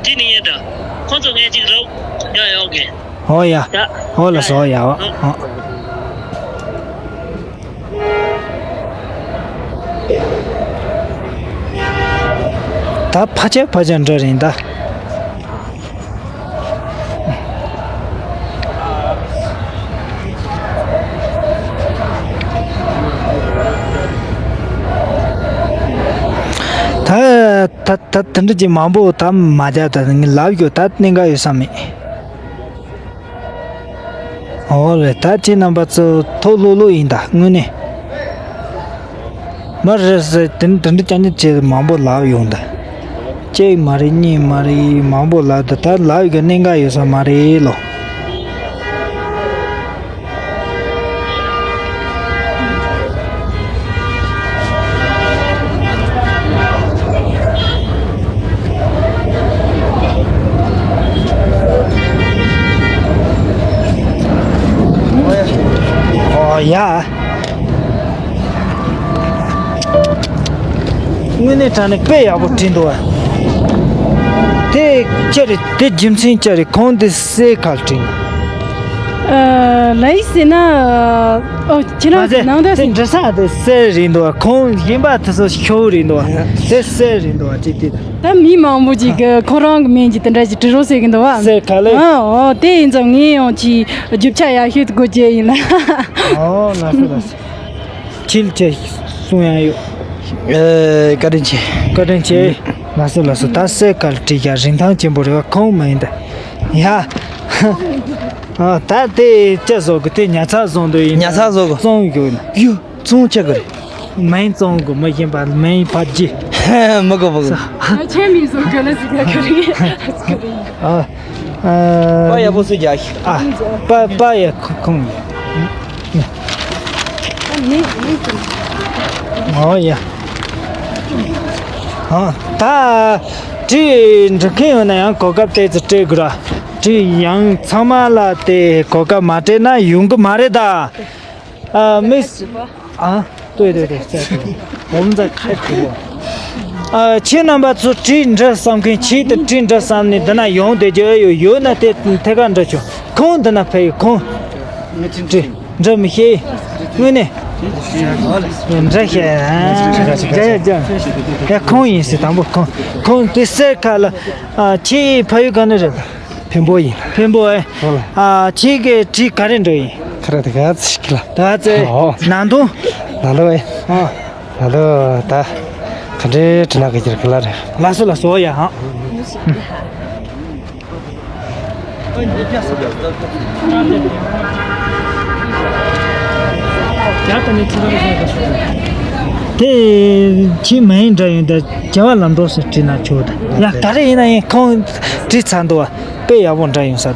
དེ་ནི་ཡིན་འདྲ། ཁོང་ཚོ་ངས་ཅིག་རོགས་ཡ་ཡོ་གི། ཨོ་ཡ། ད་ཨོ་ལགས་སོ། ཨོ་ཡ་ཨོ་ཨོ། ད་ཕ་ཆེ་ཕ་ཆེ་འདྲ་རེད་ད། ད་ད་ད་དེ་འདྲ་ཅིག་མང་པོ་ད་མ་བརྒྱབ། ད་ངས་ལབ་རྒྱུ་ད་གནད་འགག་ཡོད་ས་མེད། ཨོ་རེད། ད་ཁྱེད་རྣམ་པ་ཚོ་ཐུགས་ལྷོད་ལྷོད་ཡིན་ད་དངོས་གནས། མ་རེད་ཟེར་དེ་འདྲ་དེ་འདྲ་ཅང་ཅང་བྱེད་མང་པོ་ལབ་ཡོང་ད། གཅིག་མ་རེད་གཉིས་མ་རེད་མང་པོ་ལབ་ད། ད་ལབ་ཡོད་གི་གནད་འགག་ཡོད་ས་མ་རེད་ལོ། ཨོ་ཡ། དངོས་གནས་དྲང་གནས་དཔེ་ཡག་པོ་བྲིས་འདུག་བ། དེ་ཅི་རེད། དེ་རྒྱུ་མཚན་ཅི་རེད། ཁོང་དེ་གསེར་ག་ལ་བྲིས་ན། ཨ། ལ་ཡིག་ཟེར་ན། ཨོ། ཁྱེད་རང་མ་ཟད་ནང་དོན་དེ་འབྲི་ས་དེ་གསེར་རེད་འདུག་བ། ཁོང་གཞན་པ་དེ་ཚོ་ཤོག་རེད་འདུག་བ། དེ་གསེར་རེད་འདུག་བ། ཅིག་དེ་དང་། ད་མི་མང་པོ་ཅིག་གིས་ཁོ་རང་གི་མིང་གི་དེ་འདྲ་ཞིག་བྲི་རོགས་ཟེར་གི་འདུག་བ། གསེར་ག་ལེ། ཨ། ཨོ། དེ་ཡིན་ཙང་ངས་ཡང་ཅིག་རྒྱུ་ཆ་ཡག་ཤོས་དགོས་ཀྱི་ཡིན་ལ། ཨོ། ལགས་སོ་ལགས་སོ། ཁྱེད་ཀྱིས་གསུང་ཡ་ཡོད། ཨེ། བཀའ་དྲིན་ཆེ། བཀའ་དྲིན་ཆེ། ལགས་སོ་ལགས་སོ། ད་གསེར་ག་ལ་བྲིས་ཀྱང་རིན་ཐང་ཆེན་པོ་རེད་བ། ཁོང་མ་ཡིན་ད། ཡ། ཨ། ད་དེ་ཅི་བཟོ་གི། དེ་ཉར་ཚགས་བཟོ་འདོད་ཡིན་ན། ཉར་ཚགས་བཟོ་གི། བཙོང་དགོས་ན། ཡོ། བཙོང་ཆ་གི་རེད། མིང་བཙོང་དགོས། མི་གཞན་པ་མིང་ཕར་རྒྱུ། མི་དགོས་མི་དགོས། ཨ། ཆེ་མིང་བཟོ་གི་ལ་ཟིག་ག་གི་རེད། ཨ། ཨ། པ་ཡག་པོ་སུ་རྒྱག་ཤི། ཨ། པ་པ་ཡ་ཁོ་ཁོང་། ཨོ་ཡ། ཨ། ད་བྲིས་འབྲི་མཁན་ཡོད་ན་ཡང་གོ་སྐབས་ཏོག་ཙམ་སྤྲད་དགོས་ར། བྲིས་ཡང་ཚང་མ་ལ་དེ་གོ་སྐབས་མ་སྤྲད་ན་ཡོང་གི་མ་རེད་ད། ཨ། མིས། ཨ། ལྟོས་ལྟོས་ལྟོས། ཨོམ་ཛ་ཁ་ཁུ། ཨ། ཁྱེད་རྣམ་པ་ཚོ་བྲིས་འབྲི་བསམ་མཁན་ཆེད་དུ་བྲིས་འབྲི་བསམ་ནས་འདི་ན་ཡོང་བསྡད་རྒྱུ་ཡོད་ཡོད་ན་དེ་ཐད་ཀར་འབྲི་ཆོག་ཁོང་འདི་ན་ཕེབས་ཡོད། ཁོང་བྲིས་འབྲི་མི་ཤེས། དངོས་གནས་འབྲི་ཤེས། ཨ། འབྲི་ཤེས། ཡ། ཁོང་ཡིན་ཟེར། དང་པོ་ཁོང་། ཁོང་དེ་གསེར་ཁ་ལ། ཨ། ཁྱེད་ཕ་ཡུལ་ག་ནས་རེད། འཕན་པོ་ཡིན། འཕན་པོ་ཨེ། ཨོ་ལ། ཨ། ཁྱེད་ཀྱི་བྲིས་ག་རེ་འབྲི་ཡིན། ཁ་ར་དེ་ག་ཚིག་ལ། ད་ཚེ། ཨོ། ནང་དོན། ནང་དོན་ཨེ། ཨ། ནང་དོན་ད་ག་འདྲའི་བྲིས་ན་ག་རེ་ག་ལ་རེད། ལགས་སོ་ལགས་སོ། ཡ། ཨ། དེ་ཁྱེད་མ་ཡིན་འདྲ་ཡིན་ད། བྱ་བ་ལམ་འགྲོ་ཟེར་བྲིས་ན་ཆོག་ད། ཡ། ག་རེ་ཡིན་ན་ཡིན། ཁོང་བྲིས་ཚར་འདུག་བ། དཔེ་ཡག་པོ་འདྲ་ཡོང་ས་ད།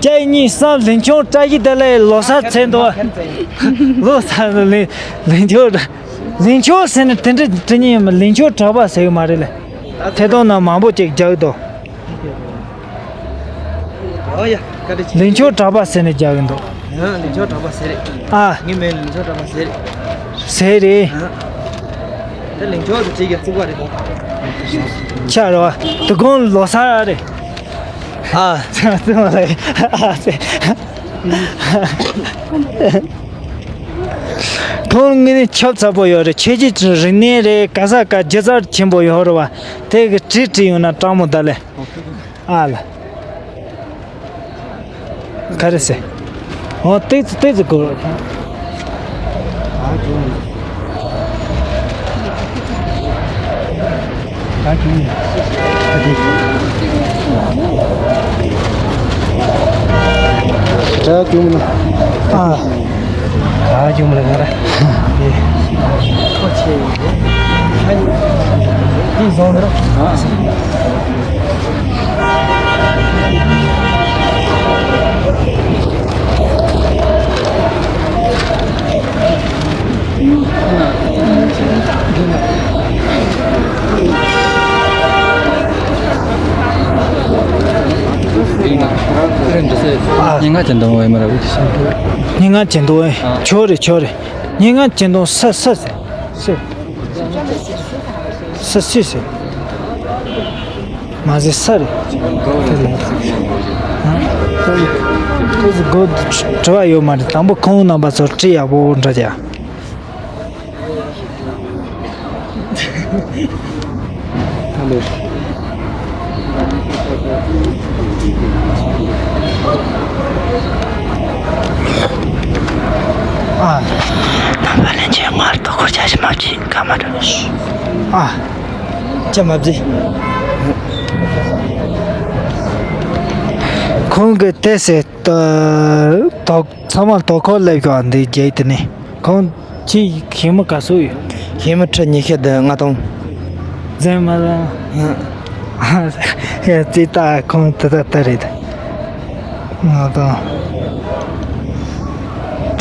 བརྒྱ་ཡིས་གཉིས་བསམ་ལན་ཆུང་བཀྲ་ཤིས་བདེ་ལེགས་ལོ་གསར་ཚེ་འདུ། ལོ་གསར་ལན་ལན་ཆུང་ལན་ཆུང་ཟེར་ནས་དེ་འདྲ་དྲི་ཉན་ཡིན་མ། ལན་ཆུང་གྲགས་པ་ཟེར་གི་མ་རེད་ལ། ཐད་གཏོང་ནང་མང་པོ་ཅིག་རྒྱག་གི་འདུག་ཨོ་ཡ། བཀའ་དྲིན་ཆེ། ལན་ཆུང་གྲགས་པ་ཟེར་ནས་རྒྱག་གི་འདུག་ཡང་ལན་ཆུང་གྲགས་པ་ཟེར་རེད། ཨ། ངའི་མིང་ལན་ཆུང་གྲགས་པ་ཟེར་རེད། ཟེར་རེད། ཨ། ད་ལན་ཆུང་དུ་བྲིས་ཀྱང་བཙུགས་པ་རེད་དོ། ཆ་རོ། དོ་དགོང་ལོ་གསར་རེད། ཨ། ཁོང་ངོས་ནས་ཆབ་ཚ་པོ་ཡོད་རེད། ཁྱེད་ཀྱི་རིག་གནས་རེད། ག་ས་ག་སྒྱུ་རྩལ་ཆེན་པོ་ཡོད་རེད་བ། དེ་གི་བྲིས་བྲིས་ཡོང་ན་སྤྲང་མོ་ད་ལེ། ཨ་ལ། ག་རེ་ཟེར། ཨོ། ཏོག་ཙམ་ཏོག་ཙམ་གོ། ད་ཁྱོད་ནི་ཨ་ཏི། ད་ཁྱོད་ནི་ཨ། ད་ཁྱོད་ནི་ང་ར། ཨེ། ཁོ་ཆེ་ཡོད། ཨ་ནི་ཏི་བཟང་ནི་ར། ཨ། སྙན་ངག་ཅན་དུ་འོང་བའི་མ་ར་བའི། སྙན་ངག་ཅན་དུ་འོང་། ཆོ་རེ་ཆོ་རེ། སྙན་ངག་ཅན་དུ་ས་ས་ས་ས་ས་ས། མ་ཟེར་ས་རེད། དེ་ལ་ཨ། དེ་ཚོ་དགོད་བྲོ་བ་ཡོད་མ་རེད། དང་པོ་ཁོང་རྣམ་པ་ཚོར་བྲིས་ཡག་པོ་འདྲ་ཅག་ཨ། དམ་པ་ལྷན་རྒྱས་སྔར་དུ་འཁོར་བཅའ་ཞིག་མ་བགྱིས་ཀ་མ་འགྲོ། ཨ། ཅི་མ་བགྱིས། ཁོང་གི་དེ་སེ་ད་དོག་ཚང་མ་དོ་ཁོ་ལེབ་ཀྱོ་འདི་རྒྱལ་དེ་ནི་ཁོང་ཁྱི་ཞིམ་མོ་ག་སུ་ཡོད། ཞིམ་མོ་ཁྲི་ཉི་ཤུ་དང་ལྔ་སྟོང་། ཟན་མ་ལ། ཡ་ཙི་ད་ཁོང་ད་ད་ད་རེད། ལྔ་སྟོང་།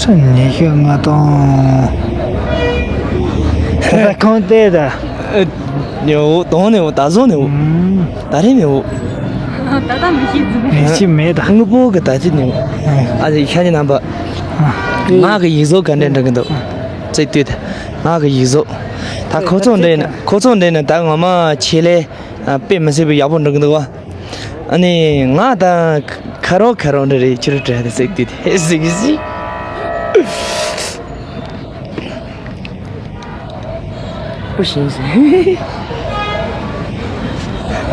ཁྲི་ཉི་ཤུ་ལྔ་སྟོང་། ད་ཁོང་དེ་ད། ཨ། ནེའུ་དོང་ནེའུ་ད་བཟོ་ནེའུ། ད་རེ་ནེའུ། ད་ད་མི་ཤེས་ཟིན། མི་ཤེས་མེད་ད། དངོས་པོ་གི་ད་ཅི་ནེའུ། ཨ་ཟེ་ཤ་ཉི་རྣམ་པ། ང་གི་ཡིག་གཟུགས་ག་འདྲ་འདྲ་གི་འདུག་ཙི་ཏུ་ད། ང་གི་ཡིག་གཟུགས། ད་ཁོ་ཚོ་འདྲེ་ན་ཁོ་ཚོ་འདྲེ་ན་ད་ངོ་མ་ཆེ་ལེ། དཔེ་མི་སྲིད་པའི་ཡག་པོ་འགྲོ་གི་འདུག་བ། ཨ་ནི་ང་ད་ཁ་རོག་ཁ་རོག་འདྲ་རེད། ཁྱོད་ར་དྲན་ཏེ་ཟེག་དུས་དེ་ཟེག་ཟིག་པུ་ཤིང་ཟིག་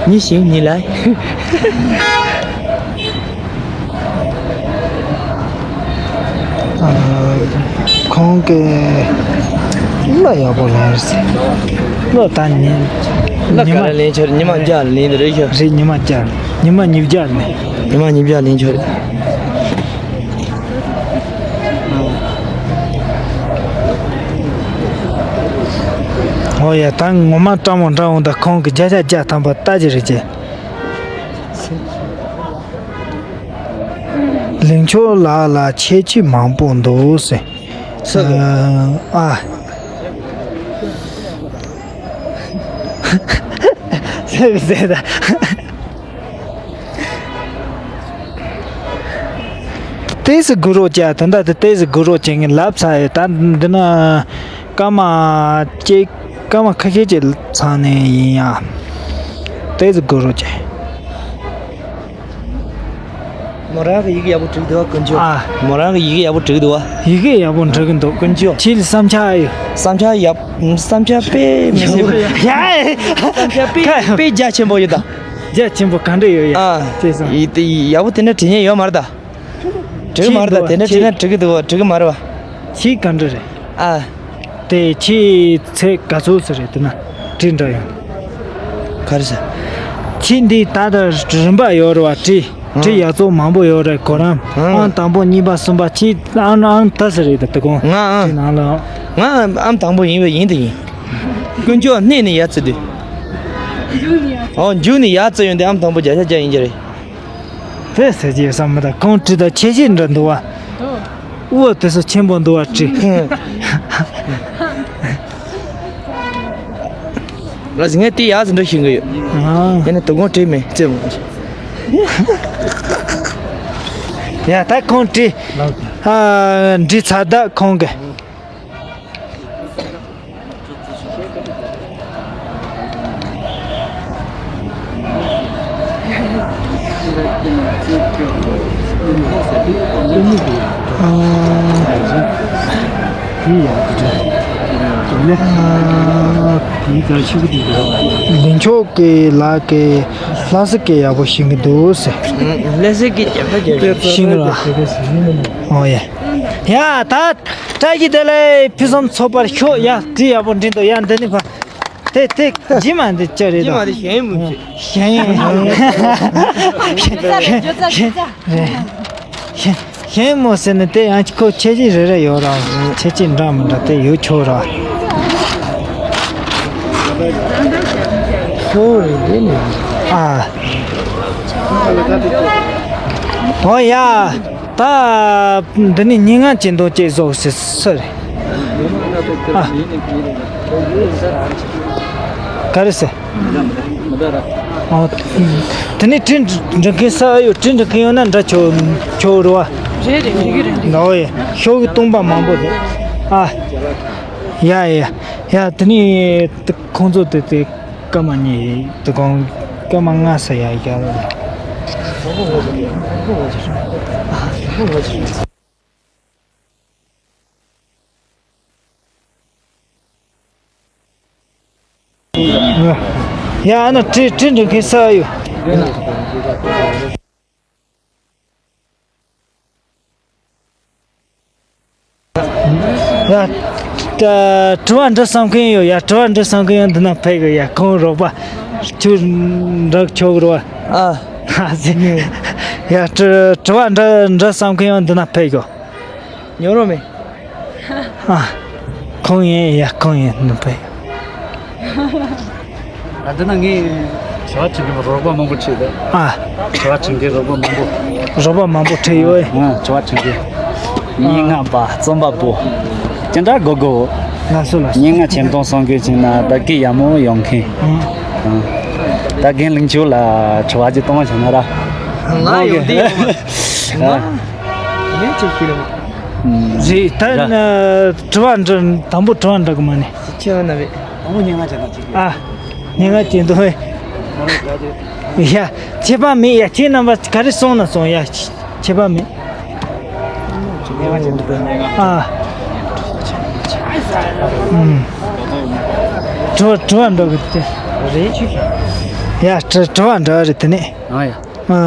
ཉི་ཤིང་ཉི་ལ། ཁོང་གི་གླུ་ཡག་པོ་ལེན་རེད། གླུ་ད་ཉི་གླུ་ཉི་ག་མ་ལ་ལེན་ཆོག་ཉི་མ་བརྒྱ་ལེན་དེ་རེད་ཤག་རེད། ཉི་མ་བརྒྱ། ཉི་མ་ཉིས་བརྒྱ་ལེན། ཉི་མ་ཉིས་བརྒྱ་ལེན་ཆོག་རེད། ཨོ་ཡ། ད་ངོ་མ་སྤྲང་མོ་འདྲ་འོང་། ད་ཁོང་གི་བརྒྱ་ཆ་བརྒྱ་ཐམ་པ་ལྟ་ཅི་རེད་ཅེ། ལིང་ཆོ་ལགས་ལ་ཁྱད་ཆོས་མང་པོ་འདུག་ཟེར། ཨ། ཟེར་ཟེར་ད། ཏེས་གུ་རོ་ཅ་ད་འདྲ་དེ་ཏེས་གུ་རོ་ཅན་གྱི་ལབ་ཚ་ཡོད། ད་འདི་ན་སྐར་མ་གཅིག་སྐར་མ་ཁ་ཤས་ཅིག་ཚང་ནས་ཡིན་ཡ། ཏེས་གུ་རོ་ཅན། མོ་རང་གི་ཡི་གེ་ཡག་པོ་བྲིས་འདུག་ཀུན་སྤྱོད། ཨ། མོ་རང་གི་ཡི་གེ་ཡག་པོ་བྲིས་འདུག་བ། ཡི་གེ་ཡག་པོ་འབྲི་གི་འདུག་ཀུན་སྤྱོད། ཁྱེད་ལ་བསམ་འཆར་ཡོད། བསམ་འཆར་ཡག་བསམ་འཆར་དཔེ་མི་སྲིད་པ། ཡ། བསམ་འཆར་དཔེ་དཔེ་རྒྱ་ཆེན་པོ་ཡོད་ད། རྒྱ་ཆེན་པོ་ག་འདྲ་ཡོད་ཡ། ཨ། ཅེས་སོང་། ཡི་དེ་ཡག་པོ་དེ་འདྲ་བྲིས་མཁན་ཡོད་མ་རེད་ད། འགྲིག་མ་རེད་ད། དེ་འདྲ་བྲིས་ན་འགྲིག་གི་འདུག་བ། འགྲིག་གི་མ་རེད་བ། ཁྱེད་ག་འདྲ་རེད། ཨ། དེ་ཁྱེད་ཚེ་ག་ཚོད་ཙམ་རེད་དེ་ན་བྲིས་འདྲ་ཡོད། ག་རེ་ཟེར། ཁྱེད་འདི་ད་ལྟ་རིམ་པ་ཡོད་རེད་བ། བྲིས་བྲིས་ཡག་ཚོགས་མང་པོ་ཡོད་རེད་གོ་རམ། ཨང་དང་པོ་གཉིས་པ་གསུམ་པ་ཁྱེད་ཨང་ཨང་ད་ཟེར་རེད་ད་དེ་གོང་ང་ཨང་བྲིས་ནང་ལ། ང་ཨང་དང་པོ་ཡིན་པ་ཡིན་དེ་ཡིན། དཀོན་མཆོག་གནས་ནས་ཡར་བརྩི་དུས། ཨོ་མཇུག་ནས་ཡར་བརྩི་ཡོང་དུས་ཨང་དང་པོ་བརྒྱ་ཆ་བརྒྱ་ཡིན་གྱི་རེད། དེ་ཟེར་གྱི་བསམ་མི་ད་གང་བྲིས་ད་ཆེ་ཆེ་འདྲ་འདུག་བ། འོ་དེ་ཚོ་ཆེན་པོ་འདུག་བ་བྲིས། ལ་ཟིན་ངས་དེ་ཡག་ཟིན་འདྲ་ཤེས་གི་ཡོད། ཨ། ཡིན་ན་དོ་དགོང་བྲིས་མེད་རྩེ་མོ། ཡ་ད་གང་བྲིས། ཨ་བྲིས་ཚར་ད་གང་གི། ལིང་ཆོག་གི་ལག་གི་ལྷ་ས་གི་ཡག་པོ་ཤེས་གི་འདུག་ཟེར། ལྷ་ས་གི་རྒྱབ་ལྷ་རྒྱབ་ཤེས་གི་ར། ཨོ་ཡ། ཡ་ད། བཀྲ་ཤིས་བདེ་ལེགས། ཕུན་སུམ་ཚོགས་པར་ཤོག་ཡ་བྲིས་ཡག་པོ་འབྲི་འདུག་ཡ་འདི་ནི་ཕ། དེ་དེ་རྗེས་མ་འདི་ཅི་རེད་རྗེས་མ་དང་དེ་གཞན་མི་ཤེས། གཞན་ཡིན། བརྗོད་ཚ་བརྗོད་ཚ། རེད། གཞན་གཞན་མོ་ཟེར་ནས་དེ་ཡང་ཁོ་ཁྱད་ཆོས་རེ་རེ་ཡོད་ར། ཁྱད་ཆོས་འདྲ་མི་འདྲ་དེ་ཡོད་ཆོག་ར། ཁྱོད་རེད་འདི་ནས། ཨ། ཨོ་ཡ། ད་འདི་ནི་ཉིན་ལྔ་གྱི་འདོན་ཅེས་བཟོ་ཟེར་སུ་རེད། ཨ། ག་རེ་ཟེར། ཨོ། དེ་ནི་བྲིས་འབྲི་མཁན་ས་ཨ་ཡོད། བྲིས་འབྲི་མཁན་ཡོད་ན་འདྲ་ཆོག་ཆོག་རེད་བ། རེད་རེད་རེད་རེད། ཨོ་ཡ། ཤོག་གུ་སྟོང་པ་མང་པོ་འདུག་ཨ། ཡ་ཡ་ཡ། དེ་ནི་ཁོང་ཚོ་དེ་དེ། སྐར་མ་གཉིས་དུ་གོང་སྐར་མ་ལྔ་ས་ཡ་ཡ་ལ། ཡ་ཨ་ན་བྲིས་བྲིས་འགྲིག་གི་ས་ཡོད། ཡ། ད་དྲི་བ་འདྲི་བསམ་མཁན་ཡོད་ཡ། དྲི་བ་འདྲི་བསམ་མཁན་ཡོད་འདི་ན་ཕེབས་གི་ཡ། ཁོང་རོགས་པ་ཁྱོད་འདྲི་ཆོག་རོགས། ཨ། ཡ་དྲི་དྲི་བ་འདྲི་འདྲི་བསམ་མཁན་ཡོད་འདི་ན་ཕེབས་གི། ཉོ་རོགས་མེད། ཨ། ཁོང་ཡིན་ཡ། ཁོང་ཡིན་འདི་ཕེབས། ད་འདི་ན་ངས་བྱ་བ་བྱེད་མཁན་རོགས་པ་མང་པོ་བྱས་ཏེ། ཨ། བྱ་བ་བྱེད་མཁན་རོགས་པ་མང་པོ། རོགས་པ་མང་པོ་ཁྲིད་ཡོད། ཨ། བྱ་བ་བྱེད་མཁན། སྙན་ངག་པ། རྩོམ་པ་པོ། ཅི་འདྲ་དགོས་དགོས། ལགས་སོ་ལགས་སོ། སྙན་ངག་ཆེད་དོན་གསུང་མཁན་བྱས་ན་བདག་གི་ཡག་མོ་ཡོང་མཁན། ཨ། ཨ། ད་རྒན་ལིང་ཆུ་ལ་དྲི་བ་ཅིག་གཏོང་བ་བྱས་ན་ར། ང་ཡོང་དེ་ཡོང་མ། ཨ། ང་ངས་ཅིག་ཤེས་ལ་མ། རེད། ད་ན་དྲི་བ་འདྲི། དང་པོ་དྲི་བ་འདྲི་གི་མ་ནི། ཁྱེད་ན་རེད། དང་པོ་སྙན་ངག་ཅན་དང་གཅིག་རེད། ཨ། སྙན་ངག་ཅན་དང་། ཡ། ཁྱད་པར་མེད་ཡ། ཁྱེད་རྣམ་པ་ག་རེ་གསུང་ན་གསུང་ཡ། ཁྱད་པར་མེད། ཨ། ཨུམ། དྲི་བ་དྲི་བ་འདྲི་གི་དེ། རེད་ཆུ་ཡ། དྲི་དྲི་བ་འདྲི་རེད་དེ་ནས། ཨ་ཡ། ཨ།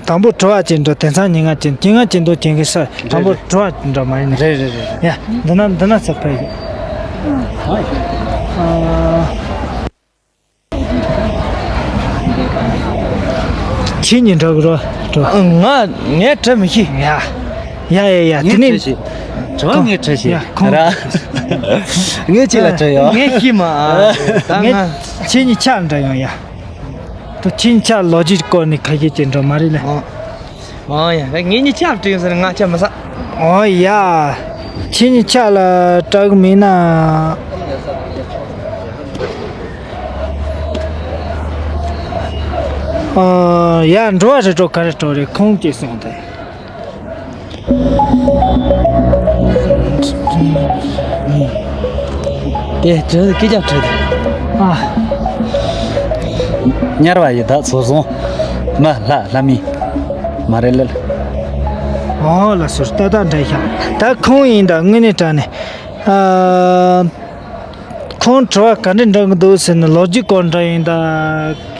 དང་པོ་དྲི་བ་ཅིག་འདྲི། དེང་སང་སྙན་ངག་ཅན། སྙན་ངག་ཅན་དང་ཅན་གྱི་ས། དང་པོ་དྲི་བ་འདྲི་མ་ཡིན་ནི། རེད་རེད་རེད་རེད། ཡ། འདི་ན་འདི་ན་ཚ་ཕ་ཡི། ཨ། ཁྱེད་གཉིས་འདྲི་གི་རོ། འདྲི། ང་ངས་དྲི་མི་ཤེས། ཡ། ཡ་ཡ་ཡ། དེ་ངས་ནི་དྲི་ཤེས། དྲི་བ་ཁོང་ངས་དྲི་ཤེས། ཡ་ཁོང་ར། ངས་ཁྱེད་ལ་དྲི་ཡོད། ངས་ཤེས་མ། ད་ང་ངས་ཁྱེད་གཉིས་ཆ་འདྲི་ཡོང་ཡ། དུ་ཕྱིན་ཆད་ལོ་རྒྱུས་སྐོར་ནས་ཁ་ཤས་ཅིག་འགྲོ་མ་རེད་ལ། ཨོ། ཨོ་ཡ། ངེད་གཉིས་ཆ་བྲིས་ཟེར་ང་ཆ་མི་ཟ། ཨོ་ཡ། ཁྱེད་གཉིས་ཆ་ལ་སྐྲག་གི་མིན་ན། ཨོ་ཡ། འགྲོ་བ་རེ་འགྲོ་ག་རེ་འགྲོ་རེད། ཁོང་གིས་གསུངས་ཏེ། དེ་དྲི་སྐད་ཆ་དྲི། ཨ། དམྱལ་བ་ཡི་དྭགས་ཚོགས་བཟང་། མི་ལྷ་ལྷ་མིན། མ་རེད་ལ། ཨོ་ལགས་སོ། ཏག་ཏག་འདྲ་ཤག་ད་ཁོང་ཡིན་ད་དངོས་གནས་དྲང་ནས། ཨ། ཁོང་དྲི་བ་ག་འདྲ་འདྲི་གི་འདུག་ཟེར་ན། ལོ་རྒྱུས་སྐོར་འདྲ་ཡིན་ད།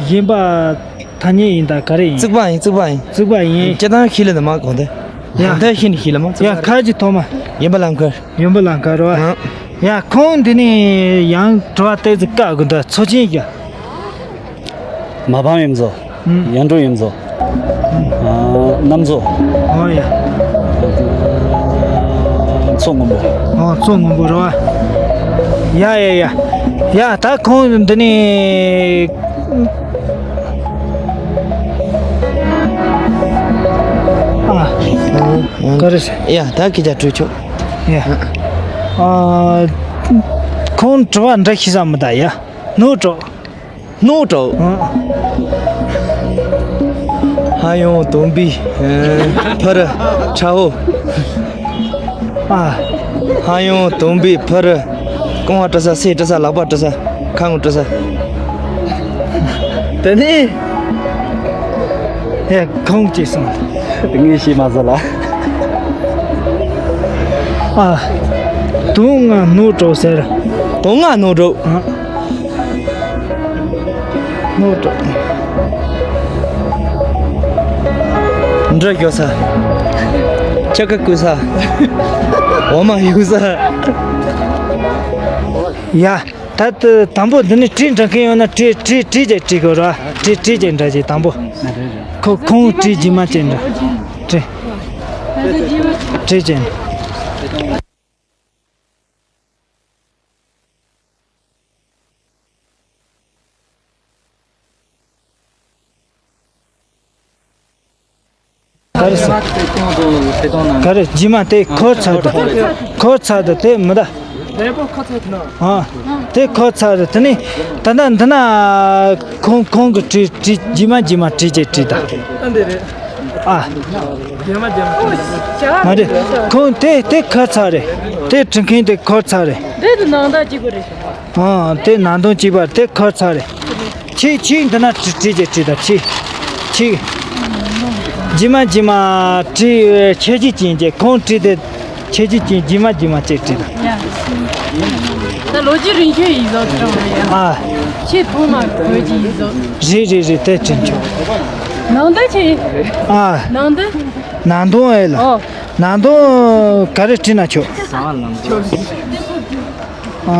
གཞན་པ་ཐ་སྙད་ཡིན་ད། ག་རེ་ཡིན། རྩིག་པ་ཡིན། རྩིག་པ་ཡིན། རྩིག་པ་ཡིན། སྤྱིར་བཏང་ཤེས་ལེ་ན་མ་གོང་དེ། ཡ། ད་ཤེས་ནི་ཤེས་ལེ་མ། རྩིག་ཡ། པ་ཁ་ཅིག་ཐོག་མ། ཡིན་པ་ལ་མཁར། ཡིན་པ་ལ་མཁར་རོ། ཡ། ཁོང་འདི་ནས་ཡང་དྲི་བ་ཏོག་ཙམ་བཀག་དགོས་འདུག་ཚོགས་ཆེན་ཡ། མ་ཕམ་ཡུམ་མཚོ། ཡང་འགྲོ་ཡུམ་མཚོ། ཨ། གནམ་མཚོ། ཨོ་ཡ། མཚོ་སྔོན་པོ། ཨོ། མཚོ་སྔོན་པོ་རེད་བ། ཡ་ཡ་ཡ། ཡ། ད་ཁོང་འདི་ནས། ཨ། ག་རེ་ཟེར། ཡ། ད་སྐད་ཆ་དྲི་ཆོག་ཡ། ཨ། ཁོང་དྲི་བ་འདྲི་ཤེས་ས་མི་གདའ་ཡ། སྣོད་དྲོ། སྣོད་དྲོ། ཨ། ཧ་ཡང་དུམ་བུའི་ཕུ་རུ་ཁྲ་བོ། ཨ། ཧ་ཡང་དུམ་བུའི་ཕུ་རུ། རྐང་བ་དཀྲི་ས། སེ་དཀྲི་ས། ལག་པ་དཀྲི་ས། ཁ་ངོ་དཀྲི་ས། དེ་ནི། ཨེ། ཁོང་གིས་གསུངས། དེ་ངས་ཤེས་མ་ཟེར་ལ། ཨ། དུང་ང་སྣོད་དྲོ་ཟེར། དུང་ང་སྣོད་དྲོ། ཨ། སྣོད་དྲོ། འབྲུ་ཞོ་ས། ཆུ་ཁ་བསྐོལ་ས། འོ་མ་གཡུག་ས། ཡ། ད་ལྟ་དང་པོ་འདི་ནས་བྲིས་འདྲ་མཁན་ཡོད་ན་བྲིས་བྲིས་བྲིས་ཅིག་བྲིས་དགོས་ར། བྲིས་བྲིས་ཅིག་འདྲ་ཅིག་དང་པོ། ཁོ་ཁོང་བྲིས་རྗེས་མ་ཅིག་འདྲ། བྲིས། བྲིས་ཅིག་ག་རེ་ཟེར། ག་རེ་རྗེས་མ་དེ་འཁོར་ཚར་དུ། འཁོར་ཚར་དུ་དེ་མི་ད། ཨ། དེ་འཁོར་ཚར་དུ་དེ་ནི། ད་ལྟ་འདི་ན་ཁོང་ཁོང་གི་བྲིས་བྲིས་རྗེས་མ་རྗེས་མ་བྲིས་བྱས་བྲིས་ད། ཨ། མ་རེད། ཁོང་དེ་དེ་འཁོར་ཚར་རེད། དེ་བྲིས་མཁན་དེ་འཁོར་ཚར་རེད། འདི་དུ་ནང་ད་གཅིག་པུ་རེད། ཨ། དེ་ནང་དོན་གཅིག་པ་དེ་འཁོར་ཚར་རེད། ཁྱེད་ཁྱེད་འདི་ན་བྲིས་བྲིས་བྱས་བྲིས་ད་ཁྱེད། ཁྱེད། རྗེས་མ་རྗེས་མ་བྲིས་ཁྱེད་ཀྱིས་ཅིང་བྱས་ཁོང་བྲིས་ཏེ། ཁྱེད་ཀྱིས་ཅིང་རྗེས་མ་རྗེས་མ་བྱས་བྲིས་ད། ཡ། ད་ལོ་རྒྱུས་རིང་ཤོས་ཡིག་གཟུགས་བྲིས་རེད་ཡ། ཨ། ཁྱེད་ཐོག་མ་བོད་ཀྱི་ཡིག་གཟུགས། རེད་རེད་རེད་དེ་བྲིས་ཆོག་ནང་དོན་ཆེ། ཨ། ནང་དོན། ནང་དོན་ཨེ་ལ། ཨོ། ནང་དོན་ག་རེ་བྲིས་ན་ཆོག་ཨ།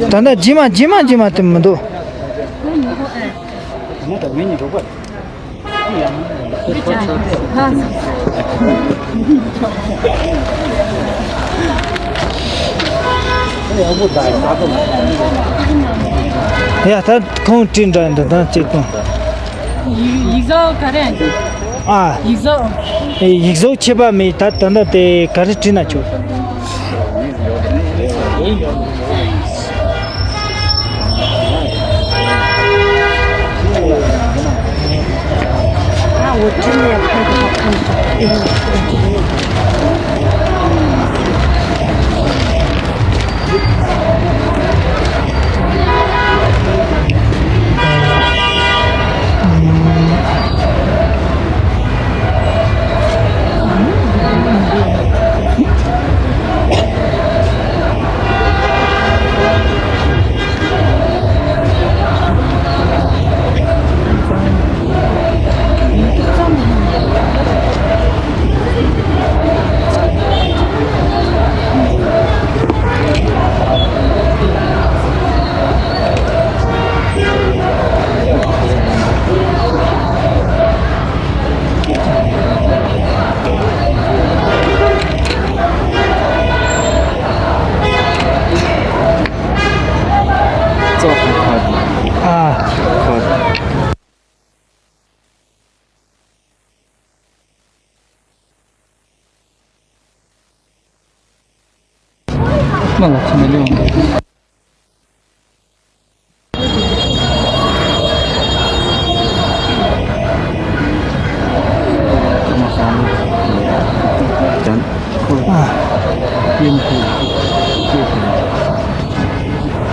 ད་ལྟ་རྗེས་མ་རྗེས་མ་རྗེས་མ་དེ་མི་འདུག་ཡ་ད་ཁོང་བྲིས་འདྲ་འདི་དང་གཅིག་དང་། ཡིག་ཡིག་གཟུགས་ག་རེ། ཨ། ཡིག་གཟུགས། ཡིག་གཟུགས་ཁྱད་པར་མེད། ད་ད་ལྟ་དེ་ག་རེ་བྲིས་ན་ཆོག་ཨ། མ་ལ་ཁ་མ་ལེའོ།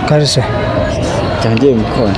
ག་རེ་ཟེར། ཅང་ཅེ་མི་ཁོ། ཨ།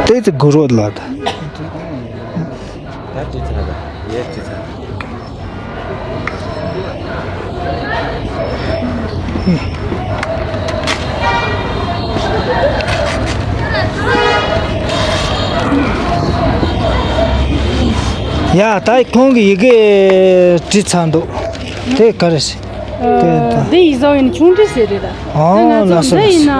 དེ་ཚོ་གུ་རུ་ལ། ད་ཅི་ཚ་ད་ཡེ་ཅི་ཚ། ཡ་ད་ཁོང་གི་ཡི་གེ་བྲིས་ཚར་འདུག་དེ་ག་རེ་ཟེར། དེ་དང་། འདི་ཡིག་གཟུགས་ཡིན་ན་ཆུང་འདྲིས་ཟེར་རེད་ད། ཨོ། ད་ང་ཚོ་ལགས་སོ། འདི་ཡིན་ན་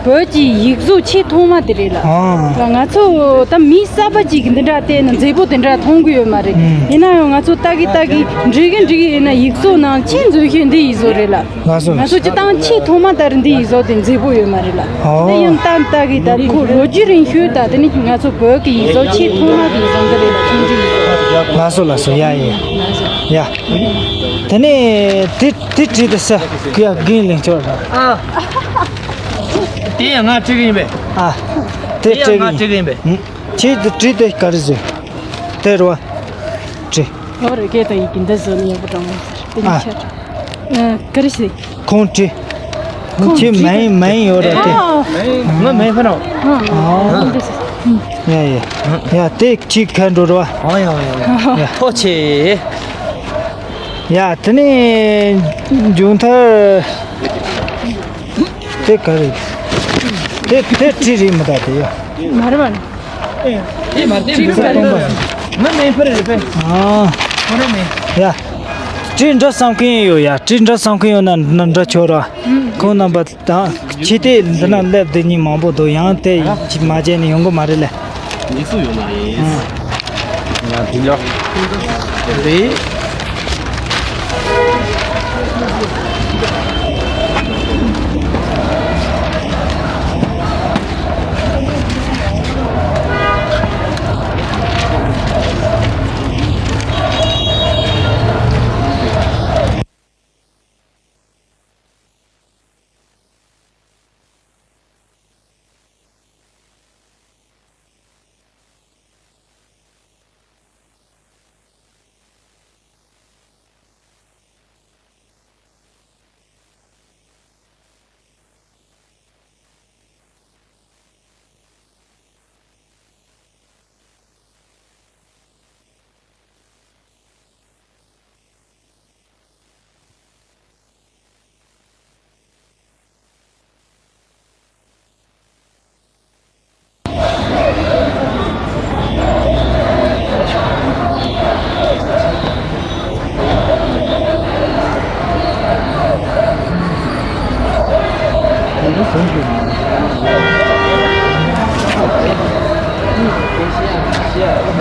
བོད་ཀྱི་ཡིག་གཟུགས་ཆེས་ཐོག་མ་དེ་རེད་ལ། ཨོ། ད་ང་ཚོ་ད་མི་གསར་པ་ཅིག་གིས་འདི་འདྲ་བལྟས་ན་མཛེས་པོ་དེ་འདྲ་མཐོང་གི་ཡོད་མ་རེད། ཨུམ། ཡིན་ན་ཡང་ང་ཚོ་ལྟ་གི་ལྟ་གི་འབྲི་གི་འབྲི་གི་ཡིན་ན་ཡིག་གཟུགས་ནང་ཆེས་མཛེས་ཤོས་འདི་ཡིག་གཟུགས་རེད་ལ། ལགས་སོ། ང་ཚོ་སྤྱིར་བཏང་ཆེས་ཐོག་མ་ལྟར་འདི་ཡིག་གཟུགས་དེ་མཛེས་པོ་ཡོད་མ་རེད་ལ། ཨོ། འདི་ཡང་ལྟ་ལྟ་གི་ད་ཁོ་ལོ་རྒྱུས་རིང་ཤོས་ད་དེ་ནི་ང་ཚོ་བོད་ཀྱི་ཡིག་གཟུགས་ཆེས་ཐོག་མ་གི་ཡིག་གཟུགས་འདི་རེད་ལ། ཆུང་འདྲིས་ཡིག་གཟུགས། ལགས་སོ་ལགས་སོ། ཡ་ཡ་ཡ། དེ་ནས་དེ་དེ་བྲིས་དེ་ས་ཀི་ཡ་རྒན་ལེན་ཆོག་ར། ཨ། དེ་ཡང་ང་བྲིས་གི་ཡིན་པས། ཨ། དེ་དེ་ཡང་ང་བྲིས་གི་ཡིན་པས། ཁྱེད་དེ་བྲིས་དེ་ག་རེ་བཟོས། དེ་རུ་བ། བྲིས། ཨོ་རེ་སྐད་དང་ཡི་གེ་འདི་བཟོ་ནི་ཡག་པོ་དྲང་མོ་ཟེར། དེ་ཨ། ནི་ཆ། ཨ། ག་རེ་ཟེར། ཁོང་བྲིས། ཁོང་ཁྱེད་བྲིས། མ་ཡིན་མ་ཡིན་ཡོད་ར་དེ། ཨ། ང་མ་ཡིན་ཕ་རོ། ཨ། ཨ། འདི་ཟེར། ཡ་ཡ། ཡ་དེ་ཁྱེད་ཁ་འགྲོ་ར་བ། ཨ་ཡ་ཡ་ཡ། ཐོག་ཆེ། ཡ་དེ་ནས་མཇུག་མཐར་དེ་ག་རེ། དེ་དེ་བྲིས་རེད་མི་ད་དེ་ཡ། མ་རེད་པ། དེ་མ་དེ་མི་ས་སྟོང་པ། ང་མེད་ཕ་རེད་པས། ཨ། ཁོ་རེ་མེད། ཡ། བྲིས་འདྲ་བསམ་མཁན་ཡོད་ཡ། བྲིས་འདྲ་བསམ་མཁན་ཡོད་ན་ན་འདྲ་ཆོག་ར། ཁོང་རྣམ་པ་དང་ཁྱེད་དེ་འདི་ན་སླེབས་དེ་གཉིས་མང་པོ་འདུག་ཡང་དེ་ཅིག་མ་བྱས་ནས་ཡོང་གི་མ་རེད་ལེ། འཇིགས་སུ་ཡོང་ན་ཡིན། ཨ། ཡ་དེ་འདྲ་རེད། དེ་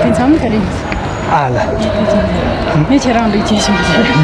མཚམས་ག་རེ། ཨ་ལ། ངས་ཁྱེད་རང་ལུས་སྐྱེལ་ཞིག་བྱེད།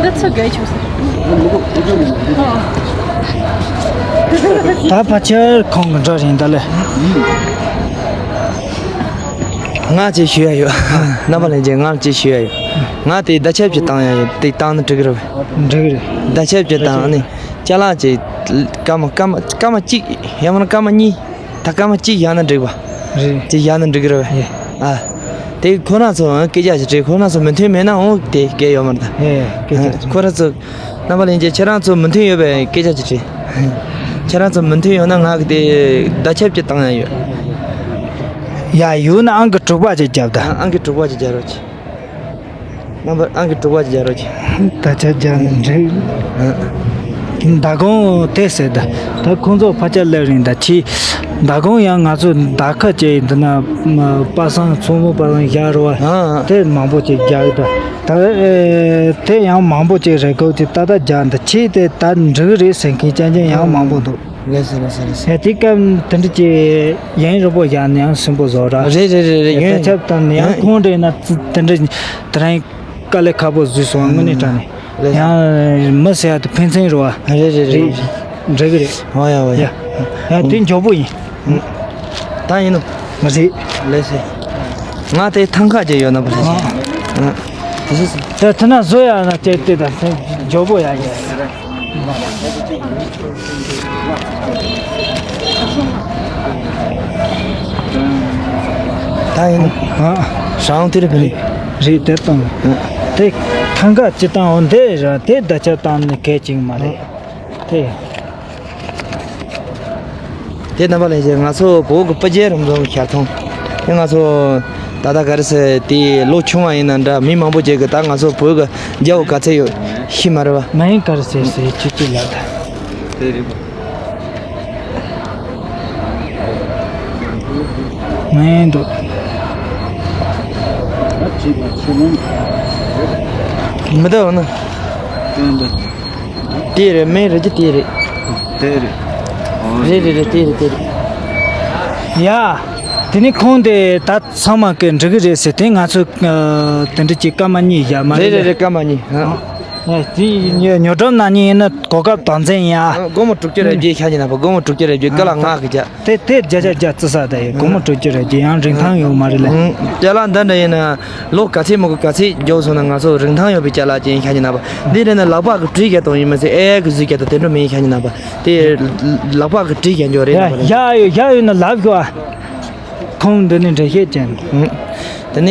འདི་ཚོ་དགའ་ཆོག་ས། ད་ཕལ་ཆེར་ཁོང་གི་འདྲ་རེད་ད་ལེ། ང་ཅིག་ཞུ་ཡ་ཡོད། རྣམ་པ་ལྷན་རྒྱས་ང་ཅིག་ཞུ་ཡ་ཡོད། ང་དེ་བརྡ་ཁྱབ་ཅིག་བཏང་ཡ་ཡོད། དེ་བཏང་ན་འགྲིག་གི་རེད་པས། འགྲིག་གི་རེད། བརྡ་ཁྱབ་ཅིག་བཏང་ནི་ཅ་ལག་ཅིག་སྐར་མ་སྐར་མ་སྐར་མ་གཅིག་ཡང་མིན་ན་སྐར་མ་གཉིས། ད་སྐར་མ་གཅིག་བཞག་ན་འགྲིག་པ། རེད། ཅིག་བཞག་ན་འགྲིག་གི་རེད་པས། རེད། ཨ། དེ་ཁོ་རང་ཚོ་སྐད་ཆ་ཞིག་དྲིས། ཁོ་རང་ཚོ་མོས་མཐུན་མེད་ན་འོང་དེ་སྐད་ཡོད་མ་རེད་ད། ཨེ་སྐད་ཆ་ཁོ་རང་ཚོ་རྣམ་པ་ལྷན་རྒྱས་ཁྱེད་རང་ཚོ་མོས་མཐུན་ཡོད་པའི་སྐད་ཆ་ཞིག་དྲིས། ཁྱེད་རང་ཚོ་མོས་མཐུན་ཡོད་ན་ང་གི་དེ་བརྡ་ཁྱབ་ཅིག་བཏང་ཡ་ཡོད། ཡ་ཡོད་ན་ཨང་ཀི་དྲུག་པ་ཅིག་རྒྱབ་ད། ཨང་ཀི་དྲུག་པ་ཅིག་རྒྱབ་རོགས་གྱིས། རྣམ་པ་ཨང་ཀི་དྲུག་པ་ཅིག་རྒྱག་རོགས་གྱིས། ད་ཆ་རྒྱག་ནས་འགྲིག་མདའ་དགོང་དེ་ཟེར་ད། ད་ཁོང་ཚོ་ཕར་ཆ་སླེབས་རིང་ད་ཕྱི། མདའ་དགོང་ཡང་ང་ཚོ་མདའ་ཁ་བཅད་འདི་ན་པ་སངས་མཚོ་མོ་པ་སངས་ཡར་བ་དེ་མང་པོ་ཅིག་རྒྱག་ད། ད་དེ་ཡང་མང་པོ་ཅིག་རེད་གོ་དེ་ད་ད་རྒྱག་འདི་ཕྱི་དེ་ད་འགྲིག་རེད་ཟེར་མཁན་རྐྱང་རྐྱང་ཡང་མང་པོ་འདུག་ལགས་སོ་ལགས་སོ་ལགས་སོ། ཡ་དེ་སྐབས་དེ་འདྲ་ཅིག་ཡིན་རོགས་པོ་བཞག་ནས་ཡང་སུན་པོ་བཟོ་ར། རེད་རེད་རེད་རེད། ཡིན་ད་ཆབ་དང་ནས་ཡང་ཡིན། ཁོང་འདྲ་ཡིན་ན་ཙི་དེ་འདྲ་དེ་རིང་དཀའ་ལས་ཁག་པོ་བཟོས་སོང་དངོས་གནས་དྲང་ནས་ལགས་སོ། ཡང་མི་ཟེར་ཡ་དེ་ཕན་ཚུན་རེད་བ། རེད་རེད་རེད། འགྲིག་གི་རེད། ཨོ་ཡ་ཨོ་ཡ། ཡ་ཡ་དེ་མགྱོགས་པོ་ཡིན། ད་ཡིན་ནོ། མ་རེད། ལགས་སོ། ང་དེ་ཐང་ཁ་ཅན་ཡོད་ན་བ་ལས། ཨ། དེ་ཟེར་སོང་། དེ་དེ་ན་བཟོ་ཡ་ན་ཅེ་དེ་དང་དེ་མགྱོགས་པོ་ཡ་ཡ། ད་ཡིན། ཨ། ཧྲང་དེ་རེད་བ་ལས། རེད་དེ་དང་། ཨ། དེ་ཐང་ཁ་ཅི་དང་འོ་འདི་ར་དེ་ད་ཆ་བཏང་ནས་གལ་ཆེན་མ་རེད། དེ། དེ་རྣམ་པ་ལྷན་རྒྱས་ང་ཚོ་བོད་ཀྱི་སྤུ་རྒྱལ་རིམ་བཟུང་ཞལ་མཐོང་། དེ་ང་ཚོ་ད་ལྟ་ག་རེ་ཟེར་དེ་ལོ་ཆུང་བ་ཡིན་ན་འདྲ་མི་མང་པོ་ཅིག་གིས་ད་ང་ཚོ་བོད་ཀྱི་རྒྱལ་པོ་ག་ཚད་ཡོད་ཤེས་མ་རེད་བ། མ་ཡིན་ག་རེ་ཟེར་ཟེར་ཅི་ཅི་ལ་ད། དེ་རེད། མ་ཡིན་འདུག་མི་ད་འོ་ན། དེ་རེད། མིང་རེད་ཀྱི་དེ་རེད། དེ་རེད། རེད་རེད་རེད། དེ་རེད་དེ་རེད། ཡ། དེ་ནི་ཁོང་དེ་ད་ཚང་མ་གི་འགྲིག་གི་རེད་ཟེར་དེ་ང་ཚོ་དེ་འདྲ་ཅིག་སྐར་མ་གཉིས་བཞག་མ་རེད། རེད་རེད་རེད། སྐར་མ་གཉིས། ཨ། དེ་ཉོ་སྒྲོམ་ནང་ཉིད་ཡིན་ན་གོ་སྐབས་དང་འཛིན་ཡ། སྒོར་མོ་དྲུག་ཅུ་རེ་བརྒྱད་ཤ་ཉི་ན་པ། སྒོར་མོ་དྲུག་ཅུ་རེ་བརྒྱད་སྐར་ལ་ལྔ་གི་བརྒྱ། དེ་དེ་བརྒྱ་ཆ་བརྒྱ་བརྩི་ས་དེ་ཡོད། སྒོར་མོ་དྲུག་ཅུ་རེ་བརྒྱད་ཡང་རིན་ཐང་ཡོད་མ་རེད་ལ། ཅ་ལག་འདི་འདྲ་ཡིན་ན་ལོ་ག་ཚད་མི་དགོས་ག་ཚད་འཇོག་སོང་ན་ང་ཚོ་རིན་ཐང་ཡོད་པའི་ཅ་ལག་ཅན་ཤ་ཉི་ན་པ། འདི་རེད་ན་ལག་པ་གི་བྲིས་རྒྱ་དང་ཡིན་མ་ཟད་ཨེ་གི་བཟོས་རྒྱ་དང་དེ་འདྲ་མིན་ཤ་ཉི་ན་པ། དེ་ལག་པ་གི་བྲིས་རྒྱ་འཇོག་རེད་ན་པ་ལ། ཡ་ཡོད་ཡ་ཡོད་ན་ལབ་ཤོག་ཨ། ཁོང་འདི་ནས་འགྲེལ་བཤད་ཅན། དེ་ནས་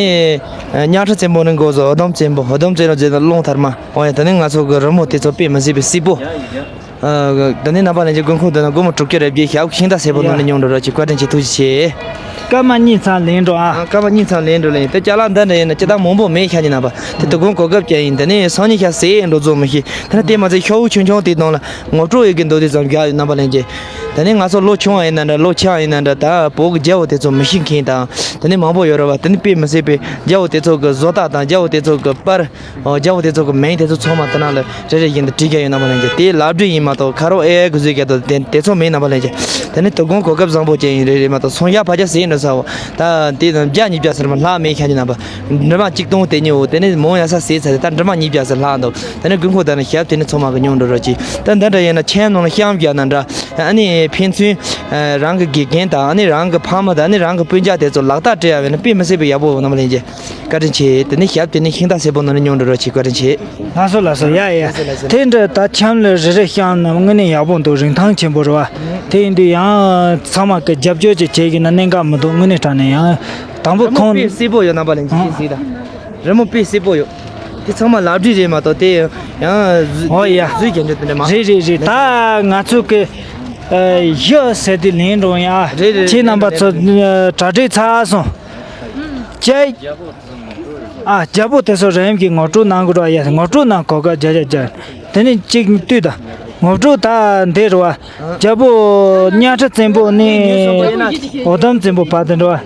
གཉའ་ཁྲི་བཙན་པོ་ནི་འགོ་བཟོ། འུ་དུམ་བཙན་པོ། འུ་དུམ་བཙན་པོ་རྗེས་ནས་རླུང་དར་མ། འོ་ཡ་དེ་ནས་ང་ཚོ་གི་རི་མོ་དེ་ཚོ་དཔེ་མི་སྲིད་པའི་སྲིད་པོ། ཨ། དེ་ནས་རྣམ་པ་ལྷན་རྒྱས་དགོས་མཁོ་འདུག་ན་སྒོར་མོ་དྲུག་ཅུ་རེ་བརྒྱད་ཞབས་ཤིང་རྟ་སེར་པོ་ནོར་ནས་ཉུང་འགྲོ་རོགས་ཀྱི་བཀའ་དྲིན་ཆེ། ཐུགས་རྗེ་ཆེ། སྐར་མ་གཉིས་ཚང་ལེན་འགྲོ་ཨ། ཨ། སྐར་མ་གཉིས་ཚང་ལེན་འགྲོ་ལེན། དེ་ཅ་ལག་འདི་འདྲ་ཡིན་ན་སྤྱིར་བཏང་མང་པོ་མེད་ཤ་ཉི་ན་པ། དེ་དུས་གོང་གོ་སྐབས་ཅན་ཡིན། དེ་ནས་སང་ཉིན་ཤ་ཟས་འགྲོ་རྫོགས་མི་ཤེས། དེ་ནས་དེ་མ་ཚད་ཤོག་བུ་ཆུང་ཆུང་དེ་དང་ལ་ངོ་སྤྲོད་ཡོད་ཀྱི་འདུག་དེ་ཙམ་རྒྱག་ཡོད། རྣམ་པ་ལྷན་རྒྱས། དེ་ནས་ང་ཚོ་ལོ་ཆུང་བ་ཡིན་ན་འདྲ་ལོ་ཆེ་བ་ཡིན་ན་འདྲ་ད་བོད་ཀྱི་རྒྱལ་པོ་དེ་ཚོ་མི་ཤེས་མཁན་དང་དེ་ནས་མང་པོ་ཡོད་རེད་བ། དེ་ནས་དཔེ་མི་སྲིད་པའི་རྒྱལ་པོ་དེ་ཚོ་གི་བཟོ་ལྟ་དང་རྒྱལ་པོ་དེ་ཚོ་གི་པར། ཨོ། རྒྱལ་པོ་དེ་ཚོ་གི་མིང་དེ་ཚོ་ཚང་མ་དེ་ནང་ལ་རེ་རེ་བཞིན་དུ་བྲིས་བཞག་ཡོད། རྣམ་པ་ལྷན་རྒྱས། དེ་ལག་བྲིས་ཡིན་མ་གཏོགས་ཁ་རོག་ཨེ་གི་བཟོས་བཞག་དེ་དེ་ཚོ་མིན། རྣམ་པ་ལྷན་རྒྱས། དེ་ནི་དོ་དགོང་གོ་སྐབས་བཟང་པོ་ཅན་ཡིན་རེ་རེ་མ་གཏོགས་སོང་ཡ་ཕ་ཇ་ཟས་འགྲོ་ས་འོ། ད་དེ་དང་བརྒྱ་ཉིས་བརྒྱ་ཟེར་མ་ལྷག་མེད་ཤ་ཉི་ན་པ། འབྲུ་མ་གཅིག་སྟོང་དེ་ཉིད་འོ། དེ་ནི་མོ་ཡ་ས་ཟས་ཚར་ད་འབྲུ་མ་ཉིས་བརྒྱ་ཟེར་ལྷག་འདུག་དེ་ནི་དགོས་མཁོ་དང་ནི་ཞབས་དེ་ནི་ཚང་མ་གི་མྱོང་འགྲོ་རོགས་གྱིས། ད་འདི་འདྲ་ཡིན་ན་ཁྱེད་ནང་ལ་བཤམས་བཞག་ན་འདྲ། ཨ་ནི་ཕན་ཚུན་རང་གི་དགེ་རྒན་དང་ཨ་ནི་རང་གི་ཕ་མ་དང་ཨ་ནི་རང་གི་སྤུན་ཀྱག་དེ་ཚོ་ལག་རྟགས་སྤྲད་ཡ་བས་ན་དཔེ་མི་སྲིད་པའི་ཡག་པོ་འོ། རྣམ་པ་ལྷན་རྒྱས། བཀའ་དྲིན་ཆེ། དེ་ནས་ཞབས་དེ་ནས་ཤིང་རྟ་སེར་པོ་ནོར་ནས་ཉུང་འགྲོ་རོགས་གྱིས། བཀའ་དྲིན་ཆེ། ལགས་སོ་ལགས་སོ། ཡ་ཡ། ལགས་སོ་ལགས་སོ། དེ་འདྲ་ད་ཁྱམས་ལ་རེ་རེ་བཤམས་ན་དངོས་གནས་ཡག་པོ་འདུག་རིན་ཐང་ཆེན་པོ་རེད་བ། དེ་ཡིན་དུས་ཡང་ཚང་མ་གི་རྒྱབ་སྐྱོར་ཅིག་བྱེད་ཀྱི་ན་གནད་འགག་མི་འདུག་དངོས་གནས་དྲང་ནས་ཡང་དང་པོ་རི་མོ་ཁོང་དཔེ་སྲིད་པོ་ཡོད། རྣམ་པ་ལྷན་རྒྱས་ཅིག་གཟིགས་དང་། རི་མོ་དཔེ་སྲིད་པོ་ཡོད། དེ་ཚང་མ་ལག་བྲིས་རེད་མ་གཏོགས་དེ་ཡང་བཟོས་ཨོ་ཡ། བཟོས་རྒྱ་འདྲ་དེ་འདྲ་མ། རེད་རེད་རེད། ད་ང་ཚོ་གི་ཨ་གཞས་ཟེར་དེ་ལེན་འགྲོ་ཡ། རེད་རེད། ཁྱེད་རྣམ་པ་ཚོ་རེད་རེད། གྲ་སྒྲིག་ཚར་སོང་། ཅེ། ཨ། རྒྱལ་པོ་དེ་ཚོ་རིམ་གྱིས་ངོ་སྤྲོད་གནང་དགོས་ར་ཡ། ངོ་སྤྲོད་གནང་གོ་ག་རྒྱ་རྒྱ་རྒྱ། དེ་ནས་གཅིག་བཏུས་དང་ངོ་སྤྲོད་ད་འདི་རུ་བ། རྒྱལ་པོ་གཉའ་ཁྲི་བཙན་པོ་ནས་འུ་དུམ་བཙན་པོ་བར་དུ་འགྲོ་བ།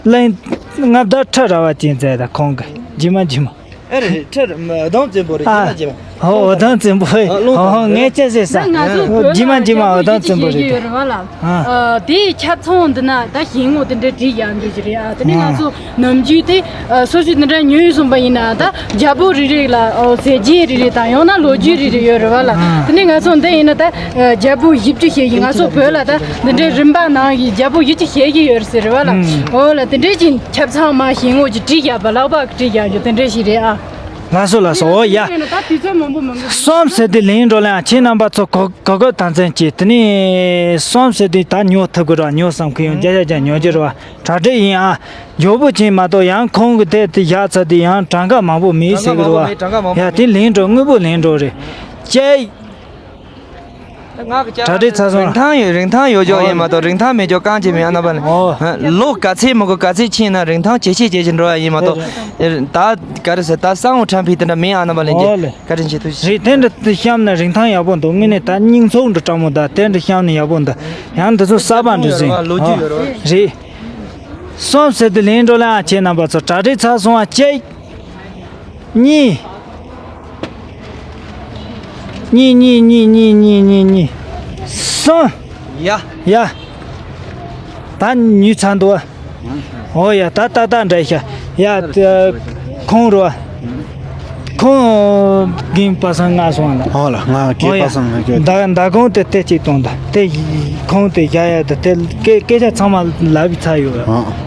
གླིང་མངའ་བདག་ཁྲི་རལ་པ་ཅན་མཛད་དང་ཁོང་གི་རྗེས་མ་རྗེས་མ། ཨེ་རེད་རེད། ཁྲི་རལ་པ་བུ་དུམ་བཙན་པོ་རེད། ཨ། རྗེས་མ་རྗེས་མ། ཨོ་བུ་དུམ་བཙན་པོ། ཨ། ཨོ་ངས་ཅི་ཟེར་ས། ད་ང་ཚོ་བོད་རྗེས་མ་ལ་རྗེས་མ་རྒྱལ་པོ་བུ་དུམ་བཙན་པོ་རེད། ཡོད་རེད་བ་ལ། ཨ། ཨ། དེའི་ཁྱབ་ཚང་འདི་ན་ད་ཞིང་ངོ་དེ་འདྲ་བྲིས་ཡག་འདི་ཞིག་རེད། ཨ། དེ་ནས་ང་ཨ། ཚོ་ནམ་རྒྱུན་དེ་ཨ་སོ་སོའི་འདི་འདྲ་ཉོས་སོང་པ་ཡིན་ན་ད་རྒྱལ་པོ་རེ་རེ་ལ་ཨོ་མཛད་རྗེས་རེ་རེ་དང་ཡང་ན་ལོ་རྒྱུས་རེ་རེ་ཡོད་རེད་བ་ལ། ཨ། དེ་ནས་ང་ཚོ་འདི་ཡིན་ན་ད་ཨ་རྒྱལ་པོ་བཞི་བཅུ་ཞིག་ཡིན། ང་ཚོ་བོད་ལ་ད་འདི་འདྲའི་རིམ་པ་ནང་གི་རྒྱལ་པོ་བཞི་བཅུ་ཞིག་ཡོད་རེད་ཟེར་རེད་བ་ལ། ཨ། ཨོ་ལ་དེ་འདྲའི་ཅིག་ཁྱབ་ཚང་མ་ཞིང་ངོ་ཅིག་བྲིས་ཡག་པ་ལག་པ་གིས་བྲིས་ཡག་རྒྱུ་དེ་འདྲ་ཞིག་རེད་ཨ། ལགས་སོ་ལགས་སོ། འོ་ཡ། ད་དུས་ཚོད་མང་པོ་མང་པོ་མི་གསུམ་ཟེར་དུས་ལེན་འགྲོ་ལ་ཡང་ཁྱེད་རྣམ་པ་ཚོ་གོ་གོ་སྐབས་དང་བཙན་གྱིས་དེ་ནས་གསུམ་ཟེར་དུས་ད་ཉོ་ཐུབ་དགོས་ར། ཉོ་བསམ་ཁུལ་ཡང་བརྒྱ་ཆ་བརྒྱ་ཉོ་རྒྱུ་རེད་བ། གྲ་སྒྲིག་ཡིན་ཨ། མགྱོགས་པོ་ཅིག་མ་གཏོགས་ཡང་ཁོང་གི་དེ་དེ་བཞག་ཚར་དུས་ཡང་གྲངས་ཀ་མང་པོ་མེད་ཟེར་གི་རེད་བ། གྲངས་ཀ་མང་པོ་མེད། ཡ་དེ་ལེན་འགྲོ་དངོས་པོ་ལེན་འགྲོ་རེད། ཅེ། གྲ་སྒྲིག་ཚར་སོང་། རིན་ཐང་ཡོད། རིན་ཐང་ཡོད་ཅོག་ཡིན་མ་གཏོགས་རིན་ཐང་མེད་ཅོག་གང་བྱེད་མི་ཡང་རྣམ་པ་ལ། ཨོ། ལོ་ག་ཚད་མི་དགོས། ག་ཚད་ཕྱིན་ན་རིན་ཐང་ཇེ་ཆེ་ཇེ་ཆེ་འགྲོ་ཡ་ཡིན་མ་གཏོགས། ད་ག་རེ་ཟེར། ད་ས་འོག་ཁྲམ་ཕི་དེ་འདྲ་མེད་ཨ། རྣམ་པ་ལ་ཨོ་ལེ། བཀའ་དྲིན་ཆེ་ཐུགས་རྗེ་ཆེ། རེད། དེ་འདྲ་དེ་བཤམས་ན་རིན་ཐང་ཡག་པོ་འདུག་དངོས་གནས་ད་སྙིང་ཚོགས་འདྲ་སྤྲང་མོ་ད་དེ་འདྲ་བཤམས་ན་ཡག་པོ་འདུག་ཡང་འདི་ཚོ་གསར་པ་འདྲ་ཟིན། ལོ་རྒྱུས་ཡོད་རེད། རེད། གསུམ་ཟེར་དུས་ལེན་འགྲོ་ལ་ཨ། ཁྱེད་རྣམ་པ་ཚོ་གྲ་སྒྲིག་ཚར་སོང་ཨ། གཅིག་གཉིས། གཉིས་གཉིས་གཉིས་གཉིས་གཉིས་གཉིས། གསུམ། ཡ། ཡ། ད་ཉོས་ཚར་འདུག་ཨ། ཨོ་ཡ། ད་ཏག་ཏག་འདྲ་ཤག་ཡ། ཁོང་རུ་ཨ། ཁོང་རྒན་པ་སངས་ང་སོང་ལ། ཨོ་ལ། ང་རྒན་པ་སངས་ང་ཁྱོད། ད་ད་ཁོང་དེ་དེ་གཅིག་གཏོང་ད། དེ་ཁོང་དེ་བཞག་ཡ། ད་དེ་སྐད་སྐད་ཆ་ཚང་མ་ལབ་ཚར་ཡོད། ཨ།